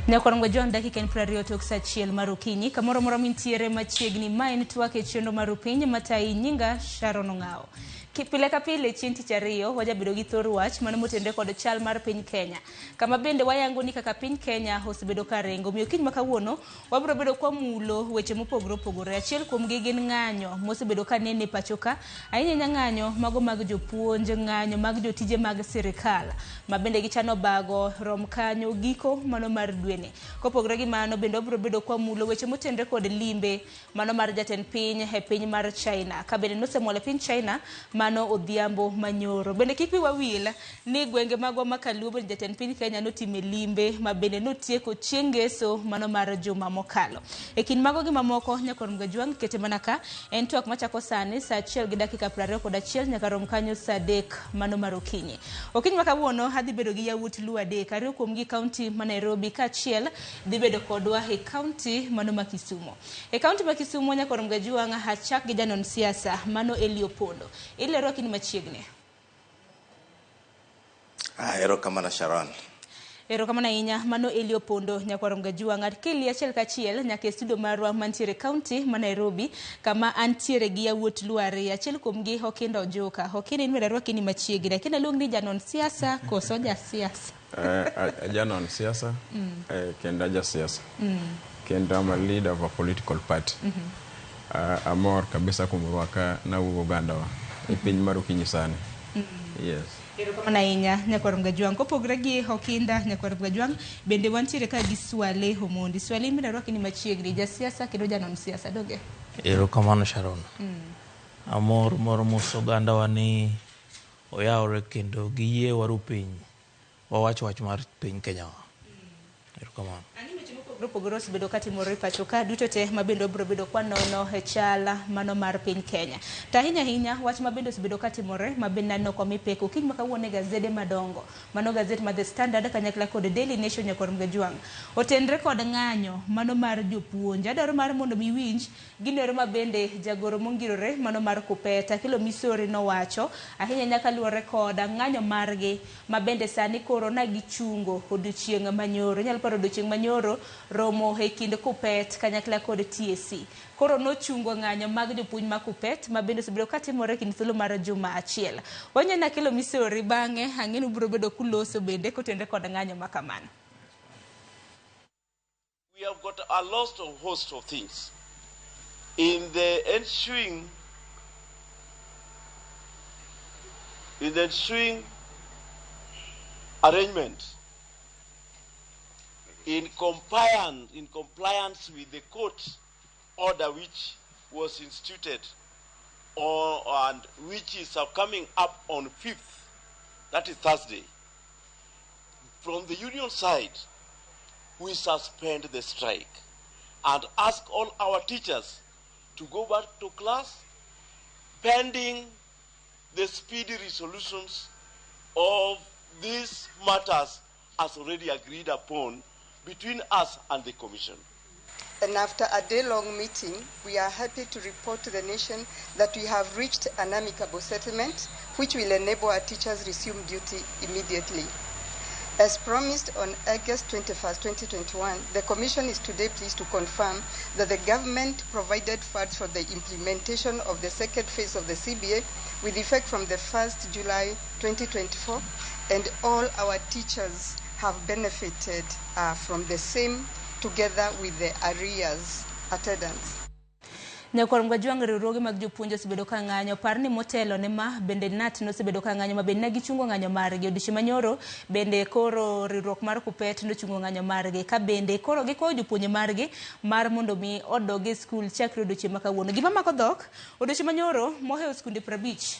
Nyakwar John dakika en 20 tok saa achiel mar okinyi kamoro moro mintiere machiegni ma en twak e chenro mar piny matayi nyinga Sharon Ong'awo. Pile ka pile chieng' tich ariyo wajabedo gi thor wach mano motenore kod chal mar piny Kenya kama bende wayango ni kaka piny Kenya osebedo ka ringo. Omiyo kiny ma kawuono wabiro bedo kwamulo weche mopogore opogore. Achiel kuomgi gin ng'anyo mosebedo ka nene e pacho ka, ahinya ahinya ng'anyo mago mag jopuonj, ng'anyo mag jotije mag sirikal ma bende gichano bago rom kanyo giko mano mar dweni. Kopogore gi mano bende wabiro bedo kwamulo weche motenore kod limbe mano mar jatend piny e piny mar China ka bende nosemol e piny China mano odhiambo manyoro. Bende kik wiwa wil ni gwenge magwa ma Kaluo bende jatend piny Kenya notime limbe ma bende notieko chieng' ngeso mano mar juma mokalo. E kind mago gi mamoko nyakwar Mgajwang' kete mana ka en twak machako sani saa achiel gi dakika 21 nyaka rom kanyo saa 3 mano mar okinyi. Okinyi ma kawuono adhi bedo gi yawuot Luo adek, ariyo kuomgi kaunti ma Nairobi kaachiel dhi bedo kodwa e kaunti mano ma Kisumo. E kaunti ma Kisumo nyakwar Mgajwang' achak gi janon siasa mano Eli Opondo. Ilero kini machiegni. Erokamano Sharon. Erokamano ahinya mano Eli Opondo nyakwar Mgajwang' akeli achiel kachiel nyaka e studio marwa mantiere e kaunti ma Nairobi kama antiere gi yawuot Luo ariyo. Achiel kuomgi Okinda Ojuka. Okinda in bende arwaki ni machiegni. Akinda luong ni janon siasa koso jasiasa? Ajanon siasa kendo ajasiasa kendo I'm a leader of a political party. Amor kabisa kuom rwaka nawuog ogandawa e piny mar okinyi sani. Yes. Erokamano ahinya nyakwar Mgajwang'. Kopogore gi Okinda nyakwar Mgajwang', bende wantiere ka gi Swale Omondi. Swale in bende arwaki ni machiegni, jasiasa kendo janon siasa, donge? Erokamano Sharon. Amor moro moso ogandawa ni oyawore kendo giyie waru piny wawach wach mar piny Kenya wa. Erokamano. Ang'e weche mopogore opogore osebedo katimore e pacho ka duto te ma bende wabiro bedo kwanono e chal mano mar piny Kenya. To ahinya ahinya wach ma bende osebedo katimore ma bende naneno komi pek okinyi ma kawuono e gazede madongo. Mano gazet mar The Standard kanyakla kod Daily Nation nyakwar Mgajwang'. Otenre kod ng'anyo mano mar jopuonj. Adwaro mar mondo mi iwinj gino ero ma bende jagoro mongirore mano mar Kuppet Akelo Misori nowacho ahinya ahinya kaluwore kod ng'anyo margi ma bende sani koro na gichungo odiochieng' manyoro. Inyalo paro odiochieng' manyoro romo e kind Kuppet kanyakla kod TSC. Koro nochungo ng'anyo mag jopuonj ma Kuppet ma bende osebedo katimore e kind thuolo mar juma achiel. Wanyalo ni Akelo Misori bang'e ang'e ni ubiro bedo kuloso bende kotenore kod ng'anyo ma kamano. We have got a lot of host of things. In the ensuing arrangement, in compliance with the court order which was instituted and which is coming up on 5th, that is Thursday. From the union side, we suspend the strike and ask all our teachers to go back to class pending the speedy resolutions of these matters as already agreed upon between us and the Commission. And after a day-long meeting, we are happy to report to the nation that we have reached an amicable settlement, which will enable our teachers resume duty immediately. As promised on August 21st, 2021, the Commission is today pleased to confirm that the government provided funds for the implementation of the second phase of the CBA with effect from the 1st July 2024, and all our teachers have benefited from the same together with the arrears attendance. Nyakwar Mgajwang' riwruoge mag jopuonj osebedo ka ng'anyo. Par ni motelo ne ma bende KNUT nosebedo ka ng'anyo ma bende ne gichungo ng'anyo margi. Odiochieng' manyoro bende koro riwruok mar Kuppet nochungo ng'anyo margi. Ka bende koro gikwayo jopuonje margi mar mondo mi odog e skul chakre odiochieng' ma kawuono. Gima mako dhok, odiochieng' manyoro mohewo skunde 50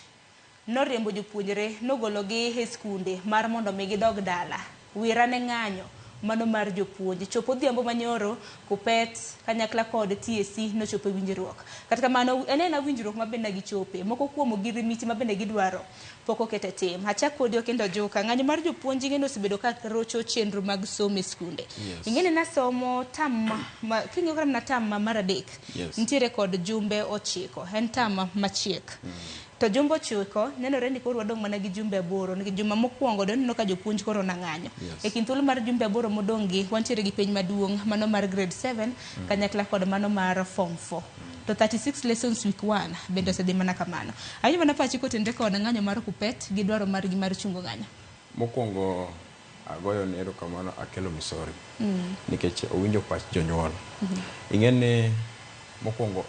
noriembo jopuonjre nogologi e skunde mar mondo mi gidog dala. Wira ne ng'anyo mano mar jopuonj. Chopo odhiambo manyoro, Kuppet kanyakla kod TSC nochopo e winjruok. Kata kamano, en ena winjruok ma bende gichope. Moko kuom ogirimiti ma bende gidwaro pok oket e tim. Achak kodi Okinda Ojuka. Ng'anyo mar jopuonj ing'e ni osebedo ka rocho chenro mag somo e skunde. Yes. Ing'e ni nasomo tam ma, king'iyo kata mana tam mar 3. Yes. Nitiere kod jumbe 9. En tam machiek. To jumbe 9 nenore ni koro wadong' mana gi jumbe 8 nikech juma mokwongo do neno ka jopuonj koro nang'anyo. Yes. E kind thuolo mar jumbe 8 modong' gi wantiere gi penj maduong' mano mar grade 7 kanyakla kod mano mar form 4. To 36 lessons week 1 bende osedhi mana kamano. Awinjo mana pachi kotenore kod ng'anyo mar Kuppet gi dwaro margi mar chungo ng'anyo. Mokwongo agoyo ne erokamano Akelo Misori nikech owinjo pach jonyuol. Ing'e ni mokwongo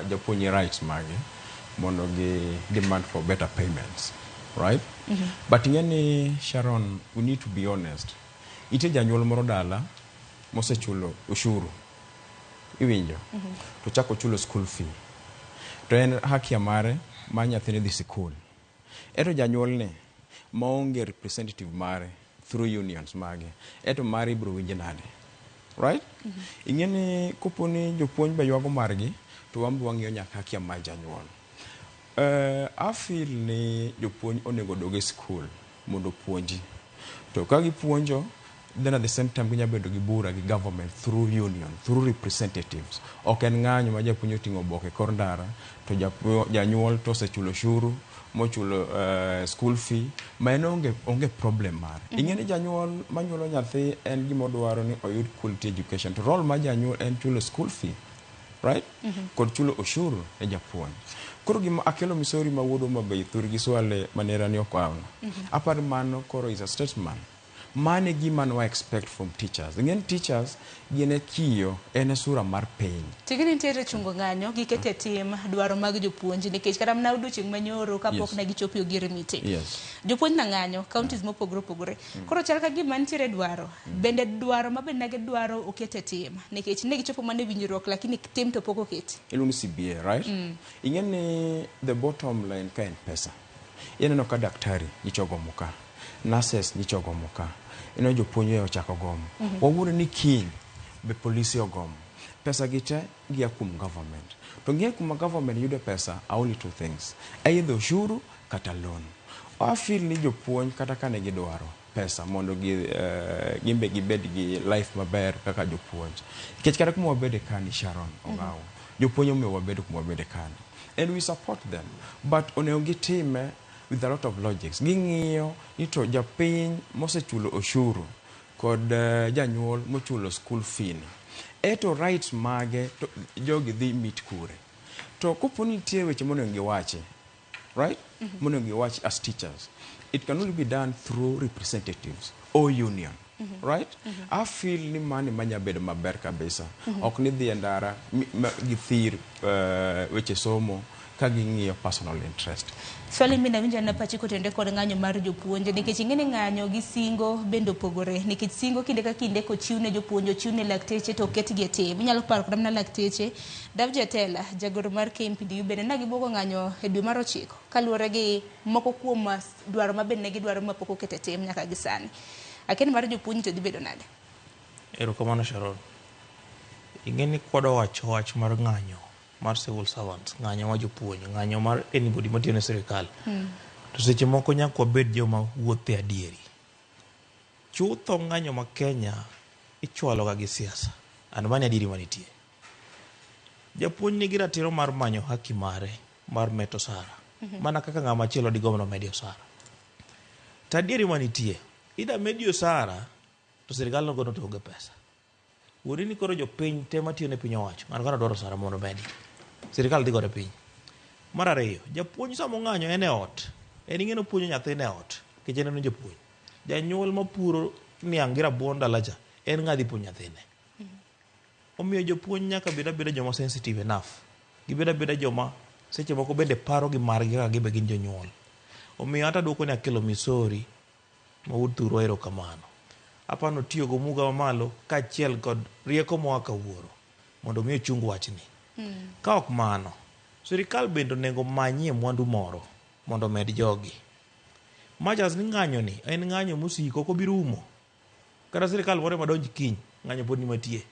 japuonj rights mage mondo gi demand for better payments, right? But ing'e ni Sharon, we need to be honest. Nitie janyuol moro dala mosechulo ushuru, iwinjo, to chako chulo school fee, to en haki mare mar nyathine dhi sikul. Eto janyuolni maonge representative mare through unions mage, eto mare ibiro winj nade, right? Ing'e ni kopo ni jopuonj be ywago margi, to wan be wang'iyo nyaka haki mar janyuol. I feel ni jopuonj onego odog e skul mondo opuonji. To ka gipuonjo, then at the same time ginya bedo gi bura gi government through union, through representatives. Ok en ng'anyo ma japuonj oting'o oboke e kor ndara, to janyuol to osechulo ushuru, mochulo school fee, ma en onge problem mare. Ing'e ni janyuol manyuolo nyathi en gima odwaro ni oyud quality education. To role mar janyuol en chulo school fee, right? Kod chulo ushuru ne japuonj. Koro gima Akelo Misori ma wuod Homa Bay thurgi Swale manera ni okawno. Aparo mano koro is a statement. Mano e gima ne wa expect from teachers. Ing'e ni teachers gin e kiyo, en e sura mar piny. Tigni nitiere chungo ng'anyo gi keto e tim dwaro mag jopuonj nikech kata mana odiochieng' manyoro kapok ne gichopo e Ogier meeting. Jopuonj na ng'anyo counties mopogore opogore. Koro chal ka gima nitiere dwaro. Bende dwaro ma bende ne gidwaro oket e tim nikech ne gichopo mana e winjruok lakini tim to pok oketi. Iluongo ni CBA, right? Ing'e ni the bottom line ka en pesa. Ineno ka daktari nyicha ogomo ka, nurses nyicha ogomo ka, ineno jopuonj e ochako gomo. Wawuono ni kiny be polisi ogomo. Pesa gi te gia kuom government. To ng'e kuma government yudo pesa are only two things. Either ushuru kata loan. I feel ni jopuonj kata kane gidwaro pesa mondo gin be gibed gi life maber kaka jopuonj. Nikech kata kuma wabede kani Sharon Ong'awo, jopuonj omiyo wabedo kuma wabede kani. And we support them. But onego gitime with a lot of logics. Ging'iyo ni to japiny mosechulo ushuru kod janyuol mochulo school fee ni, eto rights mage to jogi dhi meet kure. To kopo ni nitie weche monego giwachi, right? Monego giwachi as teachers. It can only be done through representatives or union. Right? I feel ni mani manya bedo maber kabisa. Ok ni dhi e ndara githir weche somo ka ging'iyo personal interest. Swali mi nawinjo na pachi kotenore kod ng'anyo mar jopuonj nikech ing'e ni ng'anyo gi singo bende opogore nikech singo kinde ka kinde kochiw ne jopuonj, ochiw ne lakteche to oketgi e tim. Inyalo paro kata mana lakteche Davji Atela, jagoro mar KMPDU bende ne gibuogo ng'anyo e dwe mar 9 kaluwore gi moko kuom dwaro ma bende ne gidwaro mapok oket e tim nyaka gi sani. Akia ni mar jopuonj to dhi bedo nade? Erokamano Sharon. Ing'e ni kwadwa wacho wach mar ng'anyo mar civil servants, ng'anyo mar jopuonj, ng'anyo mar anybody matiyo ne sirikal. To seche moko nyaka wabed joma wuotho e adieri. Chutho ng'anyo ma Kenya ichwalo ga gi siasa. And mano e adieri manitie. Japuonj nigi ratiro mar manyo haki mare mar meto osara. Mana kaka ng'ama chielo digomb ni omedi osara. To adieri manitie, ida medi osara to sirikal nogono to onge pesa. Wuori ni koro jopiny te matiyo ne piny owacho, ng'ato ka dwaro osara mondo omedi. Sirikal dhi godo piny. Mar ariyo, japuonj sama ong'anyo en e ot. En ing'e ni opuonjo nyathine e ot, nikech en japuonj. Janyuol mapuro niang' gi rabuon dala cha, en ng'a dhi puonjo nyathine. Omiyo jopuonj nyaka bed abeda joma sensitive enough. Gibed abeda joma seche moko bende paro gi margi kaka gibe gin jonyuol. Omiyo ata duoko ni Akelo Misori ma wuod Thurwa erokamano. Aparo notiyo gi omuga mamalo kaachiel kod rieko moa ka wuoro mondo mi ochung wachni. Ka ok mano, sirikal bende onego manyie mwandu moro mondo omed jogi. Machas ni ng'anyo ni en ng'anyo mosiko ok obi rumo. Kata sirikal moro madonj kiny, ng'anyo pod ni matie.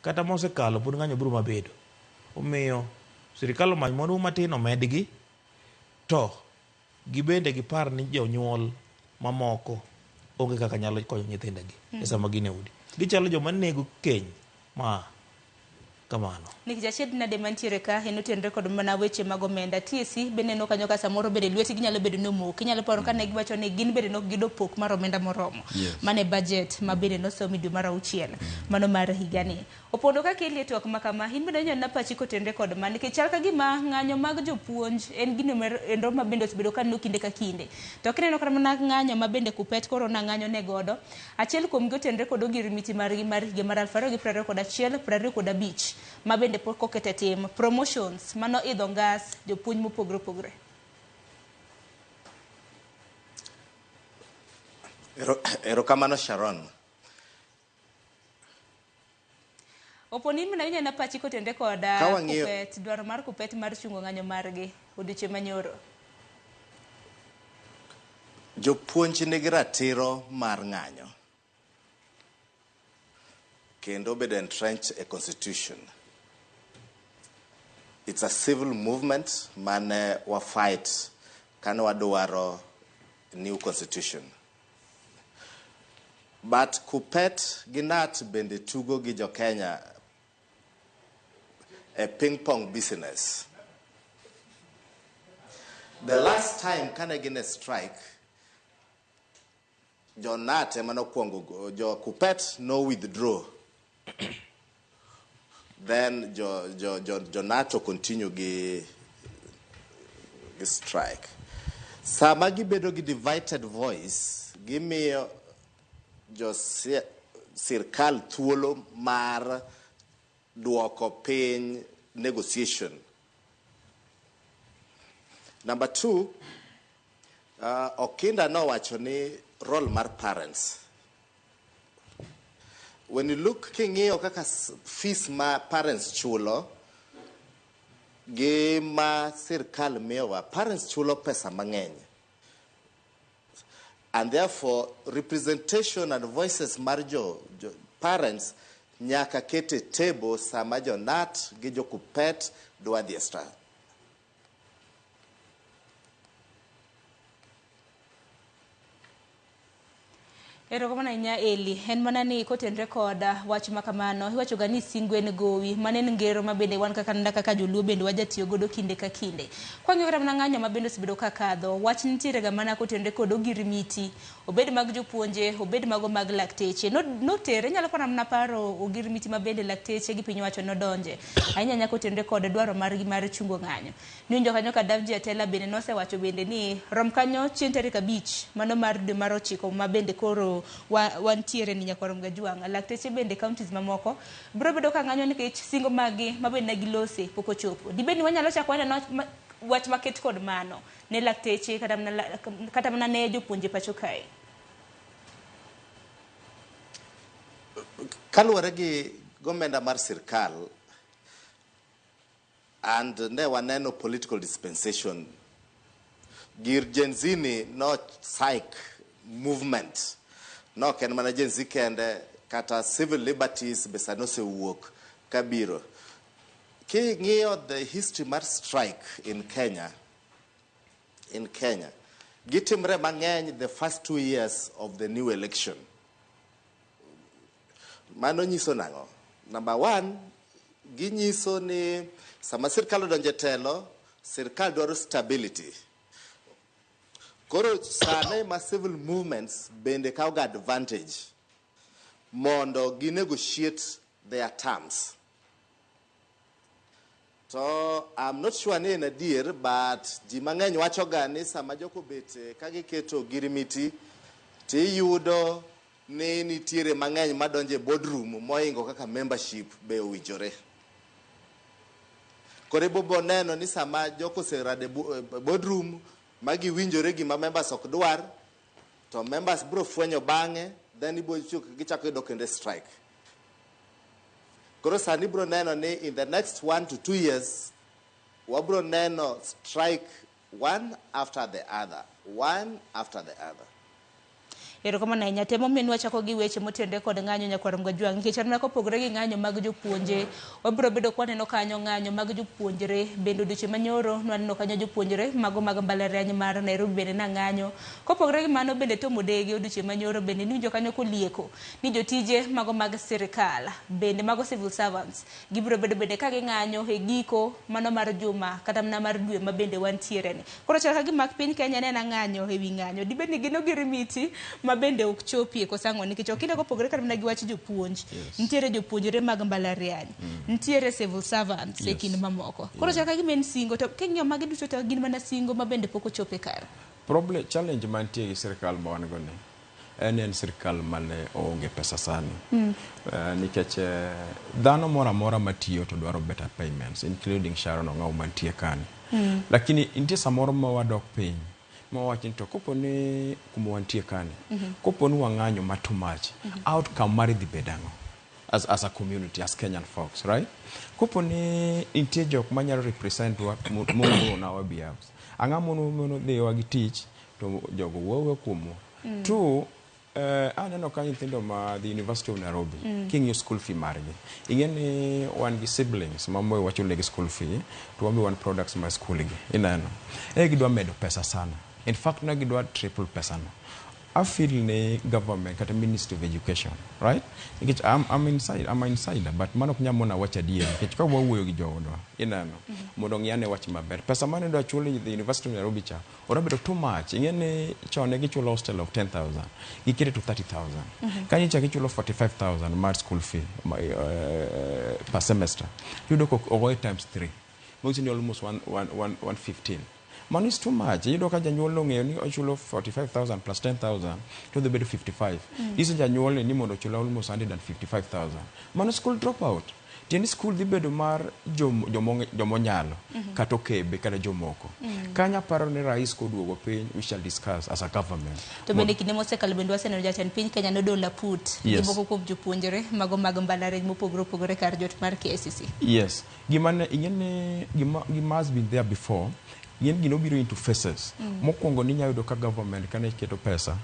Kata mosekalo pod ng'anyo biro mabedo. Omiyo sirikal omany mwandu matin omedgi, to gibende gipar ni jonyuol mamoko onge kaka nyalo konyo nyithindegi e sama gin e udi. Gichalo joma nego keny ma kamano. Nikech achiedh nade mantiere ka en otenore kod mana weche mag omenda. TSC be neno kanyo ka samoro bende lwetgi nyalo bedo ni omoko. Inyalo paro ka ne giwacho ni gin bende nok giyudo pok mar omenda moromo. Yes. Mane budget ma bende nosom e dwe mar auchiel mano mar higani. Opondo ka keli e twak ma kama, in bende inyalo na pachi kotenore kod ma nikech chal ka gima ng'anyo mag jopuonj en gino endo ma bende osebedo ka neno kinde ka kinde. To kineno kata mana ng'anyo ma bende Kuppet koro na ng'anyo ne godo, achiel kuom gi otenore kod ogirimiti margi mar higa mar 2021 25 ma bende pok oket e tim. Promotions mano idho ngas jopuonj mopogore opogore. Erokamano Sharon. Oponi mina inyalo na pachi kotenore kod Ka wang'iyo Kuppet, dwaro mar Kuppet mar chungo ng'anyo margi odiochieng' manyoro. Jopuonj nigi ratiro mar ng'anyo kendo bedo entrenched e constitution. It's a civil movement mane wa fight kane wadwaro new constitution. But Kuppet gi KNUT bende tugo gi jo Kenya e ping pong business. The last time kane gin e strike, jo KNUT ema nokwongo, jo Kuppet no withdraw. Then jo KNUT continue gi strike. Sama gibedo gi divided voice, gimiyo jo sirkal thuolo mar duoko piny negotiation. Number two, Okinda nowacho ni role mar parents. When you look king'iyo kaka fees ma parents chulo gi ma sirkal miyowa, parents chulo pesa mang'eny. And therefore, representation and voices mar jo parents nyaka ket e table sama jo KNUT gi jo Kuppet dwa dhi e strike. Erokamano ahinya Eli. En mana ni kotenre kod wach ma kamano, iwacho ga ni singo en gowi. Mano en ngero ma bende wan kaka kaka joluo bende wajatiyo godo kinde ka kinde. Kwang'iyo kata mana ng'anyo ma bende osebedo ka kadho, wach nitiere ga mana kotenre kod ogirimiti, obed mag jopuonje, obed mago mag lakteche. Notere, inyalo paro mana paro ogirimiti ma bende lakteche gi piny owacho nodonje. Ahinya ahinya kotenre kod dwaro margi mar chungo ng'anyo. Niwinjo kanyo ka Davji Atela bende nosewacho bende ni rom kanyo chieng' tarik 5 mano mar dwe mar 9 ma bende koro wantiere ni nyaka rom gajwang'. Lakteche bende counties mamoko biro bedo ka ng'anyo nikech singo maggi ma bende ne gilose pok ochopo. Dibed ni wanyalo chako waneno wach maket kod mano ne lakteche kata mana ne jopuonje pacho kae. Kaluwore gi gomenda mar sirkal and ne waneno political dispensation, gir Gen Z ni no psych movement, no ok en mana Gen Z kende, kata civil liberties be sani osewuok kabiro. King'iyo the history mar strike in Kenya, gitimre mang'eny the first 2 years of the new election. Mano nyiso nang'o? Number one, ginyiso ni sama sirkal odonjo e telo, sirkal dwaro stability. Koro sane ma civil movements bende kawo ga advantage mondo gi negotiate their terms. To I'm not sure ni en adier, but ji mang'eny wacho ga ni sama joko obet ka giketo ogirimiti, tiyudo ni nitiere mang'eny madonjo e boardroom mohingo kaka membership be owinjore. Koro ibobo neno ni sama joko oserado e boardroom ma giwinjore gima members ok dwar, to members biro fwenyo bang'e, then ibo gichako yudo kendo strike. Koro sani ibiro neno ni in the next 1 to 2 years, wabiro neno strike one after the other, one after the other. Erokamano ahinya. Temo min wachako gi weche motenore kod ng'anyo nyakwar Mgajwang', nikech aneno kopogore gi ng'anyo mag jopuonje, wabiro bedo kwaneno kanyo ng'anyo mag jopuonjre. Bende odiochieng' manyoro nwaneno kanyo jopuonjre mago mag mbalariany mar Nairobi bende na ng'anyo. Kopogore gi mano bende Tom Odege odiochieng' manyoro bende niwinjo kanyo kolieko ni jotije mago mag sirikal bende mago civil servants gibiro bedo bende ka ging'anyo e giko mano mar juma kata mana mar dwe ma bende wantiere ni. Koro chal ka gima piny Kenya ne en ng'anyo ewi ng'anyo. Dibed ni gin ogirimiti ma bende ok chopie koso ang'o, nikech ok ine kopogore kata mana gi wach jopuonj. Nitiere jopuonjre mag mbalariany, nitiere civil servants e kind mamoko. Koro chal ka gima en singo, to king'iyo magi duto to gin mana singo ma bende pok ochope kare. Problem, challenge mantie gi sirikal ma wan go ni en sirikal mane oonge pesa sani. Nikech dhano moro amora matiyo to dwaro better payments, including Sharon Ong'au mantie kani. Lakini nitie samoro ma wadok piny ma wawach ni to kopo ni kuma wantie kani, kopo ni wang'anyo ma too much, outcome mari dhi bedo ang'o? As a community, as Kenyan folks, right? Kopo ni nitie jok manyalo represent wa mondo on our behalf. Ang'o mono dhiwa gi tich to jogo wuoyo kuomwa. Two, aneno ka nyithindo ma the University of Nairobi king'iyo school fee margi, ing'e ni wan gi siblings ma moyo wachulo negi school fee, to wan be wan products mar school gi, ineno e gidwa medo pesa sana. In fact, ne gidwa triple pesa no. I feel ni government kata Ministry of Education, right? Nikech I'm an insider, but mano ok nyal mona wacho adier, nikech ka wawuoyo gi joodwa, ineno, mondo ong'i ane wach maber. Pesa mane idwa chul the University of Nairobi cha, obedo too much. Ing'e ni chon ne gichulo hostel of 10,000, gikete to 30,000. Kanyo ichako ichulo 45,000 mar school fee per semester. Iyudo ka ogoye times 3. Manyiso ni almost 115. Mano is too much. Iyudo ka janyuol ong'eyo ni ochulo 45,000 plus 10,000 to dhi bedo 55. Nyiso janyuol ni mondo ochul almost 155,000. Mano school dropout. Tiende school dhi bedo mar jomonyalo kata okebe kata jomoko. Kanyo aparo ni rais koduogo piny, we shall discuss as a government. To bende kinde mosekalo bende waseneno jatend piny Kenya nodolo aput gi moko kuom jopuonjre mago mag mbalariany mopogore opogore kar jot mar KICC. Yes. Gima ne ing'e ni gima has been there before, gin gino biro into phases. Mokwongo ninya yudo ka government kane keto pesa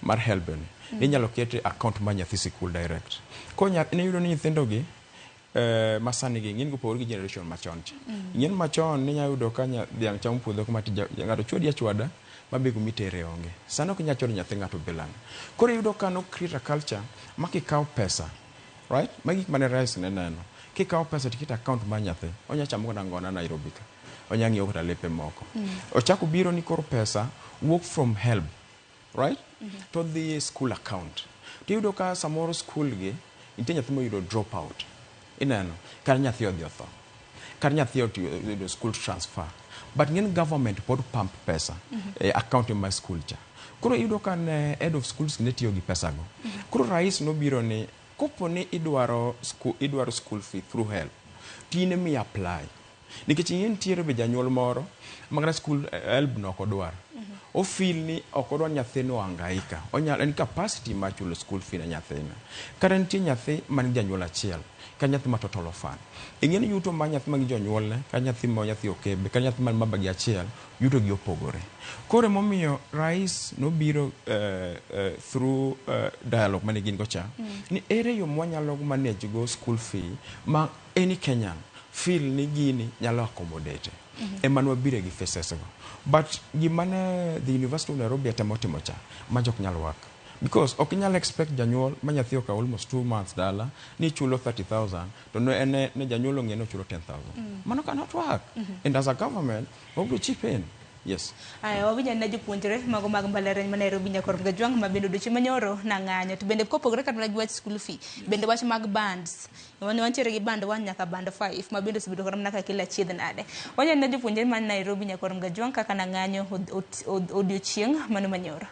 mar HELB ni, ninyalo kete account mar nyathi sikul direct. Koro niyudo ni nyithindo gi masani gi ng'eny gopogore gi generation machon cha. Ing'e ni machon ninya yudo ka dhiang' chamo puodho kuma to ng'ato chwadi achwada mabe kumitere onge. Sani ok inyal chwado nyathi ng'ato bilana. Koro iyudo ka no create a culture ma kikawo pesa, right? Magi gik mane rais ne neno. Kikawo pesa tiketo account mar nyathi, onya chamo kata ngona Nairobi ka. Onya ng'iewo kata lepe moko. Ochako biro ni koro pesa wuok from HELB, right? To dhi e school account. Tiyudo ka samoro school gi nitie nyathi moyudo drop out. Ineno, kata nyathi odhi otho. Kata nyathi oyudo school transfer. But ng'en government pod pump pesa e account mar school cha. Koro iyudo ka ne head of schools ne tiyo gi pesa go. Koro rais nobiro ni kopo ni idwaro school fee through HELB, to in emi apply. Nikech ing'e nitiere be janyuol moro ma kata school HELB no ok odwar. O feel ni ok odwar nyathino ohangaika. Onyalo en capacity mar chulo school fee ne nyathine. Kata nitie nyathi man gi janyuol achiel, kata nyathi ma total orphan. Ing'e ni yuto mar nyathi man gi jonyuolne, kata nyathi ma nyathi okebe, kata nyathi man maba gi achiel, yuto gi opogore. Koro emomiyo rais nobiro through dialogue mane gin go cha, ni ere yo mwanyalo manage go school fee ma any Kenyan feel ni gini nyalo accommodate. Ema nwabire gi phases go. But gima ne the University of Nairobi temo timo cha, majo ok nyal work. Because ok inyal expect janyuol ma nyathi okawo almost 2 months dala ni chulo 30,000 to ne en ne janyuol ong'e ni ochulo 10,000. Mano cannot work. And as a government, wabiro chip in. Yes. Aya, wawinjo ne jopuonjre mago mag mbalariany ma Nairobi nyakor Mgajwang' ma bende odiochieng' manyoro nang'anyo. To bende kopogore kata mana gi wach school fee, bende wach mag bands. Wan wantiere gi band 1 nyaka band 5 ma bende osebedo kata mana ka kila achiedh nade. Waneno ne jopuonjre man Nairobi nyakor Mgajwang' kaka nang'anyo odiochieng' mano manyoro.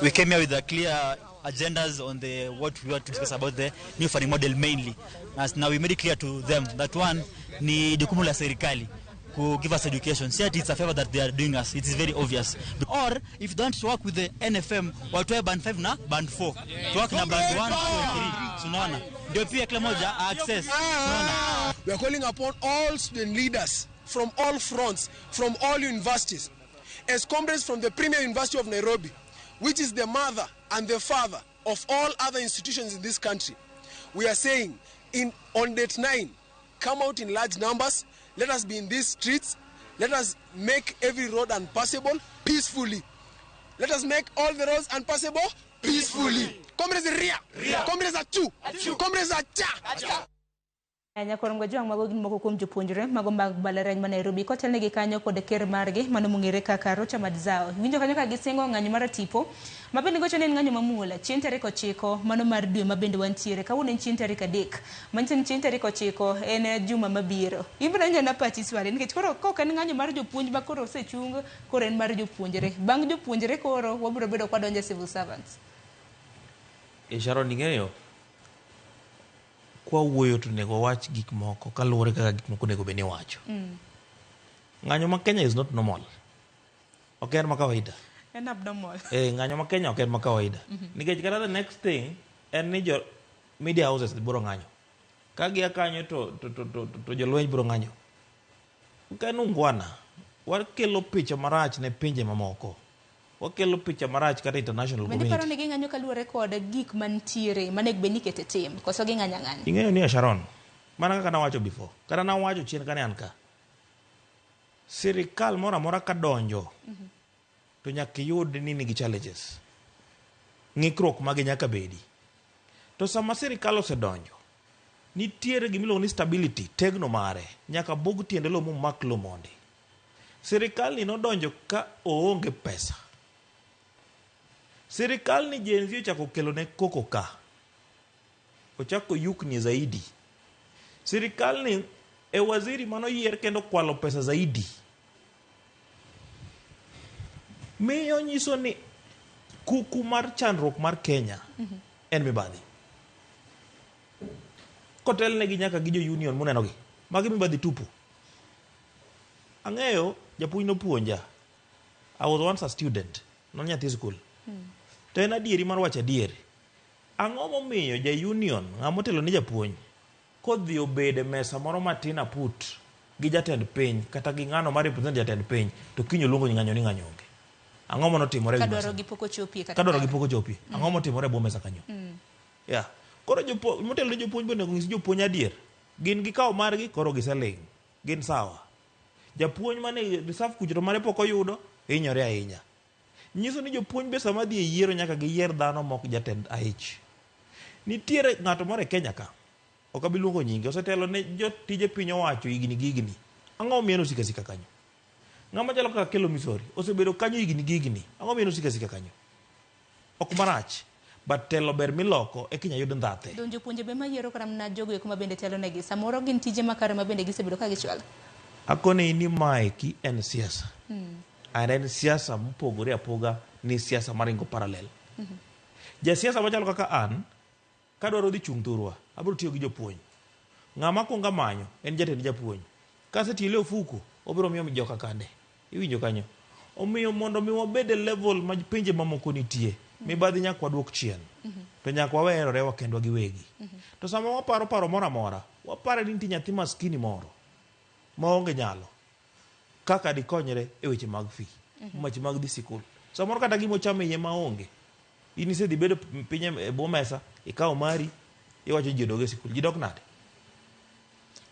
We came here with a clear agendas on the what we want to discuss about the new funding model mainly. As now we made it clear to them that one ni jukumu la serikali to give us education. See, it's a favor that they are doing us. It is very obvious. Or if you don't work with the NFM, watoe band 5 na band 4. To work na band 1, 2, 3. Tunaona. Ndio pia kila moja access. Tunaona. We are calling upon all student leaders from all fronts, from all universities. As comrades from the Premier University of Nairobi, which is the mother and the father of all other institutions in this country, we are saying on date 9, come out in large numbers, let us be in these streets, let us make every road unpassable peacefully. Let us make all the roads unpassable peacefully. Comrades ria, comrades achu, comrades acha. Nyakor Ngwajwang' mago gin moko kuom jopuonjre mago mag mbalariany ma Nairobi kotelnegi kanyo kod ker margi mano mong'ere kaka Rocha Madzao. Winjo kanyo ka gisingo ng'anyo mar tipo ma bende gocho ne en ng'anyo mamuol chieng' tarik 9 mano mar dwe ma bende wantiere. Kawuono en chieng' tarik 3 manyiso ni chieng' tarik 9 en juma mabiro. In bende inyalo pachi swali nikech koro kok en ng'anyo mar jopuonj ma koro osechung koro en mar jopuonjre. Bang' jopuonjre koro wabiro bedo kwa donjo e civil servants. Sharon ing'eyo kwa wuoyo to onego wach gik moko kaluwore kaka gik moko onego bed ni iwacho. Ng'anyo ma Kenya is not normal. Ok en ma kawaida. En abnormal. Ng'anyo ma Kenya ok en ma kawaida. Nikech kata the next thing en ni jo media houses biro ng'anyo. Ka gia kanyo to jolweny biro ng'anyo. Ok en ungwana. Wakelo picha marach ne pinje mamoko. Wakelo picha marach kata international Bende iparo community. ni ging'anyo kaluwore kod gik mantiere manego bed ni ikete tim koso ging'anyo ang'anya? Ing'eyo ni Sharon, mana kaka nawacho before, kata nawacho chien kane an ka, sirikal moro amora kadonjo to nyaka iyud ni nigi challenges. Ng'ikruok mage nyaka bedi. To sama sirikal osedonjo, nitiere gimiluongo ni stability, tegno mare, nyaka bug tiende lowo momak lowo mondi. Sirikal ni nodonjo ka oonge pesa. Sirikal ni Gen Z ochako kelo ne koko ka. Ochako yukni zaidi. Sirikal ni e waziri manoyier kendo kwalo pesa zaidi. Miyo nyiso ni kuku mar chandruok mar Kenya en mibadhi. Kotelnegi nyaka gi jo union munenogi. Magi mibadhi tupu. Ang'eyo japuonj nopuonja. I was once a student, non nyathi skul. To en adieri mar wacho adier. Ang'o momiyo ja union ng'ama otelo ni japuonj kodhi obede mesa moro matin aput gi jatend piny kata gi ng'ano ma represent jatend piny to kiny oluongo ng'anyo ni ng'anyo onge. Ang'o manotimore e wi Ka mesa? dwaro gi pok ochopie kata Ka dwaro gi kare. pok ochopie. Ang'o motimore e bwo mesa kanyo? Yeah. Koro motelo ne jopuonj bende onego onyis jopuonj adier. Gin gikawo margi koro giseling'. Gin sawa. Japuonj mane reserve kucho to mare pok oyudo hinyore ahinya. Nyiso ni jopuonj be sama dhi e yiero nyaka giyier dhano mok jatend aich. Nitiere ng'ato moro e Kenya ka, ok abi luongo nyinge, osetelo ne jotije piny owacho higni gi higni. Ang'o momiyo en osiko asika kanyo? Ng'ama chalo kaka Kelo Misori osebedo kanyo higni gi higni. Ang'o momiyo en osiko asika kanyo? Ok marach, but telo ber miloko eka inyalo yud ndhathe. Donjo jopuonje be mayiero kata mana jogo eko ma bende telo negi. Samoro gin tije makare ma bende gisebedo ka gichwalo. Akoni ni maeki en siasa. And en siasa mopogore apoga ni siasa maringo parallel. Jasiasa machalo kaka an, kadwaro dhi chung' thurwa, abiro tiyo gi jopuonj. Ng'ama kuongo amanyo en jatend japuonj. Kasetiele ofuko, obiro miyo joka kande. Iwinjo kanyo? Omiyo mondo mi wabed e level ma pinje mamoko nitie, mibadhi nyaka waduok chien. To nyaka wawerore wakendwa giwegi. To sama waparo paro moro amora, waparo ni nitie nyathi maskini moro maonge nyalo kaka dikonyre e weche mag fee, weche mag dhi sikul. Samoro kata gima ochamo iye maonge. In isedhi bedo piny e bwo mesa, ikawo mari, iwacho ji odog e sikul. Ji dok nade?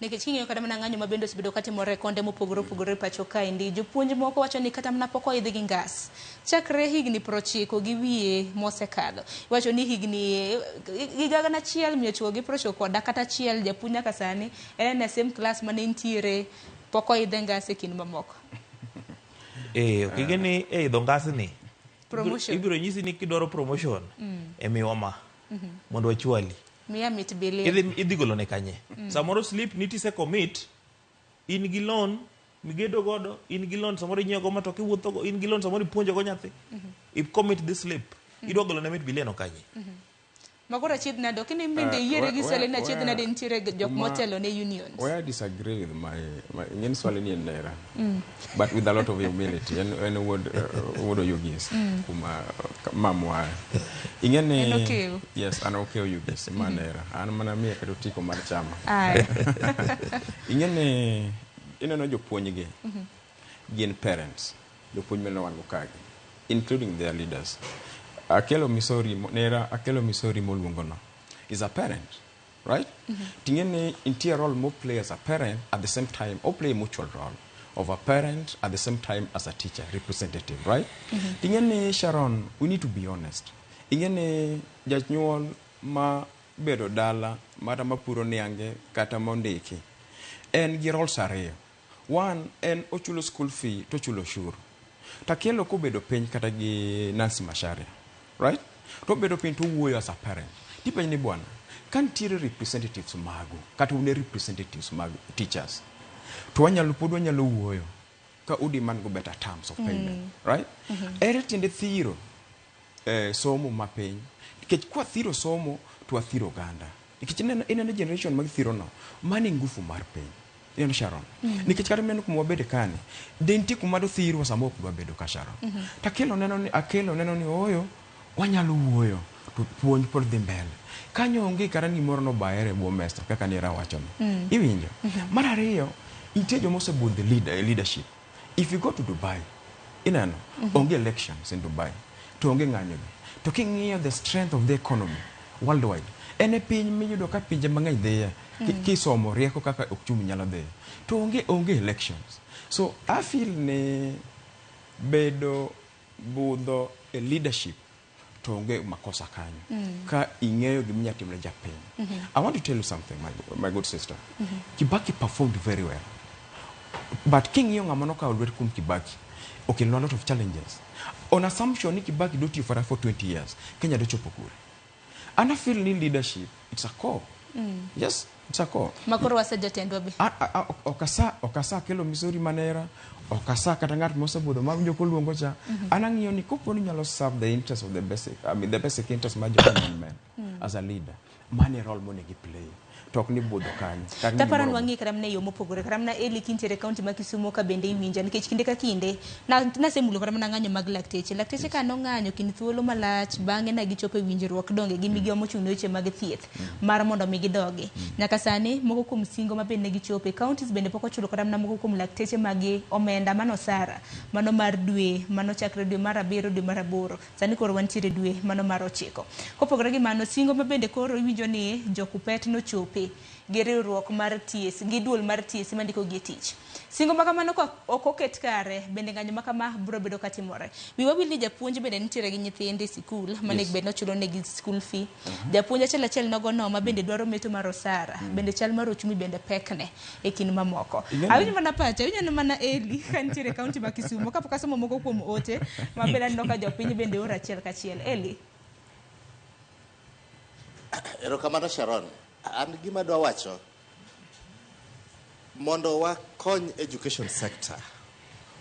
Nikech king'iyo kata mana ng'anyo ma bende osebedo katimore e konde mopogore opogore e pacho kaendi, jopuonj moko wacho ni kata mana pok oidh gi ngas. Chakre higni 90 gi wiye mosekadho. Iwacho ni higni higa 1991 kata achiel japuonj nyaka sani en e same class mane nitiere pok oidhe ngas e kind mamoko. Ok ing'e ni e idho ngasni Promotion. Ibiro nyisi ni kidwaro promotion e miwa ma mondo wachwali. Miya mit bilia. Idhi golo ne kanye? Samoro slip nitise commit, in gi loan migedo godo, in gi loan samoro inyiewo go matoka iwuotho go, in gi loan samoro ipuonjo go nyathi. I commit this slip. Idwa golo ne mit bilia no kanye? Makoro achiedh nade, ok ni bende yiere gi swali ni achiedh nade nitiere jok motelo ne unions. Where I disagree with my ing'e ni swali ni en nera. But with a lot of humility. En wuod Oyugis kuma mamwa. Ing'e ni En okew. Yes, an okew Oyugis ma nera. An mana miye kata otiko mar chama. Aye. Ing'e ni ineno jopuonj gi gin parents. Jopuonj mineno wan go kagi, including their leaders. Akelo Misori, nera Akelo Misori moluongo no is a parent, right? Ting'e ni nitie role mo play as a parent, at the same time o play mutual role of a parent at the same time as a teacher representative, right? Ting'e ni Sharon, we need to be honest. Ing'e ni janyuol ma bedo dala mata mapuro niange kata mondiki en gi roles ariyo. One, en ochulo school fee to ochulo osuru. To Akelo kobedo piny kata gi Nancy Macharia, right? To obedo piny to owuoyo as a parent. Tipenjo ni bwana, ka nitiere representatives magu kata un e representatives mag teachers, to wanyalo pod wanyalo wuoyo ka u demand go better terms of payment, right? Ere tiende thiro somo mapiny? Nikech kwathiro somo to wathiro oganda. Nikech ineno generation mag thiro no, mano e ngufu mar piny. Ineno Sharon? Nikech kata mineno kuma wabede kani, de nitie kuma dothirwa sama ok dwa bedo ka Sharon. To Akelo neno ni ooyo, wanyalo wuoyo to puonj pod dhi mbele. Kanyo onge kata ni gimoro nobayore e bwo mesa kaka nera wacho ni. Iwinjo? Mar ariyo, nitie joma osebudho e leadership. If you go to Dubai, ineno, onge elections in Dubai, to onge ng'anyo be. To king'iyo the strength of the economy worldwide, en e piny miyudo ka pinje mang'eny dhiye kisomo rieko kaka uchumi nyalo dhiye. To onge elections. So I feel ni bedo budho e leadership to onge makosa kanyo ka ing'eyo gima inyalo timo ne japiny. I want to tell you something, my good sister. Kibaki performed very well. But king'iyo ng'ama nokawo lwet kuom Kibaki, okelo a lot of challenges. On assumption ni Kibaki dotiyo for 20 years, Kenya dochopo kure. And I feel ni leadership, it's a core. Yes, it's a core. Makoro wasejatendwa be. Okasa kelo Misori manera, okasa kata ng'at mosebudho mawinjo koluongo cha. An ang'iyo ni kopo ni nyalo serve the interest of the basic, I mean the basic interest mar jo common man as a leader. Mano e role monego i play. To ok ni budho kanyo. Kata ni Taparo ni gimoro. Wang'i kata mana e yo mopogore, kata mana Eli kintiere e kaunti ma Kisumu ka bende iwinja, nikech kinde ka kinde nasemulo kata mana ng'anyo mag lakteche ka nong'anyo kind thuolo malach, bang'e ne gichopo e winjruok donge gi migawo mochung' ne weche mag thieth mar mondo mi gidogi. Nyaka sani moko kuom singo ma bende ne gichope counties bende pok ochulo kata mana moko kuom lakteche mag omenda mano osara mano mar dwe mano chakre dwe mar abiriyo, dwe mar aboro, sani koro wantiere dwe mano mar ochiko. Kopogore gi mano, singo ma bende koro iwinjo ni jo Kuppet nochope gi riwruok mar TSC gi duol mar TSC mandiko gi e tich, singo ma kamano ka ok oket kare bende ng'anyo ma kama biro bedo katimore. Wiwa wil ni japuonj bende nitiere gi nyithinde e sikul manego bed nochulo negi school fee. Japuonj achiel achiel nogono ma bende dwaro meto mar osara, bende chal mar ochumi bende pekne e kind mamoko. Awinjo mana pacha, awinjo mana Eli ka nitiere e kaunti ma Kisumu kapok asomo moko kuom ote ma bende aneno ka jopiny bende oro achiel kachiel. Eli. Erokamano Sharon. An gima adwa wacho, mondo wakony education sector,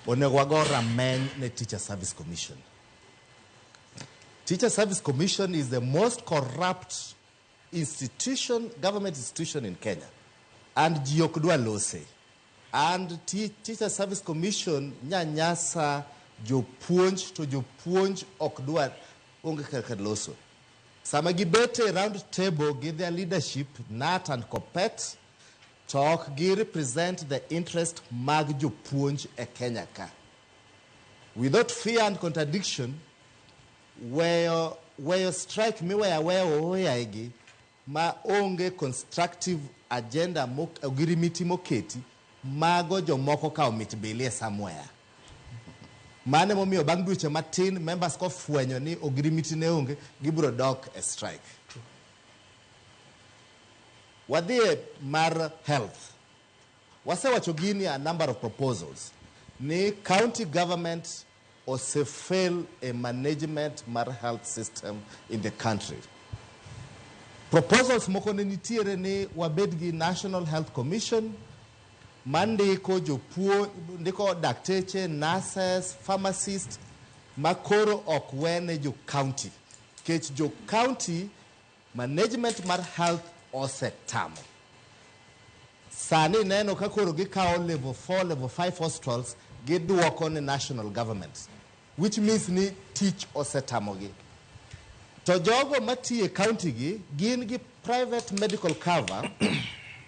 onego wago rameny ne Teacher Service Commission. Teacher Service Commission is the most corrupt institution, government institution in Kenya. And ji ok dwa lose. And Teacher Service Commission nyanyasa jopuonj to jopuonj ok dwa, onge kaka loso. Sama gibet e round table gi their leadership, KNUT and KUPPET, to ok gi represent the interest mag jopuonj e Kenya ka. Without fear and contradiction, weyo strike miweyo aweya ooyaegi ma onge constructive agenda ogirimiti moketi, mago jomoko kawo mich bilie somewhere. Mano emomiyo bang' dweche matin members kofwenyo ni ogirimiti ne onge, gibiro dok e strike. Wadhi e mar health. Wasewacho gini a number of proposals ni county government osefail e management mar health system in the country. Proposals moko ne nitiere ni wabed gi National Health Commission mandiko jopuo, ndiko dakteche, nurses, pharmacist ma koro ok wene jo county. Nikech jo county management mar health osetamo. Sani neno ka koro gikawo level 4, level 5 hospitals giduoko ne national government, which means ni tich osetamogi. To jogo matiyo e county gi gin gi private medical cover,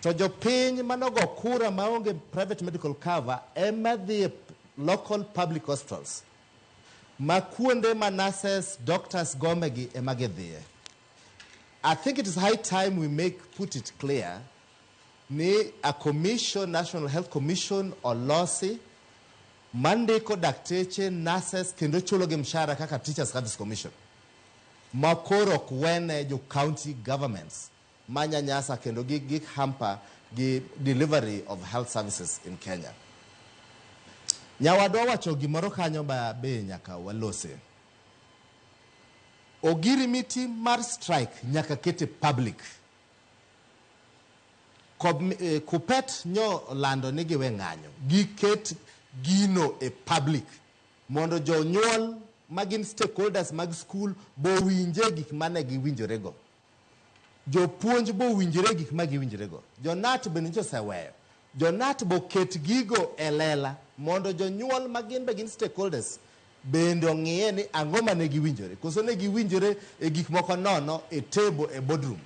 to jopiny manogo kura maonge private medical cover ema dhi e local public hospitals. Ma kuonde ma nurses, doctors gomegi ema gidhiye. I think it is high time we make put it clear ni a commission, National Health Commission olosi mandiko dakteche, nurses kendo chulogi mshahara kaka Teachers Service Commission ma koro ok wene jo county governments manyanyasa kendo gi gi hamper gi delivery of health services in Kenya. Nyawadwa wacho gimoro kanyo ba be nyaka walose. Ogirimiti mar strike nyaka kete public. Kupet nyo lando ni giwe ng'anyo. Giket gino e public mondo jonyuol magin stakeholders mag school bo winje gik mane giwinjorego. Jopuonj bo winjore gik ma giwinjorego. Jonat be nyocha oseweyo. Jonat bo ket gigo e lela mondo jonyuol ma gin be gin stakeholders bende ong'iye ni ang'o mane giwinjore. Koso ne giwinjore e gik moko nono e table e boardroom.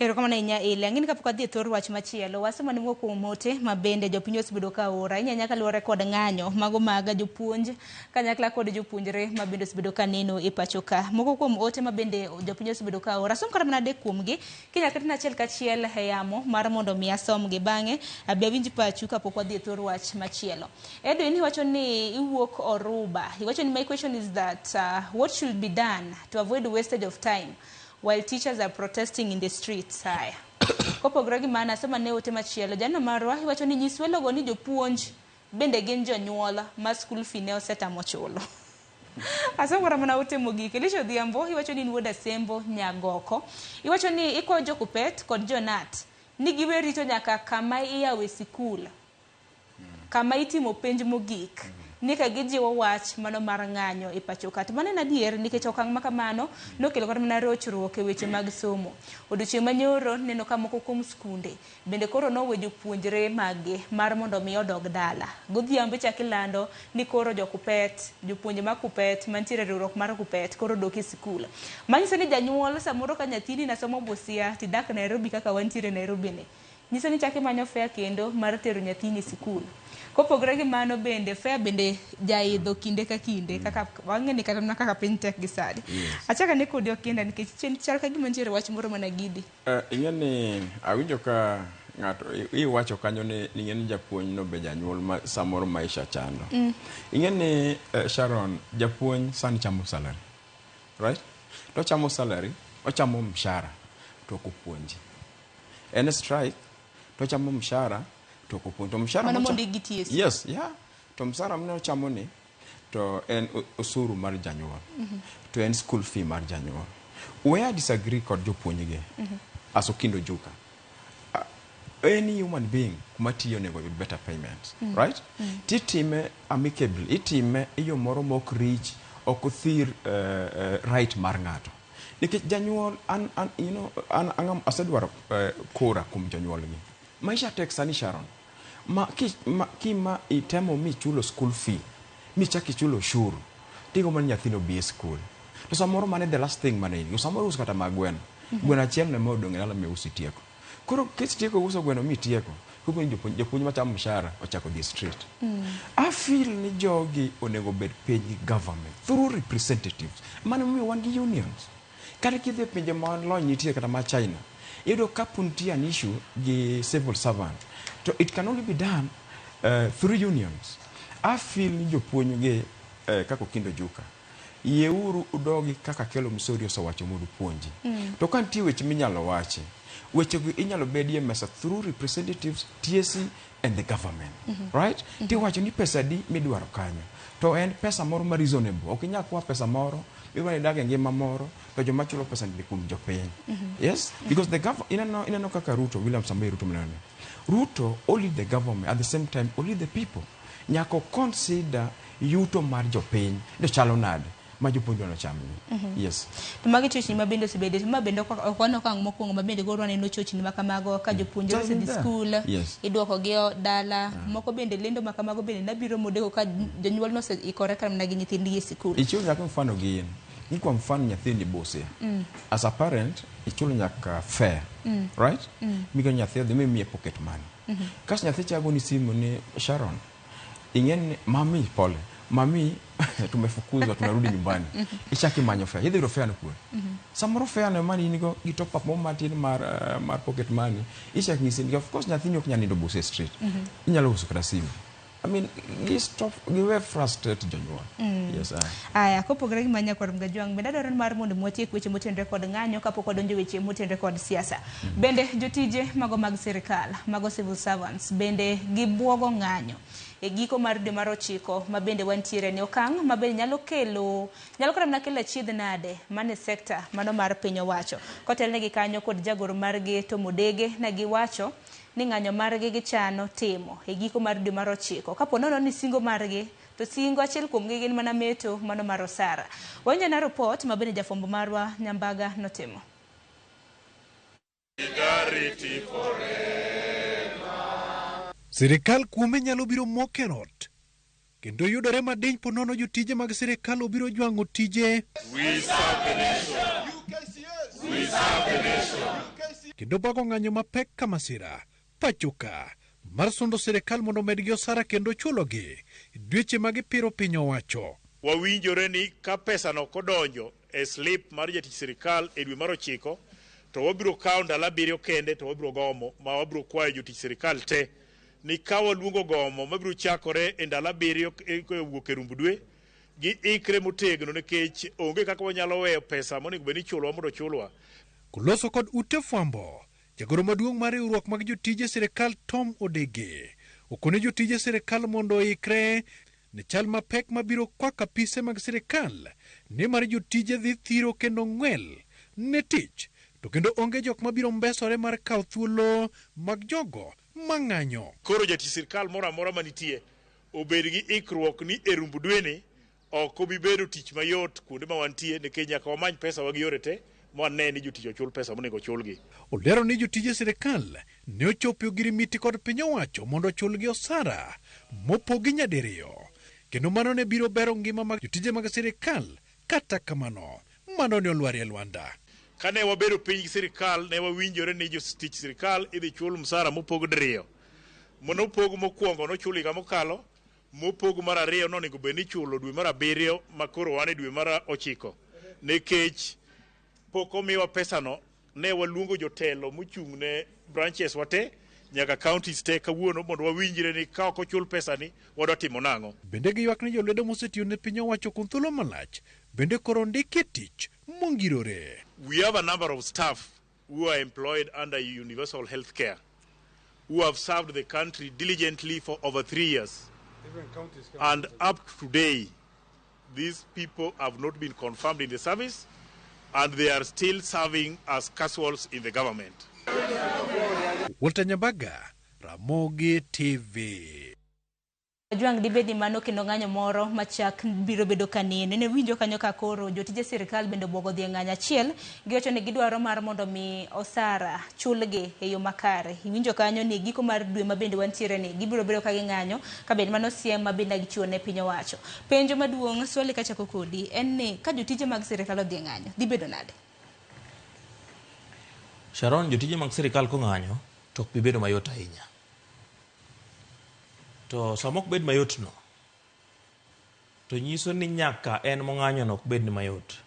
Erokamano ahinya Ile. Ang'e ni kapok adhi e thor wach machielo, wasomo ne moko kuom ote ma bende jopiny osebedo ka oro. Ahinya ahinya kaluwore kod ng'anyo mago mag jopuonj kanyakla kod jopuonjre ma bende osebedo ka neno e pacho ka. Moko kuom ote ma bende jopiny osebedo ka oro. Asom kata mana adek kuomgi. Kinya ketna achiel kachiel e yamo mar mondo mi asomgi. Bang'e abi awinj pachu kapok wadhi e thor wach machielo. Edwin iwacho ni iwuok Oruba. Iwacho ni my question is that what should be done to avoid wastage of time while teachers are protesting in the streets. Haya. Kopogore gi mano, asoma ne ote machielo. Jano marwa iwacho ni nyis welogo ni jopuonj bende gin jonyuol ma school fee ne osetamo chulo. Asomo kata mana ote mogik. Elisha Odhiambo iwacho ni in wuod Asembo Nyagoko. Iwacho ni ikwayo jo Kupet kod Jonat ni giwe rito nyaka kama iyawe sikul. Kama itimo penj mogik. Ni ka gijiwo wach mano mar ng'anyo e pacho ka. To mano en adier nikech okang' ma kamano nokelo kata mana rochruok e weche mag somo. Odiochieng' manyoro neno ka moko kuom skunde bende koro nowe jopuonjre maggi mar mondo mi odog dala. Godhiambo ichak ilando ni koro jo Kupet, jopuonje mag Kupet mantiere e riwruok mar Kupet koro dok e sikul. Manyiso ni janyuol samoro ka nyathini ne somo Busia tidak Nairobi kaka wantiere Nairobi ni. Nyiso ni chak imanyo fare kendo mar tero nyathini e sikul. Kopogore gi mano bende fare bende jaidho kinde ka kinde kaka wang'e ni kata mana kaka piny tek gi sani. Achako ane kodi Okinda nikech chien chal ka gima nitiere wach moro mana gidi. Ing'e ni awinjo ka ng'ato iwacho kanyo ni ing'e ni japuonj no be janyuol ma samoro maisha chando. Ing'e ni Sharon, japuonj sani chamo salary. Right? To ochamo salary, ochamo mshahara to ok opuonji. En strike to ochamo mshahara to ok opuonj. To mshahara Mano mondo gi TSC. Yes, yeah. To mshahara mane ochamo ni to en osuru mar janyuol. To en school fee mar janyuol. Where I disagree kod jopuonj gi as Okindo Juka. Any human being kuma tiyo onego yud better payment, right? Titime amicably, itime e yo moro mok rich, ok othir right mar ng'ato. Nikech janyuol an, an, you know, an, an asedwaro kura kuom jonyuol gi. Maisha tek sani Sharon. Ma, ki, ma, kima itemo michulo school fee, michak ichulo ushuru, tigo mana nyathino bi e school. To samoro mano e the last thing mane in go. Samoro uso kata mag gweno. Gweno achiel no ema odong' e dala miuso itieko. Koro kisetieko uso gweno mitieko, koko ni jopuonj, jopuonj machamo mshahara ochako dhi e street. I feel ni jogi onego bed piny gi government through representatives. Mano emomiyo wan gi unions. Kata kidhi e pinje ma lony nitie kata ma China, iyudo ka po nitie an issue gi civil servant, to it can only be done through unions. I feel ni jopuonj gi kaka Okindo Juka, yieuru udogi kaka Akello Misori osewacho mondo upuonji. To ka nitie weche minyalo wachi, wechego inyalo bedie mesa through representatives, TSC and the government. Right? Tiwacho ni pesa adi midwaro kanyo. To en pesa moro ma reasonable. Ok inyal kwa pesa moro, idwa ni idag e ngima moro, to joma chulo pesa ni kuom jopiny. Yes? Because the ineno, ineno kaka Ruto, William Samoei Ruto mineno ni. Ruto only the government, at the same time only the people. Nyaka consider yuto mar jopiny. To chalo nade? Ma jopuonj dwaro chamni. Yes. To magi chochni ma bende osebede, ma bende ok wan okang' mokwongo ma bende koro waneno chochni ma kamago ka jopuonjre osedhi skul, idwoko gi dala, moko bende lendo ma kamago bende nabiro modeko ka jonyuol noseikore kata mana gi nyithindgi e sikul. Ichiwo nyaka mfano gi in. Ni kwa mfano nyathini Busia. As a parent, ichulo nyaka fare. Right? Migo nyathi odhi mimiye pocket money. Kasto nyathi chago ni simu ni Sharon, ing'e ni mami pole. Mami, tumefukuzwa, tunarudi nyumbani. Ichaki manyo fare. Idhi yudo fare no kuon. Samoro fare no mani in go gi top up mo matin mar pocket money. Ichak nyisi ni of course nyathini ok nyal nindo Busia Street. Inyalo uso kata simu. I mean, gi stop, giwe frustrate jonyuol. Yes. Aya, kopogore gi manya kod Mgajwang', bende adwaro ni mar mondo watiek weche motenore kod ng'anyo kapok wadonjo weche motenore kod siasa. Bende jotije mago mag sirikal, mago civil servants, bende gibuogo ng'anyo e giko mar dwe mar 9 ma bende wantiere ni okang' ma bende nyalo kelo nyalo kata mana kelo achiedh nade mane sekta mano mar piny owacho. Kotelnegi kanyo kod jagoro margi Tom Odege, ne giwacho ni ng'anyo margi gichano timo e giko mar dwe mar 9 kapo nono ni singo margi to singo achiel kuomgi gin mana meto mano mar osara. Wawinjo na report ma bende jafwambo marwa Nyambaga notimo. Sirikal kuome nyalo biro mokerot kendo yudore madiny ponono jotije mag sirikal obiro jwang'o tije kendo bago ng'anyo mapek ka masira pachoka mar sundo sirikal mondo omedgi osara kendo chulogi dweche ma gipiro piny owacho. Wawinjore ni ka pesa no kodonjo e slip mar jatich sirikal e dwe mar 9 to wabiro kawo ndalo 7 kende to wabiro gomo ma wabiro kwayo jotich sirikal te ni ka waluongo gomo mabiro chakore e ndalo 7 kowuok e rumb dwe gi ikre motegno nikech onge kaka wanyalo weyo pesa monego bed ni ichulowa mondo ochulwa. Kuloso kod ute fwambo, jagoro maduong' mar riwruok mag jotije sirikal Tom Odege okone jotije sirikal mondo oikre ne chal mapek mabiro kwako apise mag sirikal nimar jotije dhi thiro kendo ng'wel ne tich to kendo onge jok mabiro mbesore mar kawo thuolo mag jogo mang'anyo. Koro jatich sirikal moro amora manitie obed gi ikruok ni e rumb dweni ok obi bedo tich mayot kuonde ma wantie nikech nyaka wamany pesa wa gi yore te mwane ni jotich ochul pesa monego ochulgi. Olero ni jotije sirikal ne ochopo ogirimiti kod piny owacho mondo ochulgi osara mopogi nyadiriyo kendo mano ne biro bero ngima mag jotije mag sirikal. Kata kamano mano ne olwar e lwanda. Kane wabedo piny gi sirikal ne wawinjore ni jotich sirikal idhi chul msara mopog diriyo. Monopog mokwongo nochul higa mokalo, mopog mar ariyo nonego bed ni ichulo dwe mar 7 ma koro wan e dwe mar 9. Nikech pok omiwa pesano ne waluongo jotelo mochung' ne branches wate nyaka counties te kawuono mondo wawinjre ni ka ok ochul pesani wadwa timo nang'o. Bende giywak ni jolwedo mosetiyo ne piny owacho kuom thuolo malach bende koro ondiki tich mongirore. We have a number of staff who are employed under universal health care who have served the country diligently for over 3 years. And up to today, these people have not been confirmed in the service and they are still serving as casuals in the government. Walter Nyambaga, Ramogi TV. Jwang' dibed ni mano kendo ng'anyo moro machak biro bedo kaneno. Ne winjo kanyo ka koro jotije sirikal bende obwogo dhi e ng'anyo achiel. Giwacho ni gidwaro mar mondo mi osara chulgi e yo makare. Iwinjo kanyo ni giko mar dwe ma bende wantiere ni gibiro bedo ka ging'anyo ka bende mano siem ma bende gichiwo ne piny owacho. Penjo maduong' swali kachako kodi en ni ka jotije mag sirikal odhi e ng'anyo dhi bedo nade? Sharon, jotije mag sirikal kong'anyo to ok bi bedo mayot ahinya. To sama ok bed mayot no, to nyiso ni nyaka en mong'anyo no ok bed ni mayot.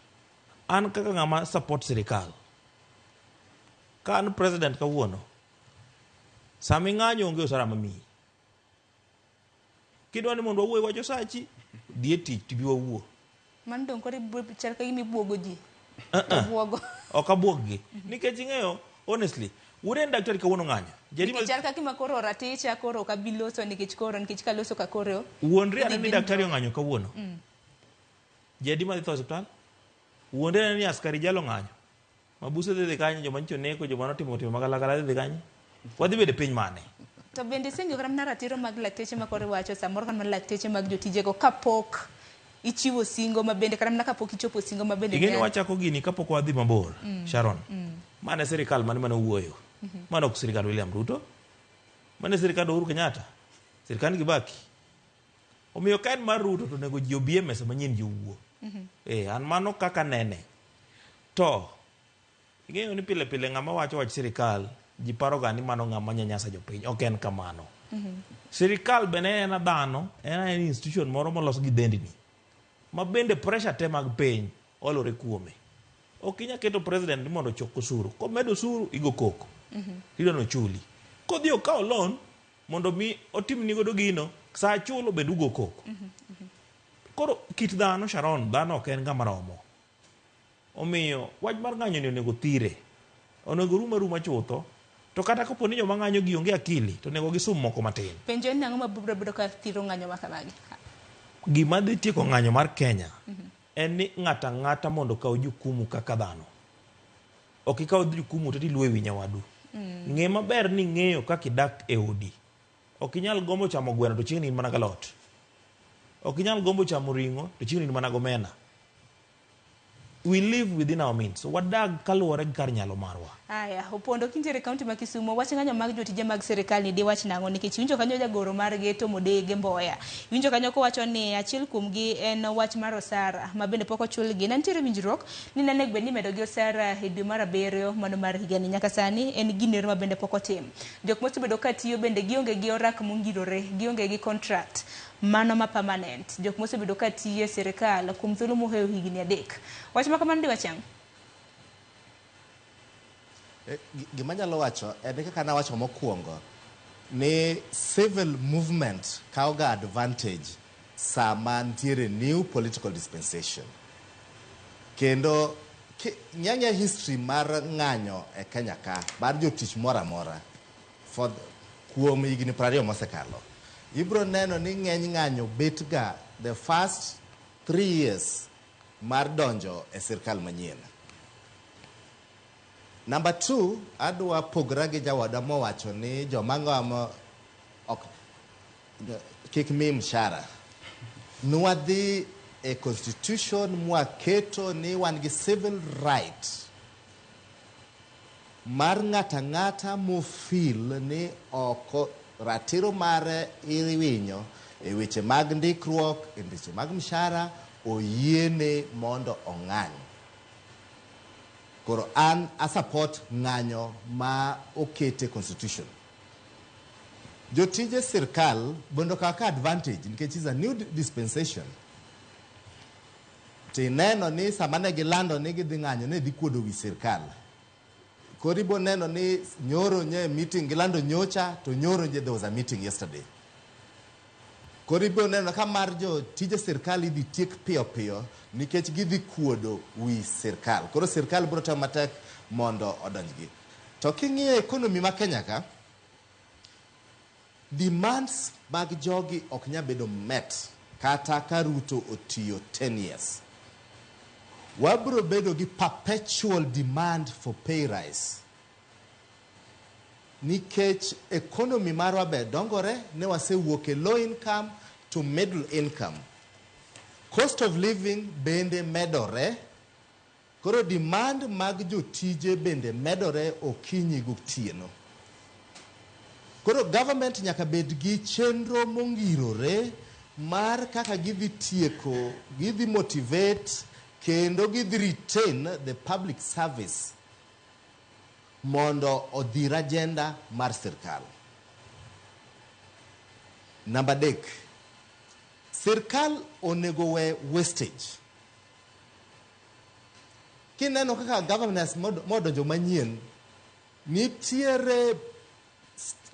An kaka ng'ama support sirikal, ka an president kawuono, sama ing'anyo onge osara mamiyi. Kidwa ni mondo wawuo e wach osachi, dhi e tich tibi wawuo. Mano dong' koro chal ka gima ibuogo ji. Obuogo. Ok abuog gi. Nikech ing'eyo, honestly, wuod en daktari kawuono ng'anyo. Nikech chal ka gima koro raticha koro ok abi loso nikech koro nikech kaloso ka koro Wuondri ane ni daktari ong'anyo kawuono. Ji adi madhi tho e osiptal? Wuondri ane ni askari jalo ng'anyo. Mabuse dhi kanye, joma nyicho neko, joma notimo timbe magalagala dhi kanye? Wadhi bedo e piny mane? To bende iseng'iyo kata mana ratiro mag lakteche ma koro iwacho samoro kata mana lakteche mag jotijego kapok ichiwo singo ma bende kata mana kapok ichopo singo ma bende Ing'e ni wachako gini kapok wadhi mabor, Sharon. Mane sirikal mane mane owuoyo. Mano ok sirikal William Ruto. Mane sirikal Uhuru Kenyatta. Sirikand Kibaki. Omiyo ka en mar Ruto to onego ji obi e mesa manyien ji owuo. An mano kaka nene. To ing'eyo ni pile pile ng'ama wacho wach sirikal ji paro ga ni mano ng'ama nyanyasa jopiny. Ok en kamano. Sirikal bende en a dhano, en en institution moro molos gi dendni ma bende pressure te mag piny olore kuome. Ok inyal keto president ni mondo ochok osuru. Komedo osuru, igo koko. Idwa ni ochuli. Kodhi okawo loan mondo mi otimni godo gino, sa chulo bende ugo koko. Koro kit dhano Sharon, dhano ok en ng'ama romo. Omiyo wach mar ng'anyo ni onego thire. Onego rum aruma chutho. To kata kapo ni joma ng'anyo gi onge akili, to onego gisum moko matin. Penjo en ni ang'o ma biro bedo ka thiro ng'anyo ma kamagi? Gima dhi tieko ng'anyo mar Kenya en ni ng'ato ang'ata mondo okaw jukumu kaka dhano. Ok ikaw jukumu to iluwo e wi nyawadu. Ng'e maber ni ing'eyo kaka idak e odi. Ok inyal gombo chamo gweno to chieng'ni in mana galot. Ok inyal gombo chamo ring'o to chieng'ni in mana gomena. We live within our means. So wadag kaluwore gi kar nyalo marwa. Aya, Opondo kintiere e kaunti ma Kisumo, wach ng'anyo mag jotije mag sirikal ni diwach nang'o nikech iwinjo kanyo jagoro margi Tom Odege Mboya. Iwinjo kanyo kowacho ni achiel kuomgi en wach mar osara ma bende pok ochulgi. Ne nitiere winjruok ni ne onego bed ni imedogi osara e dwe mar abiriyo mano mar higani. Nyaka sani en gino ma bende pok otim. Jok mosebedo ka tiyo bende gionge gi orak mongirore, gionge gi contract mano ma permanent. Jok mosebedo ka tiyo e sirikal kuom thuolo mohewo higni 3. Wach ma kamano diwach ang'o? Gima anyalo wacho en kaka nawacho mokwongo ni civil movement kawo ga advantage sama nitiere new political dispensation. Kendo ng'e history mar ng'anyo e Kenya ka mar jotich moro amora kuom higni 20 mosekalo. Ibiro neno ni ng'eny ng'anyo bet ga the first 3 years mar donjo e sirkal manyien. Number 2, adwa pogra gi jawadwa mowacho ni joma ng'amo ok kik mi mshahara. Nwadhi e constitution mwaketo ni wan gi civil right mar ng'ata ng'ata mofil ni oko ratiro mare iwinyo e weche mag ndikruok, e weche mag mshahara, oyiene mondo ong'any. Koro an a support ng'anyo ma okete constitution. Jotije sirkal mondo okaw ka advantage nikech is a new dispensation. Tineno ni sama ne gilando ni gidhi ng'anyo ne dhi kuodo wi sirkal. Koro ibo neno ni nyoro nye meeting gilando nyocha to nyoro nye there was a meeting yesterday. Koro ibo neno ka mar jotije sirkal idhi tiek piyo piyo nikech gidhi kuodo wi sirkal. Koro sirkal biro temo matek mondo odonjgi. To king'iyo economy ma Kenya ka, demands mag jogi ok nyal bedo met kata ka Ruto otiyo 10 years. Wabiro bedo gi perpetual demand for pay rise. Nikech economy marwa be dongore, ne wasewuok e low income to middle income. Cost of living bende medore. Koro demand mag jotije bende medore okinyi gotieno. Koro government nyaka bed gi chenro mongirore mar kaka gidhi tieko, gidhi motivate, kendo gidhi retain the public service mondo odhir agenda mar sirkal. Namba 3, sirkal onego we wastage. Kineno kaka governors modonjo manyien, nitiere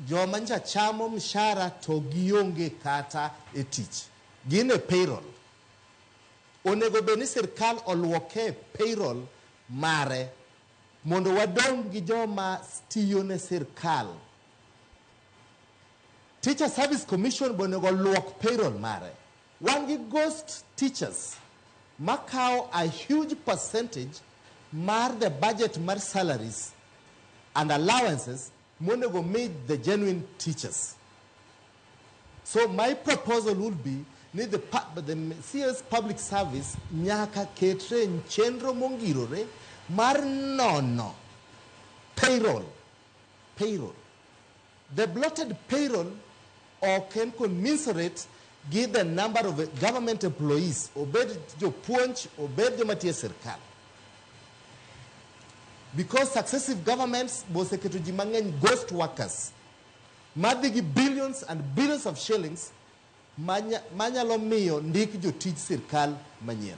joma nyocha chamo mshahara to gionge kata e tich. Gin e payroll. Onego bed ni sirkal oluoke payroll mare mondo wadong' gi joma tiyo ne sirkal. Teacher Service Commission be onego oluok payroll mare. Wan gi ghost teachers makawo a huge percentage mar the budget mar salaries and allowances monego mi the genuine teachers. So my proposal would be ni the CS Public Service nyaka ketre chenro mongirore mar nono payroll. Payroll. The bloated payroll ok en commensurate gi the number of government employees, obed jopuonj, obed joma tiyo e sirkal. Because successive governments boseketo ji mang'eny ghost workers. Madhi gi billions and billions of shillings manyalo miyo ndik jotij sirkal manyien.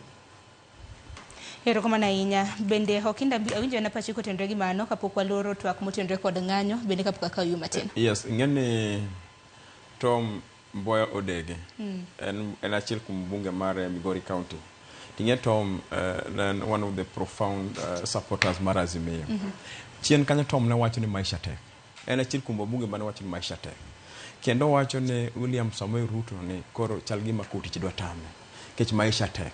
Erokamano ahinya. Bende Okinda awinjo na pachi kotenore gi mano kapok waloro twak motenore kod ng'anyo bende kapok akawo yu matin. Yes, ing'eni Tom Mboya Odege en achiel kuom bunge mar Migori County. Ting'e Tom en one of the profound supporters mar Azimio. Chien kanyo Tom ne wacho ni maisha tek. En achiel kuom wabunge mane wacho ni maisha tek. Kendo wacho ni William Samoei Ruto ni koro chal gima kotich dwa tame. Nikech maisha tek.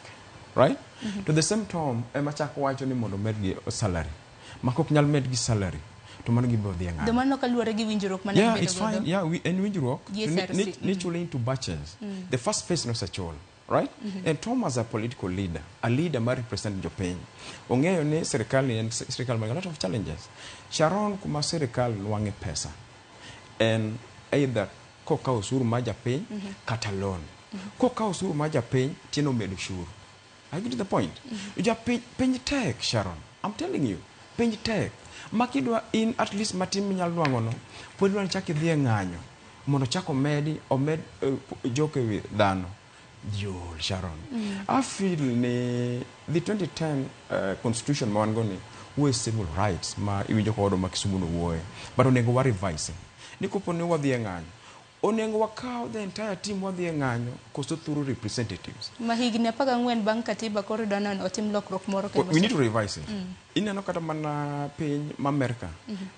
Right? To the same Tom ema chako wacho ni mondo medgi salary. Ma kok nyal medgi salary to mano gibiro dhi e ng'anyo. Do mano kaluwore gi winjruok mane Yeah, gibedo it's fine. godo? Yeah, en winjruok Gi to SRC. ni chule into batches. The first phase nosechul. Right? And Tom as a political leader, a leader ma represent jopiny, ong'eyo ni sirikal ni en sirikal man gi a lot of challenges. Sharon kuma sirikal nwang'e pesa en either kokawo osuru mar japiny kata loan. Kokawo osuru mar japiny tiende omedo osuru. I get to the point. Japiny piny tek Sharon. I'm telling you, piny tek. Ma kidwa in at least matin minyalo nwang'o no, pod idwa ni chak idhi e ng'anyo mondo chak omed jok ewi dhano. Diol Sharon. I feel ni the 2010 constitution ma wan go ni wuoyo civil rights ma iwinjo ka wadwa ma Kisumu no wuoye, but onego wa revise. Ni kopo ni wadhi e ng'anyo, onego wakaw the entire team wadhi e ng'anyo koso through representatives. Ma higni 14 bang' katiba koro idwa ni otim lokruok moro kendo. We need to revise it. Ineno kata mana piny ma America,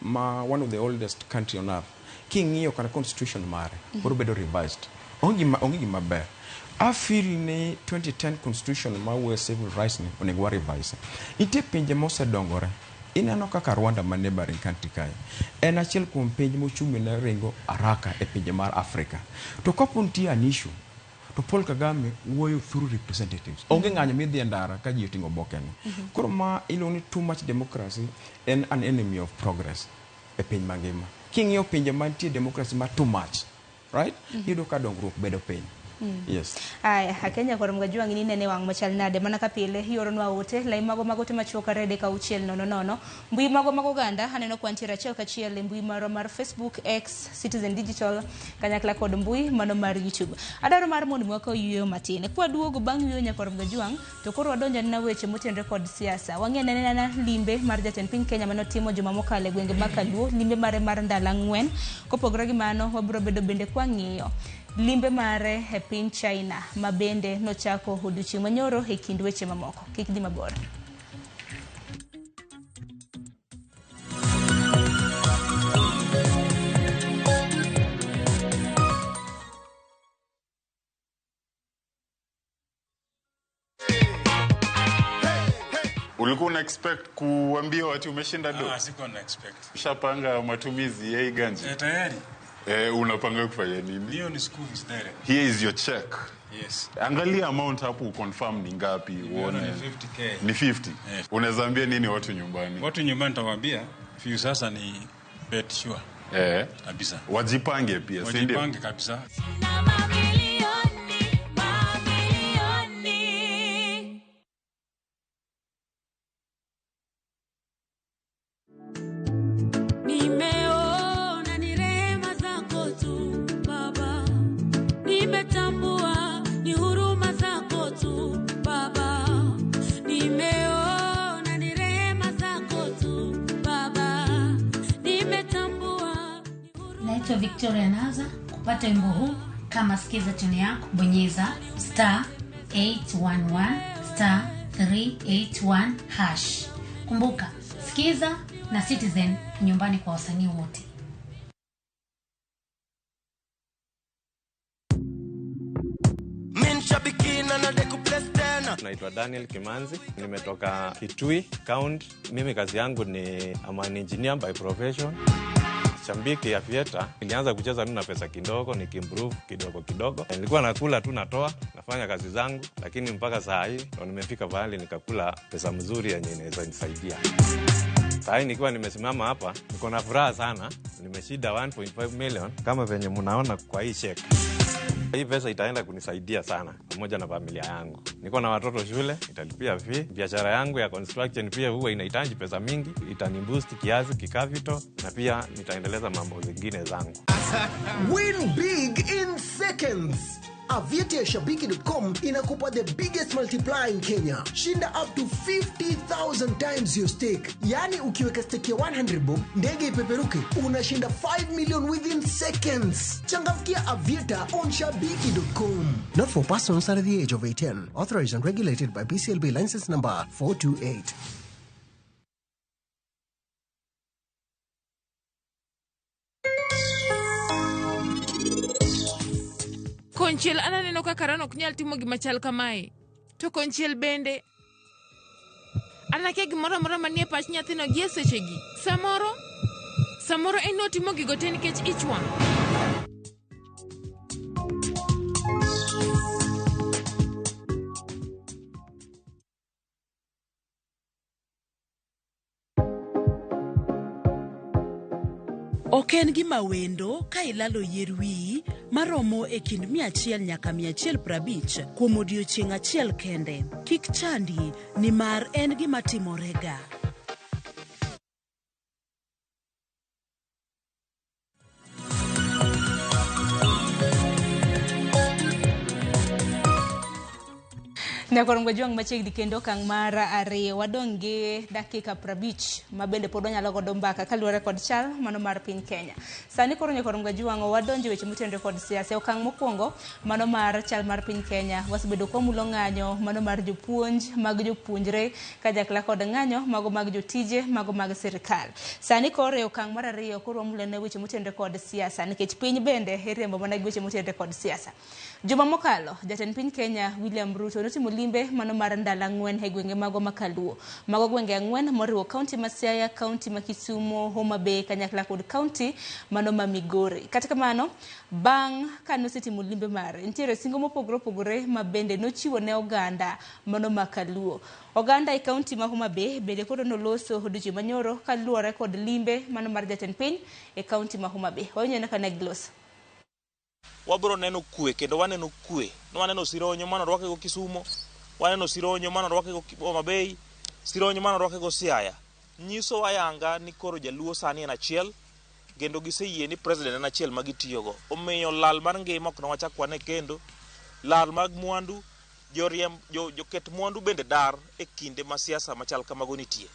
ma one of the oldest country on earth, king'iyo kata constitution mare, koro bedo revised. Onge gima ber. I feel ni 2010 constitution ma wuoyo civil rights ni onego wa revise. Nitie pinje mosedongore. Ineno kaka Rwanda ma neighboring country kae. En achiel kuom piny mochumi ne ringo haraka e pinje mar Africa. To kapo nitie an issue, to Paul Kagame wuoyo through representatives. Onge ng'anyo midhi e ndara ka ji oting'o oboke ni. Koro ma iluongo ni too much democracy en an enemy of progress e piny mangima. King'iyo pinje mantie democracy ma too much, right? Iyudo ka dongruok bedo piny. Yes. Aya, Akenya kod Mgajwang' ni nene wang' machal nade mana ka pile ioronwa ote lai mago mag ote machuok 2 3 6 0 0 mbui mago mag oganda aneno kwantiere achiel kachiel e mbui marwa mar Facebook, X, Citizen Digital kanyakla kod mbui mano mar YouTube. Adwaro mar mondo mi wakaw yueyo matin. Kwaduogo bang' yueyo nyakwar Mgajwang' to koro wadonjo anena weche motenore kod siasa. Wang'e anena limbe mar jatend piny Kenya manotimo juma mokalo e gwenge mag Kaluo, limbe mare mar ndalo 4. Kopogore gi mano, wabiro bedo bende kwang'iyo limbe mare e piny China ma bende nochako odiochieng' manyoro e kind weche mamoko. Kik dhi mabor. Ulikuwa una expect kuambia watu umeshinda do? Ah, sikuwa na expect. Ushapanga matumizi ya hii ganji? Eh, tayari. Eh, unapanga kufanya nini? Hiyo ni school fees direct. Here is your check. Yes. Angalia amount hapo confirm ni ngapi Nimeona uone. ni 50K. Ni 50. Eh. Unaweza ambia nini watu nyumbani? Watu nyumbani nitawaambia fees sasa ni bet sure. Eh. Kabisa. Wajipange pia, si ndio? Wajipange kabisa. Mamilioni, mamilioni. Nimeona ni rehema zako tu Baba, nimetambua ni huruma zako tu Baba, nimeona ni rehema zako tu Baba, nimetambua. Naitwa Victoria Naza. Kupata wimbo huu kama sikiza tune yako, bonyeza *811*381#. Kumbuka, sikiza na Citizen nyumbani kwa wasanii wote. Naitwa Daniel Kimanzi, nimetoka Kitui County. Mimi kazi yangu ni I'm an engineer by profession. Shabiki ya Aviator, nilianza kucheza tu na pesa kidogo, nikiimprove kidogo kidogo. Nilikuwa nakula tu natoa, nafanya kazi zangu, lakini mpaka saa hii ndo nimefika pahali nikakula pesa mzuri yenye inaweza nisaidia. Saa hii nikiwa nimesimama hapa, niko na furaha sana, nimeshinda 1.5 million kama venye mnaona kwa hii cheque. Hii pesa itaenda kunisaidia sana pamoja na familia yangu. Niko na watoto shule, italipia fee. Biashara yangu ya construction pia huwa inahitaji pesa mingi, itaniboost kiasi kicapital, na pia nitaendeleza mambo zingine zangu. Win big in seconds. Aviator ya Shabiki.com inakupa the biggest multiplier in Kenya. Shinda up to 50,000 times your stake. Yaani ukiweka stake ya 100 bob, ndege ipeperuke, unashinda 5 million within seconds. Changamkia Aviator on Shabiki.com. Not for persons under the age of 18. Authorized and regulated by BCLB license number 428. Konchiel an aneno kaka Ran ok nyal timo gima chal kamae. To konchiel bende an akia gimoro amora manie pach nyathino gie sechegi. Samoro samoro en notimo gigo te nikech ich wang'. Ok en gima wendo ka ilalo yier wiyi maromo e kind 100 nyaka 150 kuom odiechieng' achiel kende. Kik chandi nimar en gima timorega. Nyakorongo juang' machiegni kendo okang' mar ariyo wadong' gi dakika 50 ma bende pod wanyalo godo mbaka kaluwore kod chal mano mar piny Kenya. Sani koro Nyakorongo Jwang' wadonjo e weche motenore kod siasa. Okang' mokwongo mano mar chal mar piny Kenya wasebedo kwamulo ng'anyo mano mar jopuonj mag jopuonjre kanyakla kod ng'anyo mago mag jotije mago mag sirikal. Sani koro e okang' mar ariyo koro wamulo ne weche motenore kod siasa nikech piny bende iriembo mana gi weche motenore kod siasa. Juma mokalo jatend piny Kenya William Ruto notimo limbe mano mar ndalo ang'wen e gwenge mago makaluo. Mago gwenge ang'wen moriwo kaunti ma Siaya, kaunti ma Kisumu, Homa Bay kanyakla kod kaunti mano ma Migori. Kata kamano, bang' ka nosetimo limbe mare, nitiere singo mopogore opogore ma bende nochiwo ne oganda mano makaluo. Oganda e kaunti ma Homa Bay bende koro noloso odiochieng' manyoro kaluwore kod limbe mano mar jatend piny e kaunti ma Homa Bay. Wawinjo kaka ne giloso. Wabro neno kwe kendo waneno kwe. Waneno sironyo mano rwake go Kisumo, waneno sironyo mano rwake go Homa Bay, sironyo mano rwake go Siaya. Nyiso ayanga ni koro jaluo sani en achiel kendo giseyie ni president en achiel ma gitiyogo. Omiyo lal mar ngima ok nwachak wane kendo, lal mag mwandu, joriemb joket mwandu bende dar e kinde ma siasa machal kamago nitie.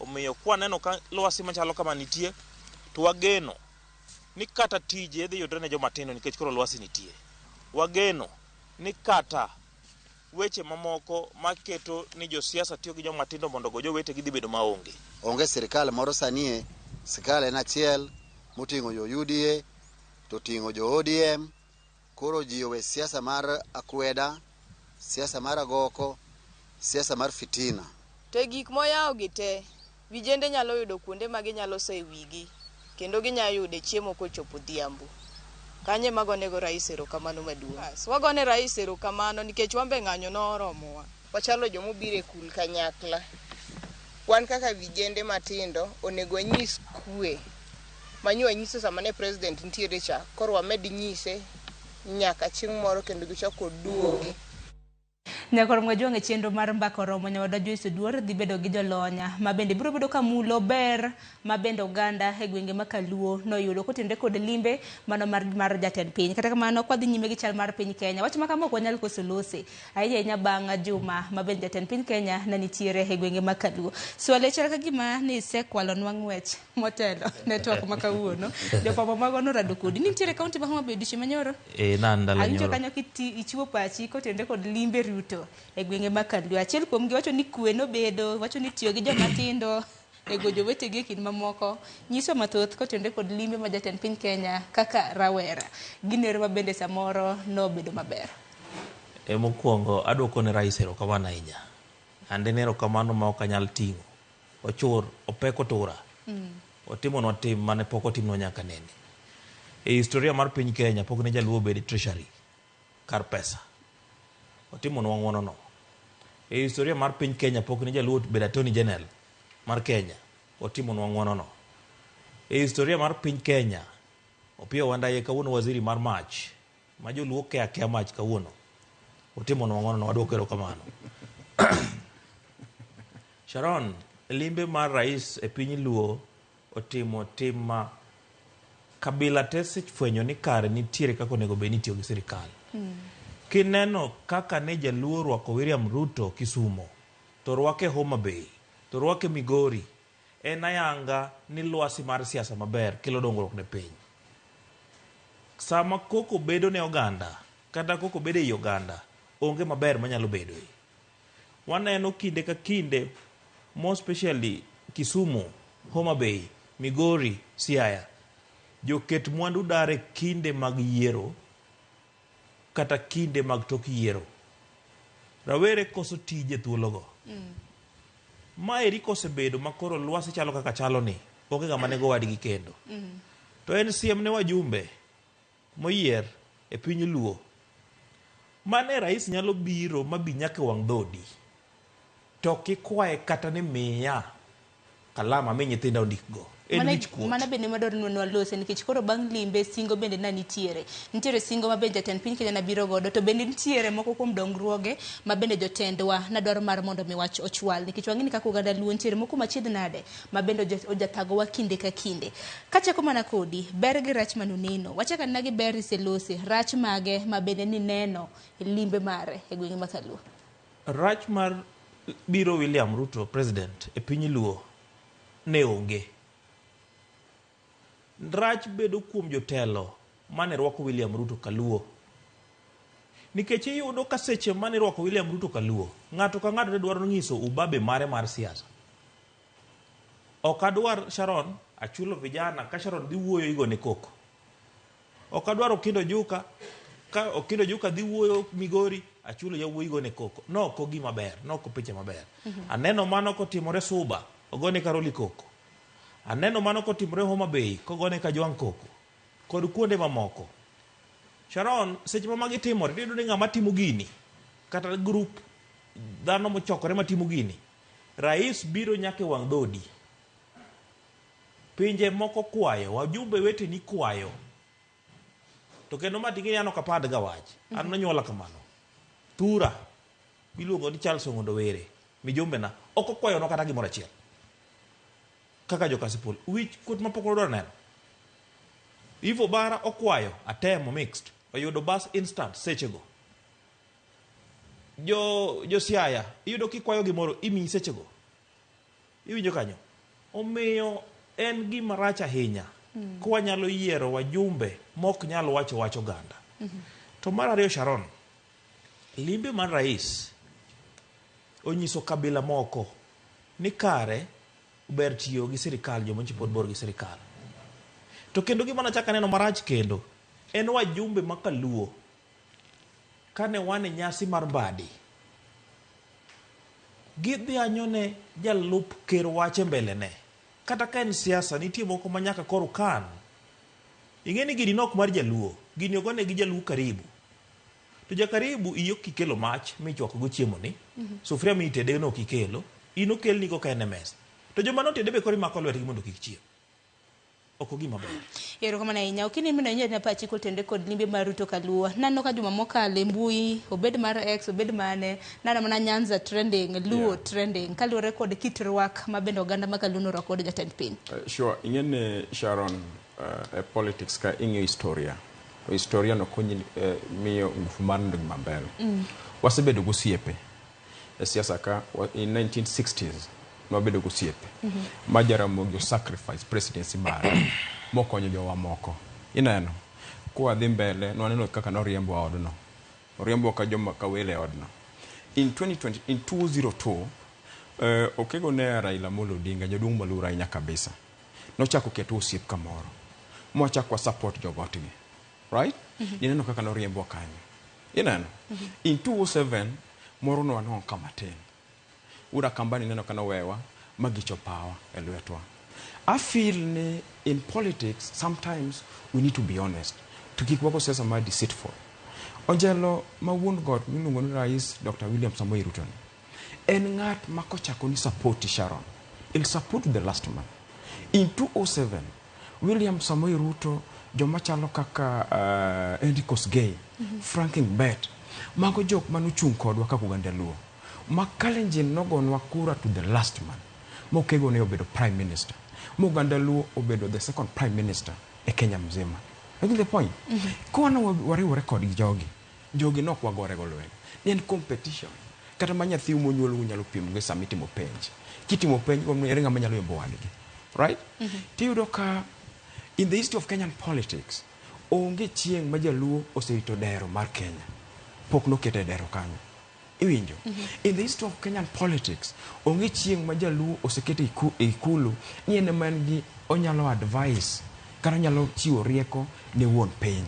Omiyo kwaneno ka lwasi machalo kama nitie, to wageno ni kata tije dhi yudre ne joma tindo nikech koro lwasi nitie. Wageno ni kata weche mamoko maketo ni josiasa tiyo gi joma tindo mondo ogo jowetegi dhi bedo maonge. Onge sirikal moro sani, sirikal en achiel moting'o jo UDA to ting'o jo ODM. Koro ji owe siasa mar akweda, siasa mar agoko, siasa mar fitina. To e gik moyawo gi te, vijende nyalo yudo kuonde ma ginyalo soe wigi kendo ginyalo yude chiemo kochopo odhiambo. Kanye magonego rais erokamano maduong'. Wagone rais erokamano nikech wambe ng'anyo noromowa. Wachalo jomobiro e kul kanyakla. Wan kaka vijende matindo onego wanyis kwe manyo wanyiso sama ne president nitiere cha, koro wamed nyise nyaka chieng' moro kendo gichak oduogi. Nyakorongo Jwang' e chenro mar mbaka oromo nyawadwa Joyce Oduor dhi bedo gi jolonya ma bende biro bedo kamulo ber ma bende oganda e gwenge ma Kaluo noyudo kotenore kod limbe mano mar jatend piny. Kata kamano kwa dhi nyime gi chal mar piny Kenya, wach ma kama ok wanyal koso lose ahinya ahinya bang' juma ma bende jatend piny Kenya ne nitiere e gwenge ma Kaluo. Swale chal ka gima ni isekwalonwa ng'wech motelo ne twak ma kawuono. Jofwambo mago norado kodi. Nitiere kaunti ma Homa Bay odiochieng' manyoro? Nan ndalo Awinjo nyoro. kanyo ichiwo pachi kotenore kod limbe Ruto e gwenge ma Kaluo. Achiel kuomgi wacho ni kwe nobedo, wacho ni tiyo gi joma tindo e go jowetegi e kind mamoko. Nyiso mathoth kotenore kod limbe ma jatend piny Kenya kaka rawera. Ginero ma bende samoro nobedo maber. E mokwongo aduoko ne rais erokamano ahinya. Ande ne erokamano ma ok anyal ting'o. Ochur, opek otura. Otimonwa tim mane pok otimnwa nyaka nene. E historia mar piny Kenya pok ne jaluo obed e treasury kar pesa. Otimonwa ng'uono no. E historia mar piny Kenya pok ne jaluo obed attorney general mar Kenya. Otimonwa ng'uono no. E historia mar piny Kenya, Opiyo Wandayi kawuono waziri mar mach. ma joluo ke akeya mach kawuono. Otimonwa ng'wono no waduoko erokamano. Sharon, limbe mar rais e piny Luo otimo tim ma kabila te sefwenyo ni kare nitiere kaka onego bed ni itiyo gi sirikal. Kineno kaka ne jaluo orwako William Ruto Kisumo, to orwake Homa Bay, to orwake Migori, en ayanga ni lwasi mar siasa maber kelo dongruok ne piny. Sama koko bedo ne oganda, kata koko bedo ei oganda, onge maber manyalo bedoe. Waneno kinde ka kinde, more especially Kisumu, Homa Bay, Migori, Siaya, joket mwandu dar e kinde mag yiero kata kinde mag tok yiero. Rawere koso tije thuologo. Maeri kosebedo makoro lwasi chalo kaka chalo ni, onge ng'ama nego wadgi kendo. To en siem ne wajumbe moyier e piny Luo. Mane rais nyalo biro mabi nyaka e wang' dhodi. To kikwaye kata ni miya kalam ami nyithinda ondikgo. En wich kuot. Mano bende madwaro ni walose nikech koro bang' limbe singo bende na nitiere. Nitiere singo ma bende jatend piny Kenya nabiro godo to bende nitiere moko kuom dongruoge ma bende jotendwa nadwaro mar mondo mi wach ochwal nikech wang'e ni kaka oganda Luo nitiere moko machiedh nade ma bende ojathagowa kinde ka kinde. Kachako mana kodi, ber gi rach manuneno. Wachak anena gi ber iselose, rach mage ma bende nineno e limbe mare e gwenge ma Kaluo. Rach mar biro William Ruto president e piny Luo ne onge. Rach bedo kuom jotelo mane rwako William Ruto Kaluo. Nikech iyudo ka seche mane rwako William Ruto Kaluo, ng'ato ka ng'ato ne dwaro nyiso ubabe mare mar siasa. Ok adwar Sharon, achulo vijana ka Sharon dhi wuoyo igone koko. Ok adwar Okindo Juka, ka Okindo Juka dhi wuoyo Migori, achulo yawuoyi igone koko. Noko gima ber, noko picha maber. Aneno mano kotimore Suba, ogone Karoli koko. Aneno mano kotimore Homa Bay, kogone Kajwang' koko. Kod kuonde mamoko. Sharon, seche ma magi timore, tiyudo ni ng'ama timo gini, kata group dhano mochokore matimo gini, rais biro nyaka e wang' dhodi. Pinje moko kwayo, wajumbe weteni kwayo. To kendo ma ting'eni an ok apand ga wach. An nonyuola kamano. Thura, miluongo ni Charles Ong'ondo Were, mijumbena, ok okwayonwa kata gimoro achiel. Kaka jo Kasipul, wich kuot mapok wadwaro neno. Ivo Bara okwayo, atemo mixed, oyudo bus instant sechego. Jo Siaya, iyudo kikwayo gimoro, imiyi sechego. Iwinjo kanyo? Omiyo en gima rach ahinya ka wanyalo yiero wajumbe mok nyal wacho wach oganda. To mar ariyo Sharon, limbe mar rais onyiso kabila moko ni kare ber tiyo gi sirikal joma pod bor gi sirikal. To kendo gima nachako aneno marach kendo en wajumbe ma Kaluo kane wan e nyasi mar Mbadi gidhianyo ne jalup ker wach e mbele ne. Kata ka en siasa nitie moko ma nyaka koro kan. Ing'e ni gini nok mar jaluo, gini ogone gi jaluo karibu. To jakaribu iyi ok ikelo mach michwako go chiemo ni, sufuria mitede no ok ikelo, in okelni go ka en e mesa. To joma notede be koro imako lwetgi mondo kik chiem. Ok ogima ber. Erokamano ahinya. Okini mina inyalo na pachi kotenore kod limbe mar Ruto Kaluo. Naneno ka juma mokalo e mbui, obed mar X, obed mane, naneno mana Nyanza trending, Luo trending, kaluwore kod kit rwak ma bende oganda ma Kaluo norwako godo jatend piny. Sure, ing'e ni Sharon, e politics ka ing'iyo historia, to historia no konyi miyo ngufu mar neno gima mbele. Wasebedo gosiepe e siasa ka in 1960s nwabedo gosiepe ma Jaramogi sacrifice presidency mare mokonyo jowa moko. Ineno, kwa dhi mbele nwaneno kaka noriembwa odno. Oriembwa ka joma ka wele e odno. In 2020, in 2002 Okego ne Raila Amolo Odinga jaduong' maluor ahinya kabisa. Nochako keto osiep kamoro. Mwachako wa support jogotgi. Right? Ineno kaka noriembwa kanyo. Ineno? In 2007 moro nwanwang'o ka matin. Ura Kambani neno ka nowewa magicho power e lwetwa. I feel ni in politics sometimes we need to be honest. To kik wago siasa ma deceitful. Onjelo ma wuon got miluongo ni Rais Dr. William Samoei Ruto ni en ng'at ma kochako ni support Sharon, he'll support the last man. In 2007, William Samoei Ruto Joma chalo kaka Henry Kosgei, Frank Mbet, mago jok manochung' kodwa kaka oganda Luo. Ma Kalenjin nogonwa kura to the last man. Mokego ne obedo prime minister. Ma oganda Luo obedo the second prime minister e Kenya mzima. You get the point? Kono wariwore kodgi jogi. Jogi nok wagore go lweny. Ni en competition. Kata ma nyathiu monyuol unyalo pimo gi sama itimo penj. Kitimo penj, ere ng'ama nyalo yombo wadgi. Right? Tiyudo ka in the history of Kenyan politics, onge chieng' ma jaluo oserito dero mar Kenya. Pok nokete e dero kanyo. Iwinjo? In the history of Kenyan politics, onge chieng' ma jaluo osekete e ikulu ni en ema en gi onyalo advice kata onyalo chiwo rieko ne wuon piny.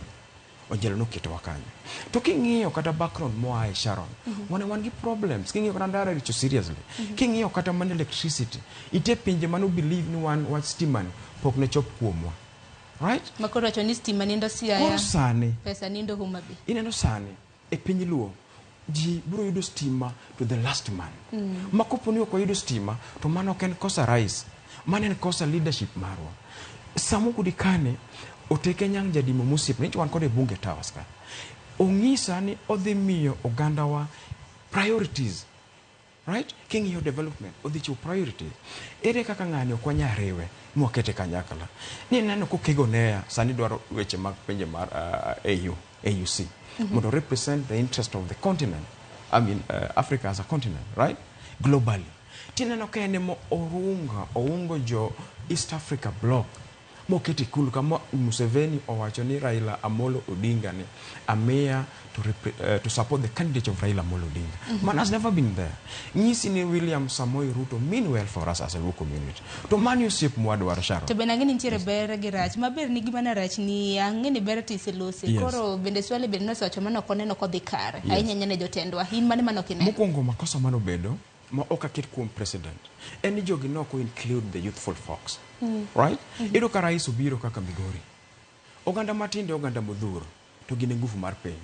Onjelo noketowa kanyo. To king'iyo kata background moa e Sharon, wan gi problems. King'iyo kata ndara richo seriously. King'iyo kata mana electricity, nitie pinje mano believe ni wan wach stima ni pok ne chop kuomwa. Right? Makoro wacho ni stima nindo Siaya. Koro sani, Pesa nindo Homa Bay. ineno sani e piny Luo ji biro yudo stima to the last man. Ma kopo ni ok wayudo stima to mano ok en kosa rais, mano en kosa leadership marwa. Samo kudikane Oteke Nyang' Jadimo mosiep ni wan kode e Bunge Towers ka. Ong'isa ni odhi miyo ogandawa priorities. Right? King'iyo development, odhi chiwo priorities. Ere kaka ng'ani ok wanyal riwe mwakete kanyakla? Ni neno kokego neya sani dwaro weche mag pinje mar AU, AUC mondo represent the interest of the continent. I mean, Africa as a continent, right? Globally. Tineno ka en ema orunga, oungo jo East Africa bloc mokete ikulu kama Museveni owacho ni Raila Amolo Odinga ni amiya to support the candidate of Raila Amolo Odinga. Man has never been there. Nyisi ni William Samoei Ruto mean well for us as a Luo community. To mani osiep mwadwaro Sharon. To bende ang'e ni nitiere ber gi rach. Maber ni gima na rach ni ang'e ni ber to iselose. Koro bende swali bende nosewacho mano ok oneno kodhi kare. Ahinya ahinya ne jotendwa. In mane mane ok ineno? Mokwongo makosa manobedo ma ok aket kuom president en ni jogi nok include the youthful folks. Right? Iyudo ka rais obiro kaka Migori. Oganda matindo e oganda modhuro to gin e nguvu mar piny.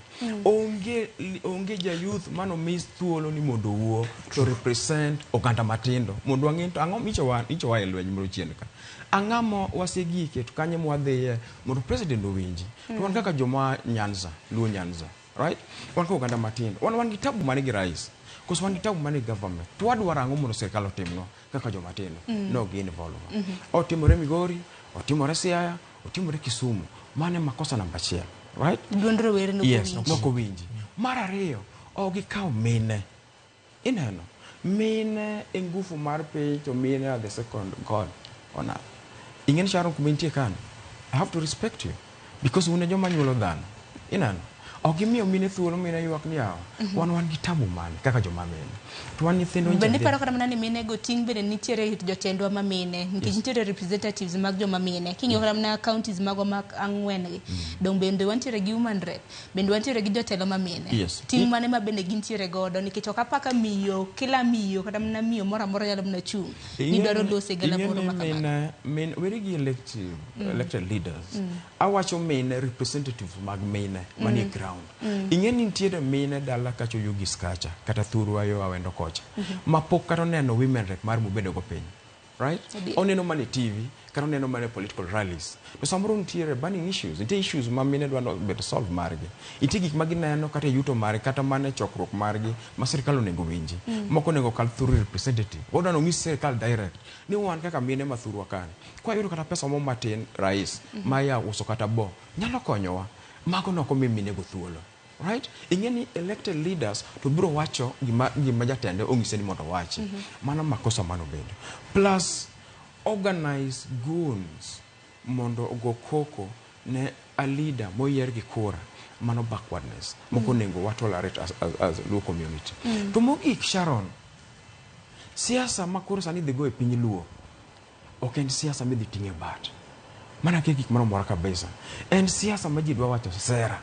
Onge ja youth mano mi thuolo ni mondo owuo to represent oganda matindo mondo wang'e to ang'o micho wa e lweny moro chien ka. Ang'o ma wasegike to kanye mwadhiye mondo president owinji. To wan kaka joma Nyanza, Luo Nyanza, right? Wan kaka oganda matindo. Wan gi tabu mane gi rais. Koso wan gi tabu mane gi government. To wadwaro ang'o mondo sirkal otimnwa kaka joma tindo. No gi involve. Otimore Migori, otimore Siaya, otimore Kisumu. Mano e makosa namba achiel. Right? Duond rowere nok Yes, owinji. nok owinji. Mar ariyo, ok gikaw mine. Ineno, mine e nguvu mar piny to mine are the second god on earth. Ing'e ni Sharon kuma intie kanyo, I have to respect you because un e joma nyuolo dhano. Ineno, ok gimiyo mine thuolo mine ywak ni yawa. Wan gi tabu mane kaka joma mine. To wan nyithindo Bende nje. iparo kata mana ni mine go ting' bende nitiere jotendwa ma mine nikech nitiere representatives mag joma mine. King'iyo kata mana counties magwa mag ang'wen gi, dong bende wantiere gi woman rep, bende wantiere gi jotelo ma mine. Ting' mane ma bende gintiere godo nikech ok apaka miyo, kila miyo kata mana miyo moro amora nyalo mana chung' ni dwaro lose e galamoro ma kamano. Mine, weri gi elected leaders. Awacho mine representatives mag mine manie ground. Ing'e ni nitiere mine dala kacha Oyugis kacha kata thurwa yo Awendo kocha ma pok kata oneno women rep mar mobedo go piny. Right? Oneno mana e TV kata oneno mana e political rallies. To samoro nitiere burning issues, nitie issues ma mine dwa bedo solve margi. Nitie gik ma gineno kata e yuto margi kata mana e chokruok margi ma sirkal onego winji. Moko onego kal through representative. Wadwa ni onyis sirkal direct ni wan kaka mine ma thurwa kani. Kwa yudo kata pesa mo matin rais ma ya uso kata bo nyalo konyowa. Mago nok omi mine go thuolo. Right? Ing'e ni elected leaders to biro wacho gima jatende onyise ni mondo owachi. Mano makosa mano bedo. Plus organize goons mondo ogo koko ne a leader moyier gi kura. Mano backwardness. Moko onego wa tolerate as Luo community. To mogik Sharon, siasa ma koro sani dhi go e piny Luo ok en siasa midhi ting'e bat. Mana ke gik moro mora kabisa. En siasa ma ji dwa wacho sera.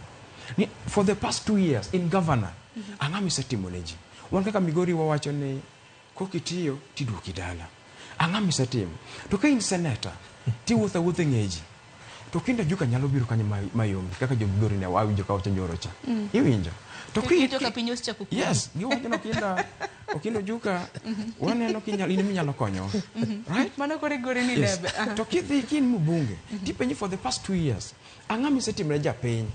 Ni for the past 2 years in governor, ang'o misetimo ne ji? Wan kaka Migori wawacho ni kokitiyo tiduoki dala. Ang'o misetimo? To ka in senator, tiwuotho awuotha e ng'e ji. To kinda Juka nyalo biro kanyo mayombi kaka jo Migori ne wawinjo ka wacho nyoro cha. Iwinjo? To Iwinjo ka piny osechako kuyo. Yes, giwacho ni kinda Okindo Juka, waneno kinyalo in minyalo konyowa. Right? Mano koro igori ni Yes. debe. Aha. To kidhi kin mbunge, tipenji for the past 2 years, ang'o misetimne japiny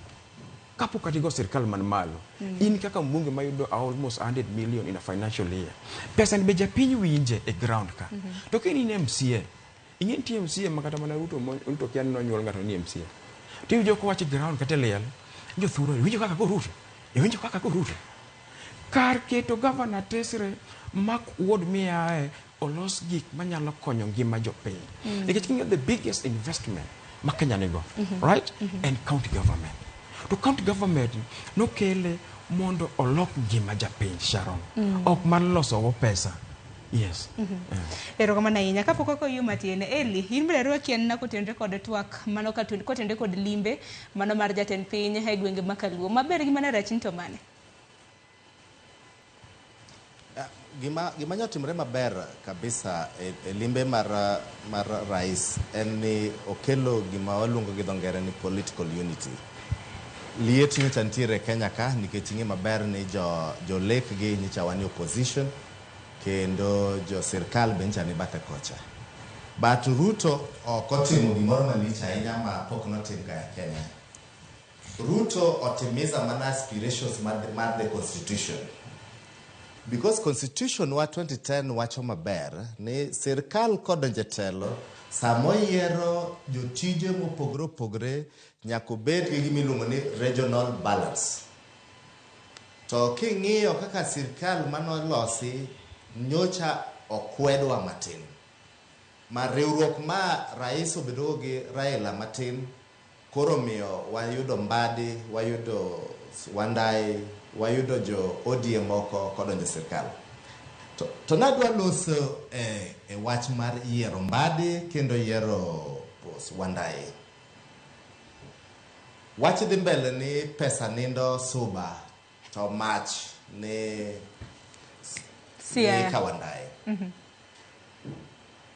kapok kata igo sirikal man malo? In kaka mbunge mayudo almost 100 million in a financial year. Pesa ni be japiny winje e ground ka. To ka in MCA, ing'e nitie MCA ma kata mana Ruto Ruto kia ni nonyuol ng'ato ni MCA. To iwinjo kowacho e ground kata e liel, jothuro iwinjo kaka go Ruto, iwinjo kaka go Ruto. Kar keto gavana tesre mak wuod miaye olos gik manyalo konyo ngima jopiny. Nikech king'iyo the biggest investment ma Kenya nigo, right? En county government. To county government nokele mondo olok ngima japiny, Sharon. Ok mar loso go pesa. Yes. Erokamano ahinya. Kapok ok oyie matin, Eli, in bende arwaki anena kotenore kod twak mano kotenore kod limbe mano mar jatend piny e gwenge ma Kaluo. Maber gi mana rach ni to mane? Gima nyotimre maber kabisa e limbe mar rais en ni okelo gima waluongo gi dho ngere ni political unity. Liet nyocha nitiere e Kenya ka nikech ing'e maber ni jo lek gi nyocha wan e opposition kendo jo sirkal be nyocha ni bathe kocha. But Ruto ok otimo gimoro malich ahinya ma pok notim ga e Kenya. Ruto otimiza mana aspirations mar the constitution. Because constitution wa 2010 wacho maber ni sirkal kodonjo e telo sama oyiero jotije mopogore opogore nyaka obed gi gima iluongo ni regional balance. To king'iyo kaka sirkal manolosi nyocha okwedwa matin. Ma riwruok ma rais obedogo gi Raila matin koro miyo wayudo Mbadi, wayudo Wandai, wayudo jo ODM moko kodonjo e sirkal. To nadwa loso e wach mar yiero Mbadi kendo yiero Wandai. Wach dhi mbele ni pesa nindo Suba to mach ni Siaya. Ni Kawandai.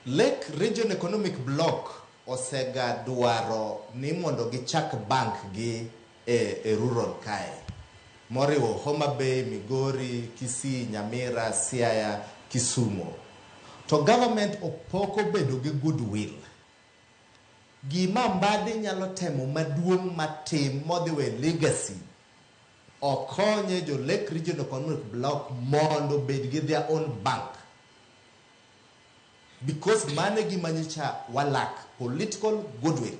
Lake Region Economic Bloc osega dwaro ni mondo gichak bank gi e rural kae moriwo Homa Bay, Migori, Kisii, Nyamira, Siaya, Kisumu. To government pok obedo gi goodwill. Gima Mbadi nyalo temo maduong' matim modhi we legacy okonye jo Lake Region Economic Bloc mondo obed gi their own bank. Because mano e gima nyocha walak political goodwill.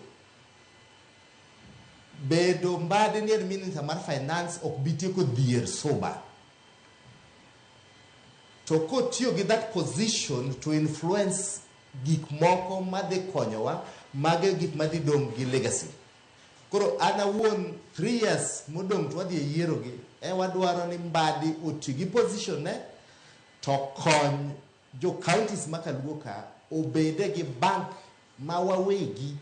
Bedo Mbadi ni en minister mar finance ok bi tieko dhier Suba. To kotiyo gi that position to influence gik moko madhi konyowa, mago e gik madhi dong' gi legacy. Koro an awuon 3 years modong' to wadhi e yiero gi, e wadwaro ni Mbadi oti gi position ne to kony jo counties ma Kaluo ka obede gi bank ma wawegi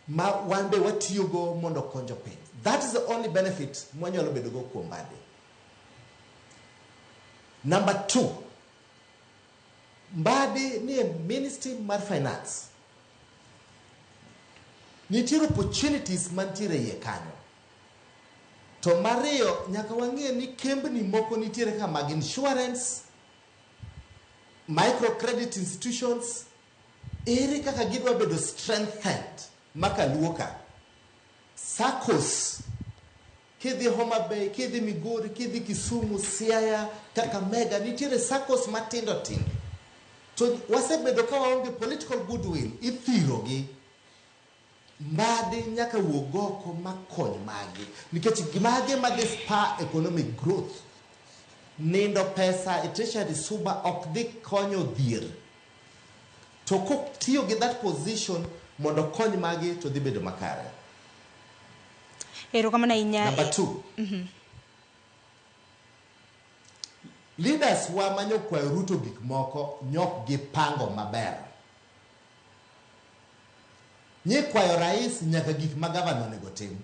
ma wan be watiyogo mondo okony jopiny. That is the only benefit mwanyalo bedogo kuom Mbadi. Number two, Mbadi ni e Ministry mar Finance. Nitiere opportunities mantiere iye kanyo. To mariyo, nyaka wang'e ni kembni moko nitiere ka mag insurance, microcredit institutions, ere kaka gidwa bedo strengthened maka luo ka. SACCOs, kidhi Homa Bay, kidhi Migori, kidhi Kisumu, Siaya, Kakamega, nitiere SACCOs matindo tindo. To wasebedo ka waonge political goodwill, ithirogi. Mbadi nyaka wuog oko makony magi. Nikech mage madhi spur economic growth. Nindo pesa e treasury Suba ok dhi konyo dhier. To kotiyo gi that position mondo okony magi to dhi bedo makare. Erokamano ahinya. Number two, leaders wa manyo kwayo Ruto gik moko nyok gipango maber. Nyi kwayo rais nyaka gik ma gavana onego tim.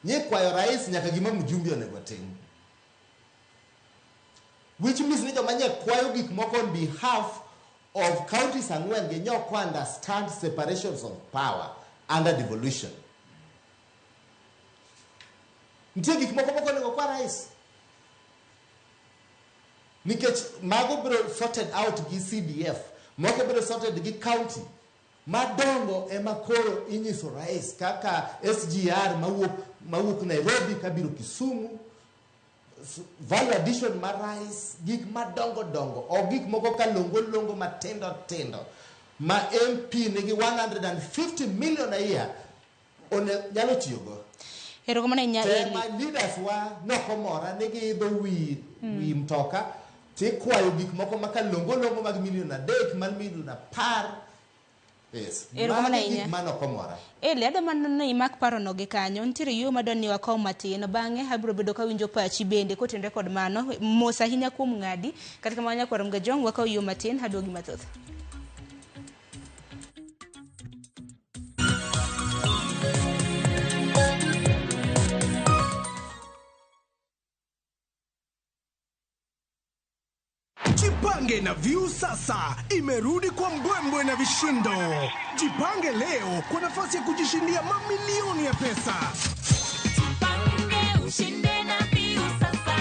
Nyi kwayo rais nyaka gima mjumbe onego tim. Which means ni joma nye kwayo gik moko on behalf of counties ang'wen gi nyok understand separations of power under devolution. Nitie gik moko moko onego kwa rais. Nikech mago biro sorted out gi CDF, moko biro sorted gi county. Madongo ema koro inyiso rais kaka SGR mawuok Nairobi kabiro Kisumu, value addition mar rice, gik madongo dongo, ok gik moko ka longo longo matindo tindo ma MP nigi 150 million a year one nyalo tiyogo. Erokamano ahinya Te Eli. ma leaders wa nokomora ni giidho wi mtoka tikwayo gik moko ma kalongo longo mag milion 3 mar milion 10. Yes. Erokamano Mano ahinya. gik manokomora. Eli, adwa mana ni imak parono gi kanyo. Nitiere yueyo madwa ni wakaw matin. Bang'e abiro bedo kawinjo pachi bende kotenore kod mano. Mos ahinya kuom ng'adi. Kata kamano nyakwar Mgajwang' wakaw yueyo matin aduogi mathoth. Jipange na View sasa imerudi kwa mbwembwe na vishindo. Jipange leo kwa nafasi ya kujishindia mamilioni ya pesa. Ushinde na View sasa.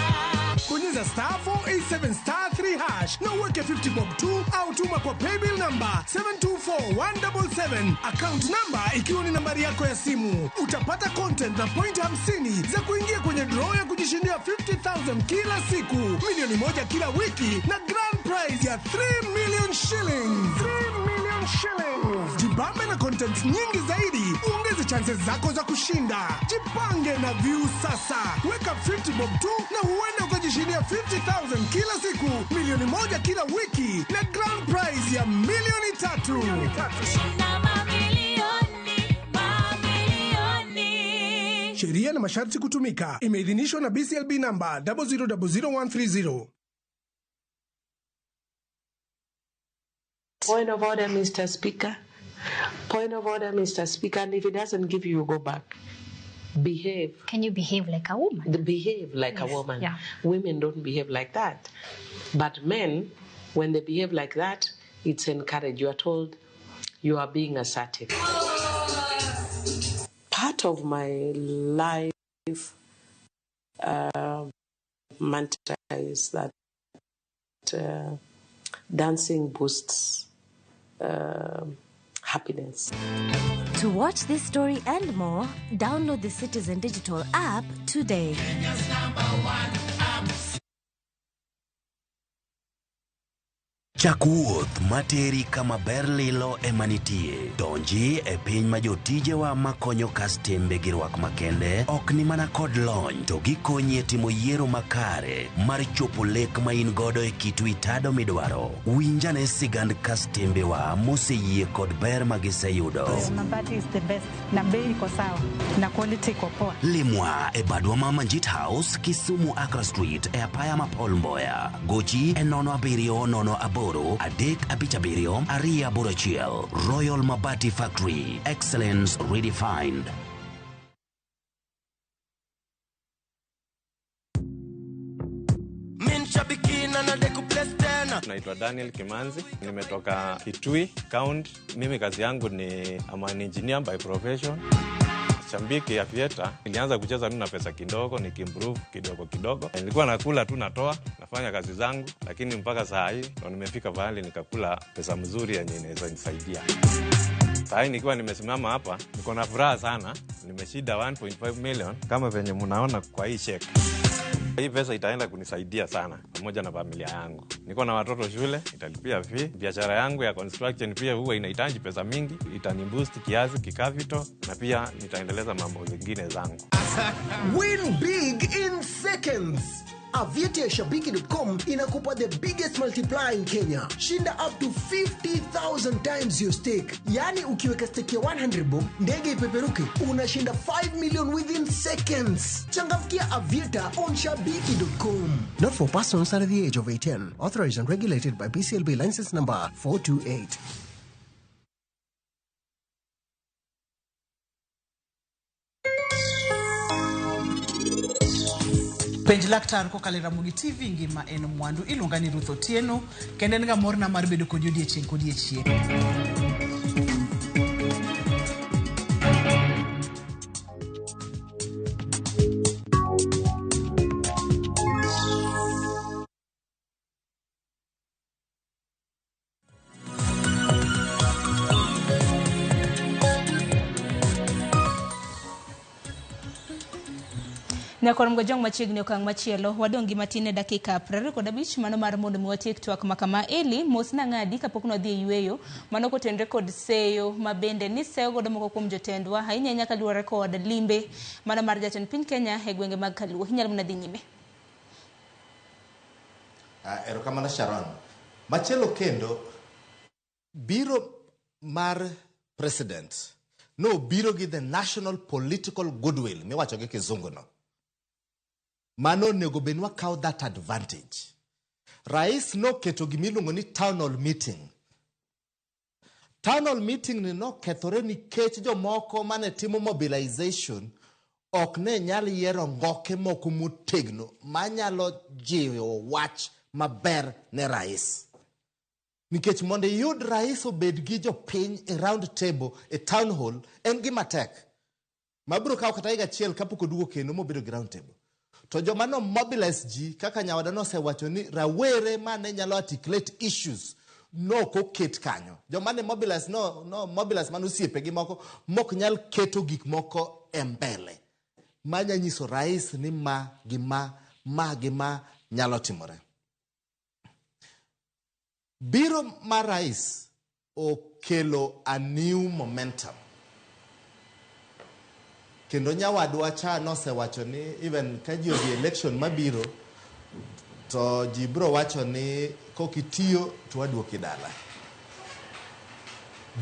Bonyeza star 487 star 3 hash na uweke 50 bob 2 au tuma kwa paybill number 724177, account number ikiwa ni nambari yako ya simu. Utapata content na point 50 za kuingia kwenye draw ya kujishindia 50,000 kila siku, milioni 1 kila wiki na grand prize ya 3 million shillings. 3 million shillings. Jibambe na content nyingi zaidi, uongeze chances zako za kushinda. Jipange na View sasa. Weka 50 bob tu na huenda ukajishindia 50,000 kila siku, milioni 1 kila wiki na grand prize ya milioni 3. Shinda mamilioni, mamilioni. Sheria na masharti kutumika. Imeidhinishwa na BCLB number 0000130. Point of order, Mr. Speaker. Point of order, Mr. Speaker. And if it doesn't give you, you go back. Behave. Can you behave like a woman? Behave like a Yes, woman. yeah. Women don't behave like that. But men, when they behave like that, it's encouraged. You are told you are being assertive. Part of my life mantra is that dancing boosts happiness. To watch this story and more, download the Citizen Digital app today. Chak wuoth materi kama ber lilo ema nitie. Donji e piny ma jotijewa makonyo kastembe gi rwak makende ok ni mana kod lony to gikonyi e timo yiero makare mar chopo lek ma in godo e kit wi tado midwaro. Winjane sigand kastembewa moseyie kod ber ma giseyudo. Mabati is the best na bei iko sawa na quality iko poa. Limwa e badwa ma Manjit House, Kisumu Accra Street e apaya ma Paul Mboya. Gochi e 07 08 357 281. Royal Mabati Factory. Excellence redefined. Naitwa Daniel Kimanzi, nimetoka Kitui County. Mimi kazi yangu ni I'm an engineer by profession. Shambiki ya theater nilianza kucheza tu na pesa kidogo, nikiimprove kidogo kidogo. Nilikuwa nakula tu, natoa, nafanya kazi zangu, lakini mpaka saa hii ndo nimefika pahali nikakula pesa mzuri yenye inaweza nisaidia. Saa hii nikiwa nimesimama hapa, niko na furaha sana. Nimeshinda 1.5 million kama venye mnaona kwa hii check. Hii pesa itaenda kunisaidia sana pamoja na familia yangu. Niko na watoto shule, italipia fee. Biashara yangu ya construction pia huwa inahitaji pesa mingi, itaniboost kiasi kikapital, na pia nitaendeleza mambo zingine zangu. Win big in seconds. Aviator Shabiki.com inakupa the biggest multiplier in Kenya. Shinda up to 50,000 times your stake. Yani ukiweka stake ya 100 bob, ndege ipeperuke, unashinda 5 million within seconds. Changamkia Aviator on Shabiki.com. Not for persons under the age of 18. Authorized and regulated by BCLB license number 428. Penj laktar kokalo e Ramogi TV ngima en mwandu iluonga ni Ruth Otieno kendo en ga morna mar bedo kodi odiechieng' kodiechieng'. Nyakwar Mgojong machiegni okang' machielo wadong' gi matin e dakika 25 mano mar mondo mi watiek twak ma kama. Eli mos nang'adi kapok nwadhi e yueyo mano kotenre kod seyo ma bende ni seyo godo moko kuom jotendwa ahinya ahinya kaluwore kod limbe mano mar jatend piny Kenya e gwenge mag Kaluo. Inyalo mana dhi nyime. Erokamano Sharon. Machielo kendo biro mar president no biro gi the national political goodwill miwacho gi kizungu no. Mano onego bed ni wakaw that advantage. Rais noketo gimiluongo ni town hall meeting. Town hall meeting ni nokethore nikech jomoko mane timo mobilization ok ne nyal yiero ngoke moko motegno manyalo jiwo wach maber ne rais. Nikech mondo iyud rais obed gi jopiny e round table e town hall en gima tek. Mabiro kawo kata higa achiel kapok oduogo kendo mobedo gi round table. To joma no mobilize ji kaka nyawada nosewacho ni rawere mane nyalo articulate issues nok oket kanyo. Joma ne mobilize no mobilize mano osiepegi moko mok nyal keto gik moko e mbele. Manya nyiso rais ni ma gi ma, ma gi ma nyalo timore. Biro mar rais okelo a new momentum. Kendo nyawadwa cha nosewacho ni even ka ji odhi election mabiro to ji biro wacho ni kokitiyo to waduoki dala.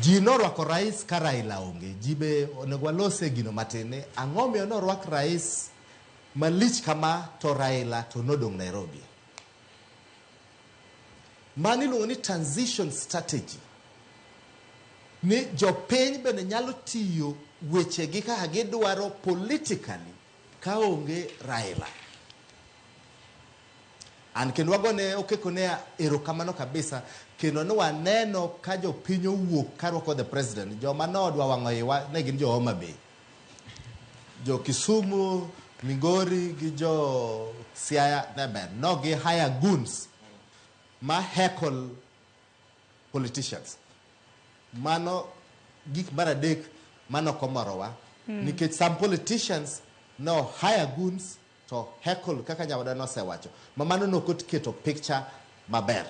Ji norwako rais ka Raila onge. Ji be onego walose gino matin ni ang'o miyo norwak rais malich kama to Raila to nodong' Nairobi. Mano iluongo ni transition strategy. Ni jopiny bende nyalo tiyo wechegi kaka gidwaro politically kaonge Raila. An kendo wagone Okeko ne erokamano kabisa kendo ne waneno ka jopiny owuok karwako the president. Joma nodwa wang'o iwa ne gin jo Homa Bay. Jo Kisumu, Migori gi jo Siaya ne ber. No gi hire goons ma heckle politicians. Mano gik mar adek mano ok omorowa. Nikech some politicians no hire goons to heckle kaka nyawada nosewacho. Ma mano nok oketo picture maber.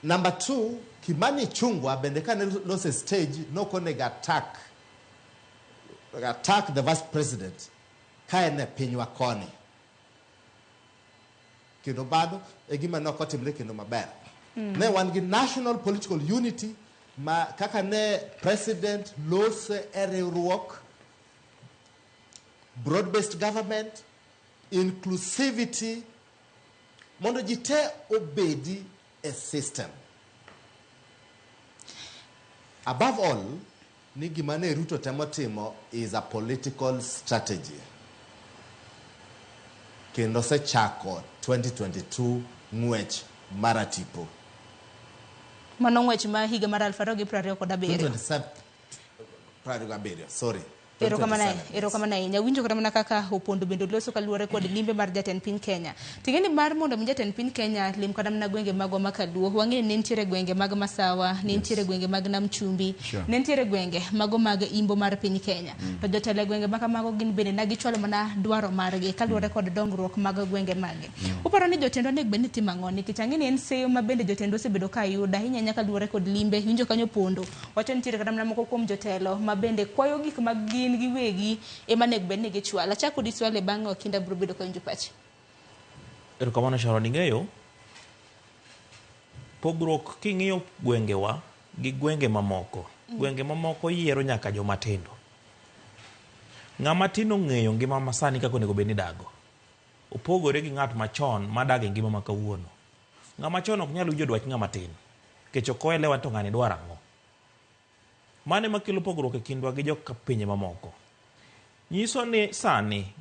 Number 2, Kimani Ichung'wa bende kane lose stage nok onego attack the vice president ka en e pinywa koni. Kendo bado e gima nok otimre kendo maber. Ne wan gi national political unity ma kaka ne president lose e riwruok, broad-based government, inclusivity, mondo ji te obedi e system. Above all, ni gima ne Ruto temo timo is a political strategy. Kendo osechako 2022 ng'wech maratipo. Mano ng'wech ma higa mar 2027. 2027, 27, sorry. Erokamano ahinya. Winjo kata mana kaka Opondo bende oloso kaluwore kod limbe mar jatend piny Kenya. Ting'eni mar mondo mi jatend piny Kenya lim kata mana gwenge magwa ma Kaluo, wang'eyo ni nitiere gwenge mag Masawa, ne nitiere gwenge mag Nam Chumbi, ne nitiere gwenge mago mag imbo mar piny Kenya. To jotelo e gwenge ma kamago gin bende ne gichwalo mana dwaro margi kaluwore kod dongruok mag gwenge mage. Uparo ni jotendwa onego bed ni timo ang'o? Nikech ang'e ni en seyo ma bende jotendwa osebedo ka yudo ahinya ahinya kaluwore kod limbe. Winjo kanyo Opondo wacho ni nitiere kata mana moko kuom jotelo ma bende kwayo gik ma gin giwegi ema onego bed ni gichwalo. Achako kodi Swale, bang'e Wakinda biro bedo ka winjo pachi. Erokamano Sharon, ing'eyo pogruok king'iyo gwengewa gi gwenge mamoko. Gwenge mamoko yiero nyaka joma tindo. Ng'ama tin ong'eyo ngima masani kaka onego bed ni dago. Opogore gi ng'at machon madak e ngima ma kawuono. Ng'ama chon ok nyal winjo dwach ng'ama tin. Nikech ok oelewa to ng'ani dwaro ang'o. Mano ema kelo pogruok e kindwa gi joka pinje mamoko. Nyiso ni sani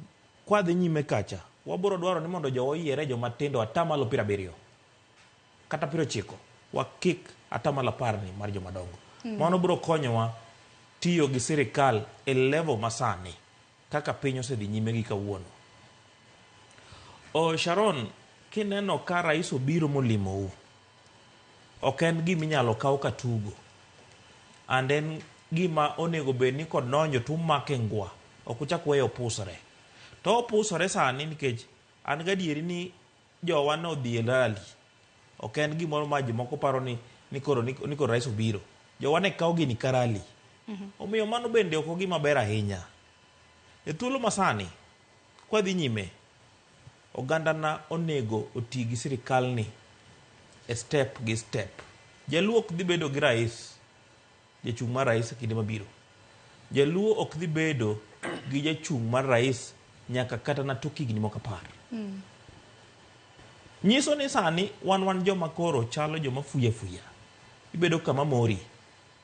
kwadhi nyime kacha, wabiro dwaro ni mondo jowa oyiere joma tindo atamalo 70 kata 90, wakik atamalo 10 ni mar joma dongo. Mano biro konyowa tiyo gi sirikal e level masani kaka piny osedhi nyime gi kawuono. Sharon, kineno ka rais obiro molimou, ok en gima inyalo kaw ka tugo. And en gima onego bed ni kodonjo to umake ngwa, ok uchak weyo opusre. To opusore sani nikech an gadieri ni jowa nodhi e rally. Ok en gimoro ma jomoko paro ni ni koro rais obiro. Jowa ne kawo gini ka rally. Omiyo mano bende ok ogima ber ahinya. E thuolo masani, kwadhi nyime, ogandana onego oti gi sirikalni e step gi step. Jaluo ok dhi bedo gi rais, jachung' mar rais e kinde mabiro. Jaluo ok dhi bedo gi jachung' mar rais nyaka kata na tok higni moko 10. Nyiso ni sani wan joma koro chalo joma fuya fuya. Ibedo kama mori,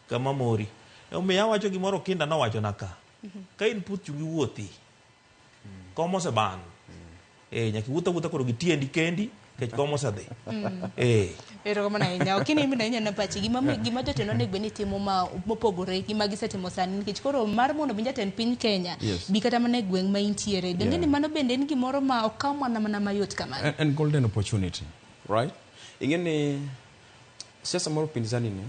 kama mori. Omiyo awacho gimoro Kinda nowachona ka. Ka in puth chungi wuothi, kom oseban. Nyaka iwuoth awuotha koro gi tiendi kendi, nikech kom osedhi. Erokamano ahinya. Ok in bende inyalo pachi gima jotend onego bed ni timo ma mopogore gi ma gisetimo sani nikech koro mar mondo mi jatend piny Kenya bi kata mana e gweng' ma intiere. Donge ni mano bende en gimoro ma ok kaw mana mayot kamano. En golden opportunity, right? Ing'e ni siasa mar upinzani ni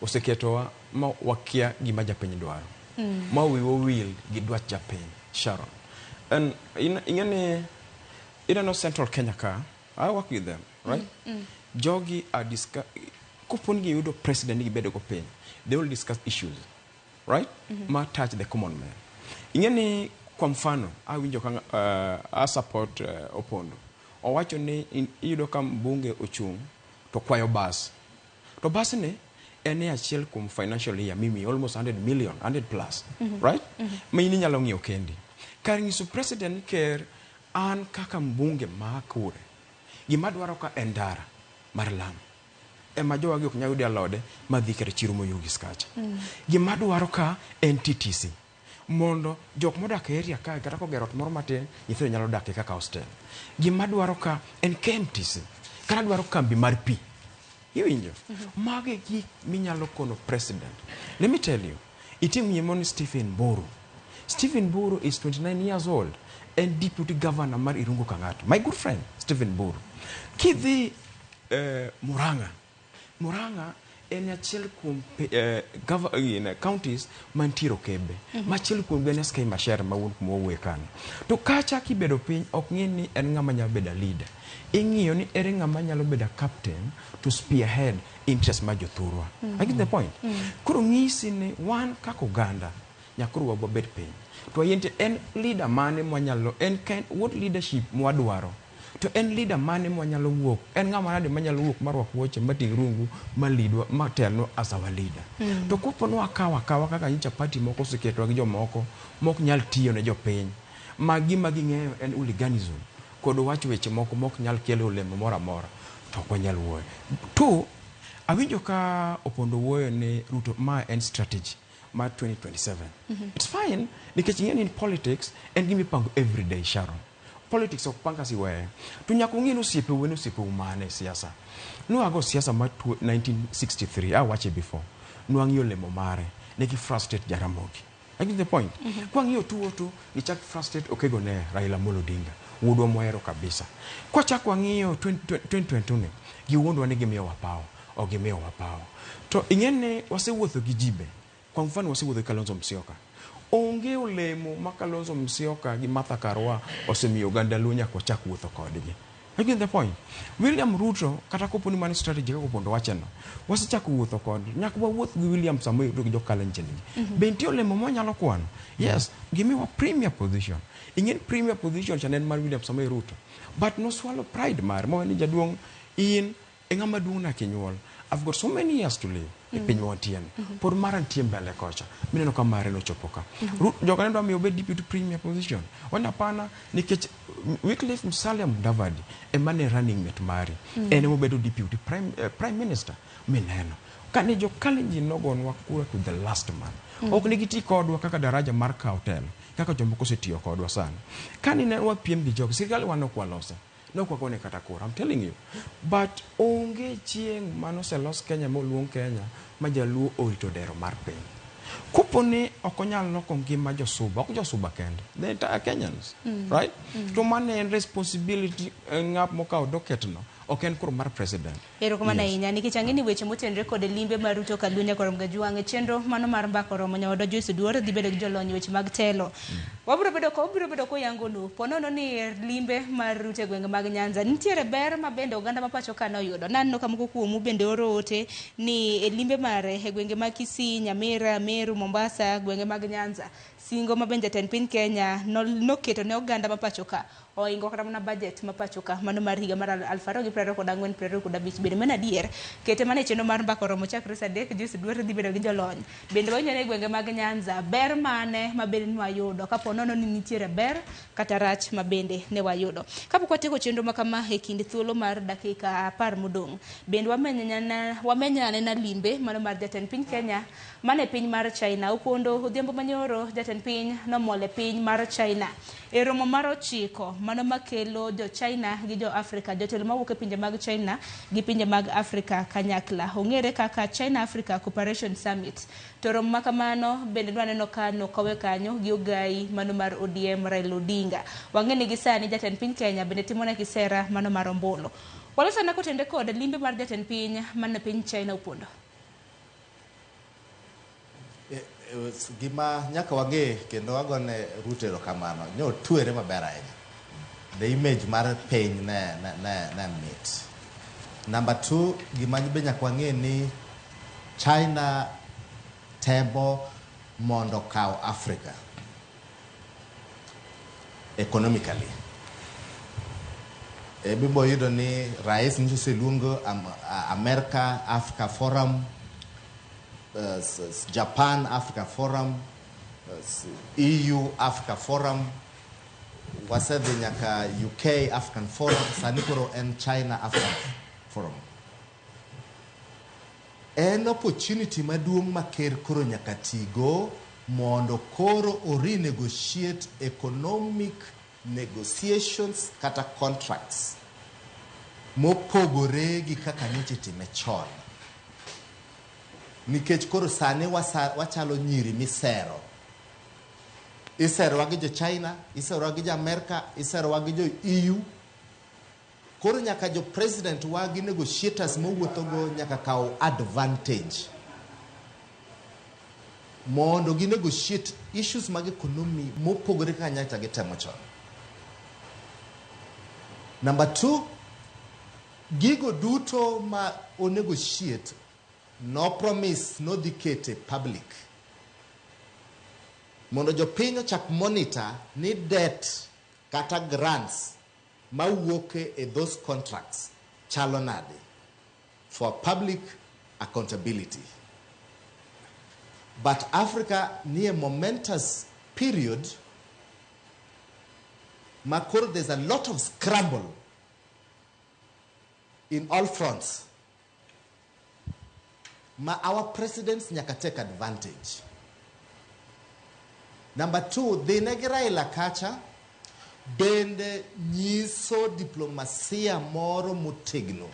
oseketowa ma wakia gima japiny dwaro. Ma wiwa wil gi dwach japiny, Sharon. And ing'e ni ineno Central Kenya ka, I work with them, right? Jogi are discuss kopo ni giyudo president ni gibedo go piny, they will discuss issues, right? Ma touch the common man. Ing'e ni kwa mfano, awinjo ka I support Opondo. Owacho ni iyudo ka mbunge ochung' to kwayo bas. To bas ni en e achiel kuom financial year mimi almost 100 million, 100 plus, right? Ma in inyalo ng'iewo kendi. Kar nyiso president ni ker an kaka mbunge ma kure, gima dwaro ka en ndara mar lam. Ema jowagi ok nyal yudo alode madhi kata chiro Moyugis kacha. Gima dwaro ka en TTC. Mondo jok modak e area kae kata kogero ot moro matin, nyithindo nyalo dak kaka hostel. Gima dwaro ka en KMTC. Kata dwaro kambi mar pi. Iwinjo? Mago e gik minyalo kono president. Let me tell you, itim ng'imo ni Stephen Mburu. Stephen Mburu is 29 years old and deputy governor mar Irungu Kang'ata. My good friend, Stephen Mburu. Kidhi Murang'a, Murang'a en achiel kuom counties mantiere okebe. Ma achiel kuom en SK Macharia ma wuon kuma wawuoye kanyo. To kacha kibedo piny ok ng'i ni en ng'ama nyalo bedo a leader. Ing'iyo ni ere ng'ama nyalo bedo a captain to spearhead interest mar jothurwa. I get the point. Koro ng'isi ni wan kaka oganda nyaka koro wabed piny. To wayie en leader mane mwanyalo en kind, what leadership mwadwaro to en leader mane mwanyalo wuok en ng'ama nade manyalo wuok marwak wuoche mating' rungu ma leadwa matelnwa as our leader. To kopo ni wakawo akawa kaka nyicha party moko oseketwa gi jomoko mok nyal tiyo ne jopiny ma gima ging'eyo en hooliganism kod wacho weche moko mok nyal kelo olemo moro amora to ok wanyal wuoyo. Two, awinjo ka Opondo wuoyo ni Ruto ma en strategy mar 2027. It's fine nikech ing'e ni in politics en gima ipango every day Sharon. Politics ok pang kasi iweye. To nyaka ung'e ni osiepeu en osiepeu mane e siasa. Nwago siasa mar 1963, awache before. Nwang'iyo olemo mare, ne gi frustrate Jaramogi. I get the point. Kwang'iyo tuo to gichak frustrate Okego ne Raila Amolo Odinga, wuodwa mwahero kabisa. Kwachak wang'iyo 2022 ni, giwuondwa ni gimiyowa power, ok gimiyowa power. To ing'e ni wasewuotho gi ji be. Kwa mfano wasewuotho gi Kalonzo Musyoka. Onge olemo ma Kalonzo Musyoka gi Martha Karua osemiyo oganda Luo nyaka wachak wuotho kodgi. I get the point. William Ruto kata kopo ni mano strategy kaka Opondo wacheno, wasechako wuotho kode. Nyaka wawuoth gi William Samoei Ruto gi jo Kalenjin gi. Be nitie olemo mwanyalo kwano? Yes, gimiwa premier position. Ing'e ni premier position cha ne en mar William Samoei Ruto. But noswallow pride mare mowacho ni jaduong' in e ng'ama duong' na kinyuol. I've got so many years to live e piny ma wantie ni. Pod mara nitie mbele kocha. Mineno ka mare nochopo ka. Joka ne dwa miyo obed deputy premier position. Wani hapana nikech Wycliffe Musalia Mudavadi ema ne running mate mari. En ema obedo deputy prime minister mineno. Kane jo Kalenjin nogonwa kura to the last man. Ok ne giti kodwa kaka daraja mar kawo telo kaka jomoko osetiyo kodwa sani. Kane ne wapiem gi jogi, sirikal wan ok walose. Ne ok wagone kata kura, I'm telling you. But onge chieng' manoselos Kenya moluong Kenya ma jaluo orito dero mar piny. Kopo ni ok onyal loko ngima josuba, ok josuba kende, the entire Kenyans, right? To mano en responsibility ng'at mokawo docket no. Ok en koro mar president. Erokamano Yes. ahinya nikech ang'e ni weche motenore kod limbe mar Ruto Kaluo nyaka rom Gajwang' e chenro mano mar mbaka oromo nyawadwa Joyce Oduor dhi bedo gi jolony e weche mag telo. Wabiro bedo ko obiro bedo koyangonu ponono ni limbe mar Ruto e gwenge mag Nyanza nitiere ber ma bende oganda ma pacho ka noyudo. Naneno ka moko kuomu bende oro ote ni e limbe mare e gwenge mag Kisii, Nyamira, Meru, Mombasa, gwenge mag Nyanza singo ma bende jatend piny Kenya noketo ne oganda ma pacho ka ohingo kata mana budget ma pacho ka mano mar higa mar 2024 25. Bende mano adier? Kete mana e chenro mar mbaka oromo chakre saa 3 Joyce Oduor dhi bedo gi jolony. Bende wawinjo ni e gwenge mag Nyanza ber mane ma bende ne wayudo kapo nono ni nitiere ber kata rach ma bende ne wayudo. Kapok watieko chenro ma kama e kind thuolo mar dakika 10 modong', bende wamenya anena limbe mano mar jatend piny Kenya mane piny mar China. Opondo odhiambo manyoro jatend piny nomol e piny mar China e romo mar 9 mano makelo jo China gi jo Afrika, jotelo mawuok e pinje mag China gi pinje mag Afrika kanyakla. Ong'ere kaka China Africa Cooperation Summit. To romo ma kamano bende nwaneno ka nokowe kanyo gi ogai mano mar ODM Raila Odinga. Wang'e ni gi sani jatend piny Kenya bende timo ne kisera mano mar ombulu. Walosana kotende kod limbe mar jatend piny mano piny China Opondo. Gima nyaka wang'e kendo wagone Ruto erokamano, ne otwere maber ahinya. The image mar piny ne mit. Number 2, gima be nyaka wang'e ni China temo mondo kaw Africa economically. Bimbo yudo ni rais nyiso oseluongo America Africa Forum, Japan Africa Forum, EU Africa Forum, wasedhi nyaka UK African Forum, sani koro en China African Forum. En opportunity maduong' ma ker koro nyaka tigo mondo koro o renegotiate economic negotiations kata contracts mopogore gi kaka nyocha itime chon. Nikech koro sani wachalo nyiri misero. Iserowa gi jo China, iserowa gi jo Amerika, iserowa gi jo EU. Koro nyaka jo president wa gi negotiators mowuothogo nyaka kaw advantage mondo gi negotiate issues mag economy mopogore kaka nyocha gitemo chon. Number 2, gigo duto ma o negotiate no promise no dhi kete public mondo jopiny ochak monitor ni debt kata grants mawuok e those contracts chalo nade for public accountability. But Africa ni a momentous period ma koro there's a lot of scramble in all fronts. Ma our presidents nyaka take advantage. Number 2, dhi ne gi Raila kacha bende nyiso diplomasia moro motegno.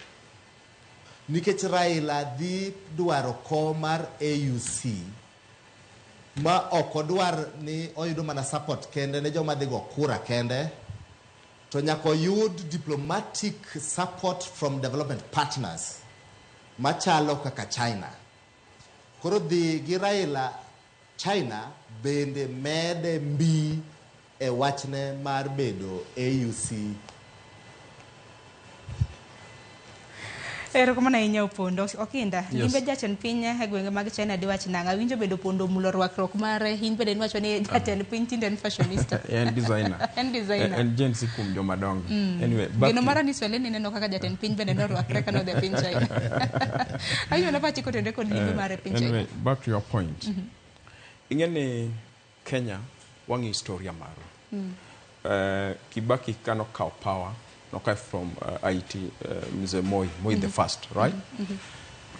Nikech Raila dhi dwaro kom mar AUC ma ok odwar ni oyudo mana support kende ne joma dhi go kura kende, to nyaka oyud diplomatic support from development partners machalo kaka China. Koro dhi gi Raila China bende mede mbi e wachne mar bedo AUC. Erokamano ahinya Opondo. Okinda, Yes. limbe jatend piny e gwenge mag China diwach nang'o? Awinjo bedo Opondo omulo rwakruok mare, in bende niwacho ni jatend piny tinde en fashionista. En designer. En designer. En Gen Z kuom joma dongo. Anyway, back Geno to mara ni swali ni neno kaka jatend piny bende norwakre ka nodhi e piny China. Awinjo na pachi kotende kod limbe mare e piny China. Anyway, back to your point. Ing'e ni Kenya wang'i historia marwa. Kibaki kano kawo power, nokaw from IT Mzee Moi, Moi the first, right?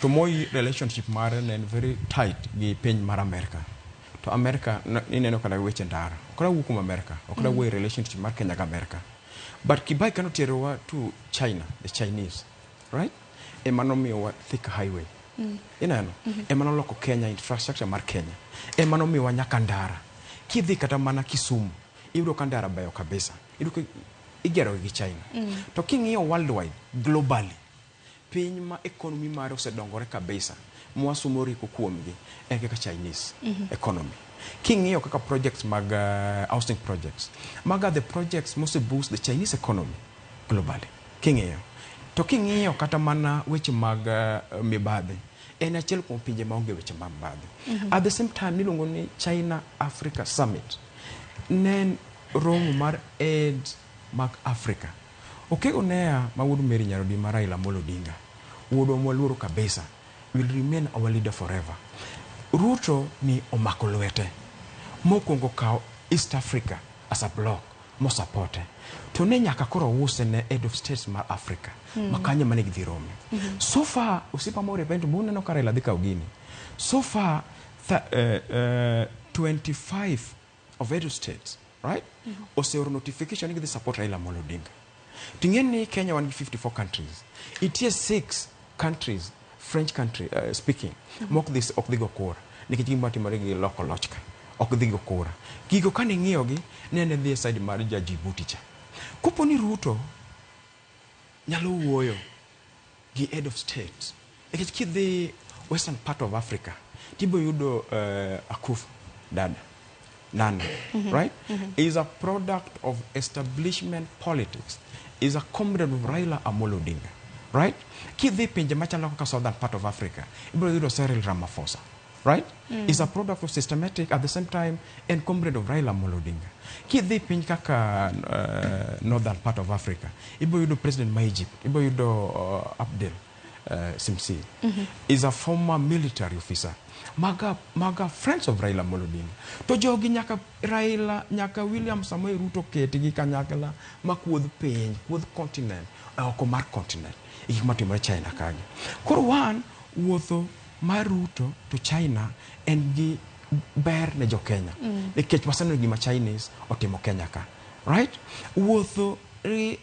To Moi relationship mare ne en very tight gi piny mar America. To America ineno kata weche ndara. Ok nawuo kuom America, ok nawuo e relationship mar Kenya gi America. But Kibaki kanoterowa to China, the Chinese, right? Ema nomiyowa Thika Highway. Ineno? Ema noloko Kenya, infrastructure mar Kenya. Ema nomiyowa nyaka ndara. Kidhi kata mana Kisumu, iyudo ka ndara beyo kabisa. Iyudo ka Igero gi China. To king'iyo worldwide, globally, piny ma economy mare osedongore kabisa, mwasumo rieko kuomgi, en kaka Chinese economy. King'iyo kaka projects mag housing projects, maga the projects mose boost the Chinese economy globally. King'iyo. To king'iyo kata mana weche mag mibadhi, en achiel kuom pinje maonge weche mag mibadhi. At the same time, niluongo ni China Africa Summit. Ne en romo mar aid mag Africa. Okego Nea ma wuod Mary Nyarodi ma Raila Amolo Odinga, wuodwa mwaluoro kabisa, will remain our leader forever. Ruto ni omako lwete. Mokwongo kawo East Africa as a block mosapote. To ne nyaka koro use ne head of states mar Africa. Ma kanyo mane gidhi rome. So far, osiepa moro e event buneno ka Raila dhi kawo gini. So far, 25 of head of states, right? Oseoro notification ni gidhi support Raila Amolo Odinga. Ting'e ni Kenya wan gi 54 countries. Nitie 6 countries, French country speaking, mok dhi ok dhi go kura nikech gima timore gi loko loch ka ok dhi go kura. Gigo kane ing'iyogi ne dhi e side mar ja Djibouti cha. Kopo ni Ruto nyalo wuoyo gi head of state nikech kidhi western part of Africa tibo yudo Akufo Dada Nana, right? Is a product of establishment politics, is a comrade of Raila Amolo Odinga, right? Kidhi pinje machalo kaka southern part of Africa, ibiro yudo Cyril Ramaphosa, right? Is a product of systematic, at the same time, and comrade of Raila Amolo Odinga. Kidhi piny kaka northern part of Africa, ibiro yudo president ma Egypt, ibiro yudo Abdel Simsi, is a former military officer. Maga friends of Raila Amolo Odinga. To jogi nyaka Raila, nyaka William Samoei Ruto ketgi kanyakla ma kuodh piny, kuodh continent, oko mar continent. E gik matimore China kagi. Koro wan wuotho mar Ruto to China en gi ber ne jo Kenya. Nikech waseneno gima Chinese otimo Kenya ka. Right? Wuotho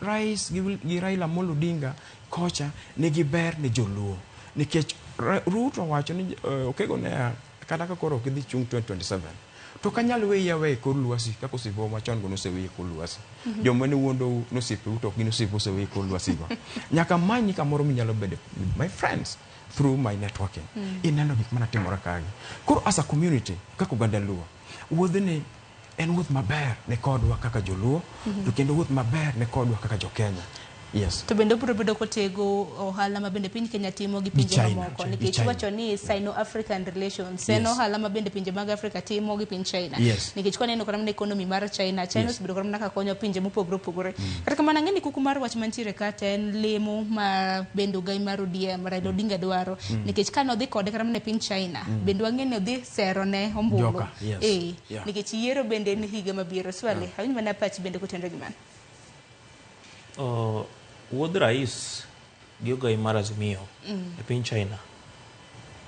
rais gi Raila Amolo Odinga kocha nigi ber ne joluo. Nikech Ruto wacho ni Okego ne kata ka koro ok idhi chung 2027 to kanyal weyi aweya e kor lwasi kaka osiepewa machon go noseweyi e kor lwasi. Joma ne wuondou nosiepeu to ok gin osiepe oseweyi e kor lwasi go. Nyaka manyi kamoro minyalo bede with my friends through my networking. Ineno gik mana timore kagi. Koro as a community kaka oganda Luo, wuodhni en wuoth maber ne kodwa kaka joluo, to kendo wuoth maber ne kodwa kaka jo Kenya. Yes. To bende obiro bedo kotego ohala ma bende piny Kenya timo gi pinje mamoko nikech iwacho ni Sino-African relations en ohala ma bende pinje mag Afrika timo gi piny China. Nikech kwaneno kata mana economy mar China, China osebedo kata mana ka konyo pinje mopogore opogore. Kata kamano ang'e ni kuku mar wach mantiere ka to en lemo ma bende ogai mar ODM Raila Odinga dwaro nikech kane odhi kode kata mana e piny China bende wang'e ni odhi sero ne ombulu. Nikech yiero bende en higa mabiro. Swali, awinj mana pachi bende kotenore gi mano. Wuodh rais gi ogai mar Azimio e piny China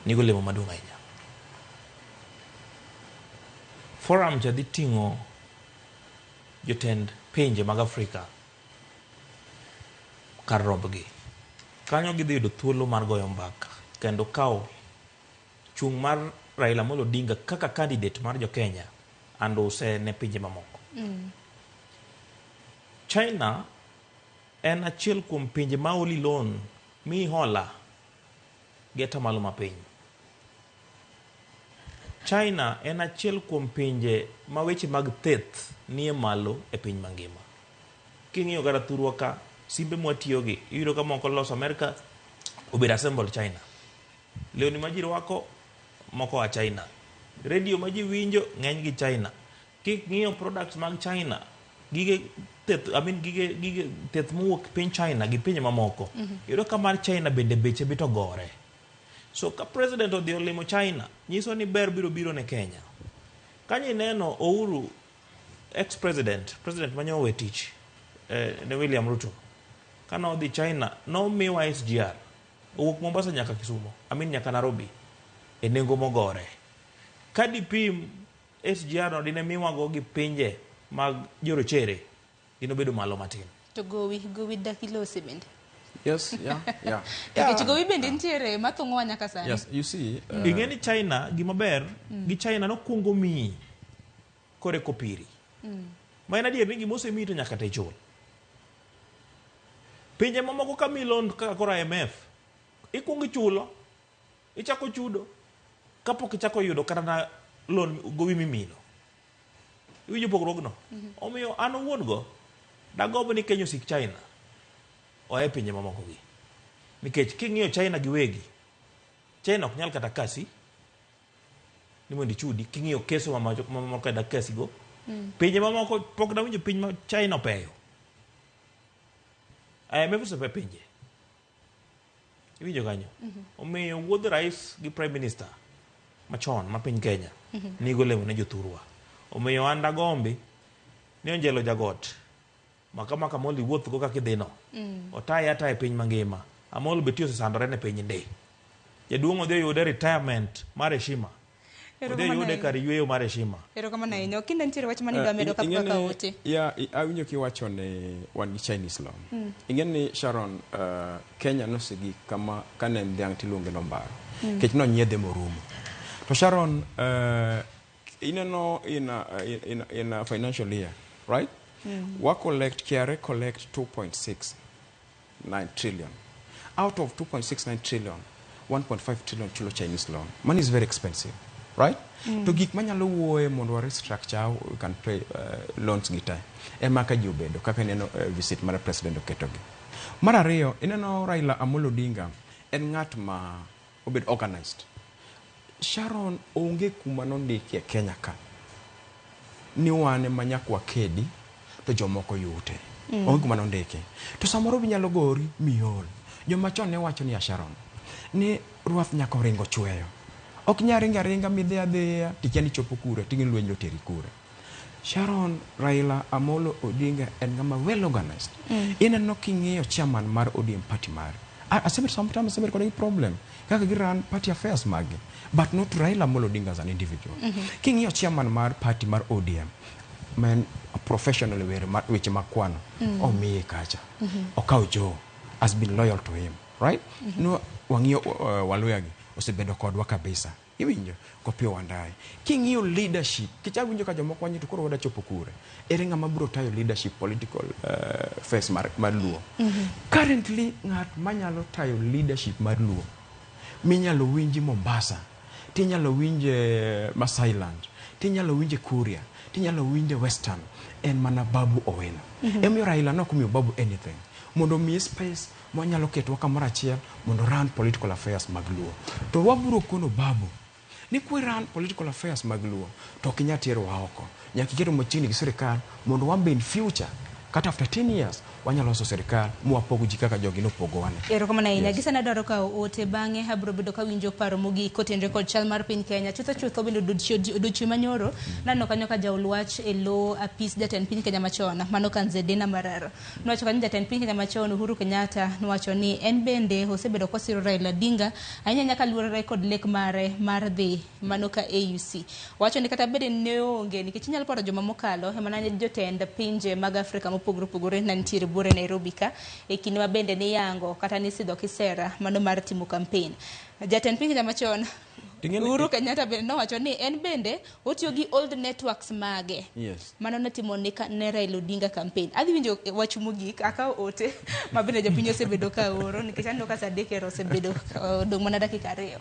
nigo lemo maduong' ahinya. Forum cha dhi ting'o jotend pinje mag Afrika kar rombgi. Kanyo gidhi yudo thuolo mar goyo mbaka kendo kawo chung' mar Raila Amolo Odinga kaka candidate mar jo Kenya and use ne pinje mamoko. China en achiel kuom pinje ma oli loan mi hola gi atamalo mapiny. China en achiel kuom pinje ma weche mag theth nie malo e piny mangima. King'iyo kata thurwa ka, simbe mwatiyogi, iyudo ka moko loso Amerika, obedo assembled China. Lewni ma ji rwako, moko a China. Radio ma ji winjo, ng'eny gi China. King'iyo products mag China, gige theth, I mean, gige theth mowuok piny China gi pinje mamoko. Iyudo ka mar China bende beche bit ogore. So ka president odhi olimo China, nyiso ni ber biro biro ne Kenya. Kanyo ineno Uhuru ex-president, president manyo owe tich, ne William Ruto. Kane odhi China, nomiwa SGR. Owuok Mombasa nyaka Kisumu, I mean nyaka Nairobi, e nengo mogore. Ka dipim SGR no dine miwago gi pinje mag jorochere, dine obedo malo matin. To gowi dak ilose bende? Yes, yeah. Nikech gowi bende nitiere mathung'owa nyaka sani. Yes, you see, Ing'e ni China gima ber, gi China nokwongo miyi kore kopiri. Ma en adier ni gima osemiyi to nyaka to ichul. Pinje mamoko ka miyi loan kaka koro IMF, ikuongo ichulo, ichako chudo kapok ichako yudo kata na loan gowi mimino. Iwinjo pogruogno? Omiyo an owuon go dagombo ni Kenya osik China oa e pinje mamoko gi. Nikech king'iyo China giwegi, China ok nyal kata kasi ni mondo ichudi king'iyo keso mamoko ka dak kasi go. Pinje mamoko pok nawinjo piny ma China opeyo. IMF osepeyo pinje. Iwinjo kanyo? Omiyo wuodh rais gi prime minister machon ma piny Kenya nigo lemo ne jothurwa. Omiyo an dagombi ni Onjelo Jagot maka maka Amolo iwuoth go kaka idhi no. Otaye ataya e piny mangima. Amolo be ti osesandore ne piny ndi. Jaduong' odhi oyude retirement mar heshima. Odhi oyude kar yueyo mar heshima. Erokamano ahinya. Okinda nitiere wach mane idwa medo kapok akawo ote. Ya, awinjo kiwacho ni wan gi Chinese loan. Ing'e ni Sharon, Kenya nosegik kama kane en dhiang' tiluonge ni ombaro. Nikech nonyiedhe morumo. To Sharon, ineno in a financial year, right? Wa collect, KRA collect 2.69 trillion. Out of 2.69 trillion, 1.5 trillion chulo Chinese loan. Money is very expensive, right? To gik manyalo wuoye mondo wa restructure how we can pay loans gi te ema ka ji obedo kaka ineno visit mar president oketogi. Mar ariyo, ineno Raila Amolo Odinga en ng'at ma obed organized. Sharon, onge kuma nondiki e Kenya ka ni wan ema nyaka wakedi to jomoko yute. Onge kuma nondiki. To samoro binyalo gori miol. Joma chon ne wacho niya Sharon, ni rwath nyaka oringo chweyo. Ok inyal ringo aringa midhi adhiya tikia ni chopo kure ting'e lweny oteri kure. Sharon, Raila Amolo Odinga en ng'ama well organized. Ineno king'iyo chairman mar ODM party mare. Asebet sometimes asebet kode gi problem kaka gi run party affairs magi. But not Raila Amolo Odinga as an individual. King'iyo chairman mar party mar ODM, ma en professional e weche mag kwano, omiye kacha. Okawo Joe has been loyal to him, right? No, wang'iyo Waluya gi osebedo kodwa kabisa. Iwinjo? Kopio Wandayi. King'iyo leadership, kichak winjo ka jomoko wacho to koro wada chopo kure. Ere ng'ama biro tayo leadership political face mar Luo? Currently, ng'at manyalo tayo leadership mar Luo, minyalo winji Mombasa, tinyalo winje Masailand, tinyalo winje Kuria, tinyalo winje Western, en mana Babu Owino. Emomiyo Raila nok omiyo Babu anything. Mondo omiye space mwanyalo ketwa kamoro achiel mondo run political affairs mag Luo. To wabiro kono Babu ni kwe run political affairs mag Luo to ok inyal terowa oko. Nyaka iketo machiegni gi sirikal mondo wan be in future kata after 10 years wanyalo loso sirikal mwapogo ji kaka jogi nopogowa ni. Erokamano ahinya. Yes. Gisana adwaro kawo ote bang'e abiro bedo kawinjo paro mogik kotenore kod chal mar piny Kenya. Chutho chutho bende odiochieng' manyoro naneno kanyo ka jaol wach e lo apis jatend piny Kenya machon mano Kanzedena Mararo. Nowacho kanyo jatend piny Kenya machon Uhuru Kenyatta nowacho ni en bende osebedo kosiro Raila Odinga ahinya nyaka luorore kod lek mare mar dhi mano ka AUC. Owacho ni kata bed ni ne onge nikech inyalo paro joma mokalo ema ne jotend pinje mag Afrika mopogore opogore ne nitiere buore Nairobi ka e kinde ma bende niyango kata nisidho kisera mano mar timo campaign. Jatend piny Kenya machon Uhuru Kenyatta bende nowacho ni en bende otiyo gi old networks mage. Mano notimo ne Raila Odinga campaign. Adhi winjo wach mogik, akawo ote ma bende jopiny osebedo ka oro nikech aneno ka saa adek ero osebedo odong' mana dakika 2.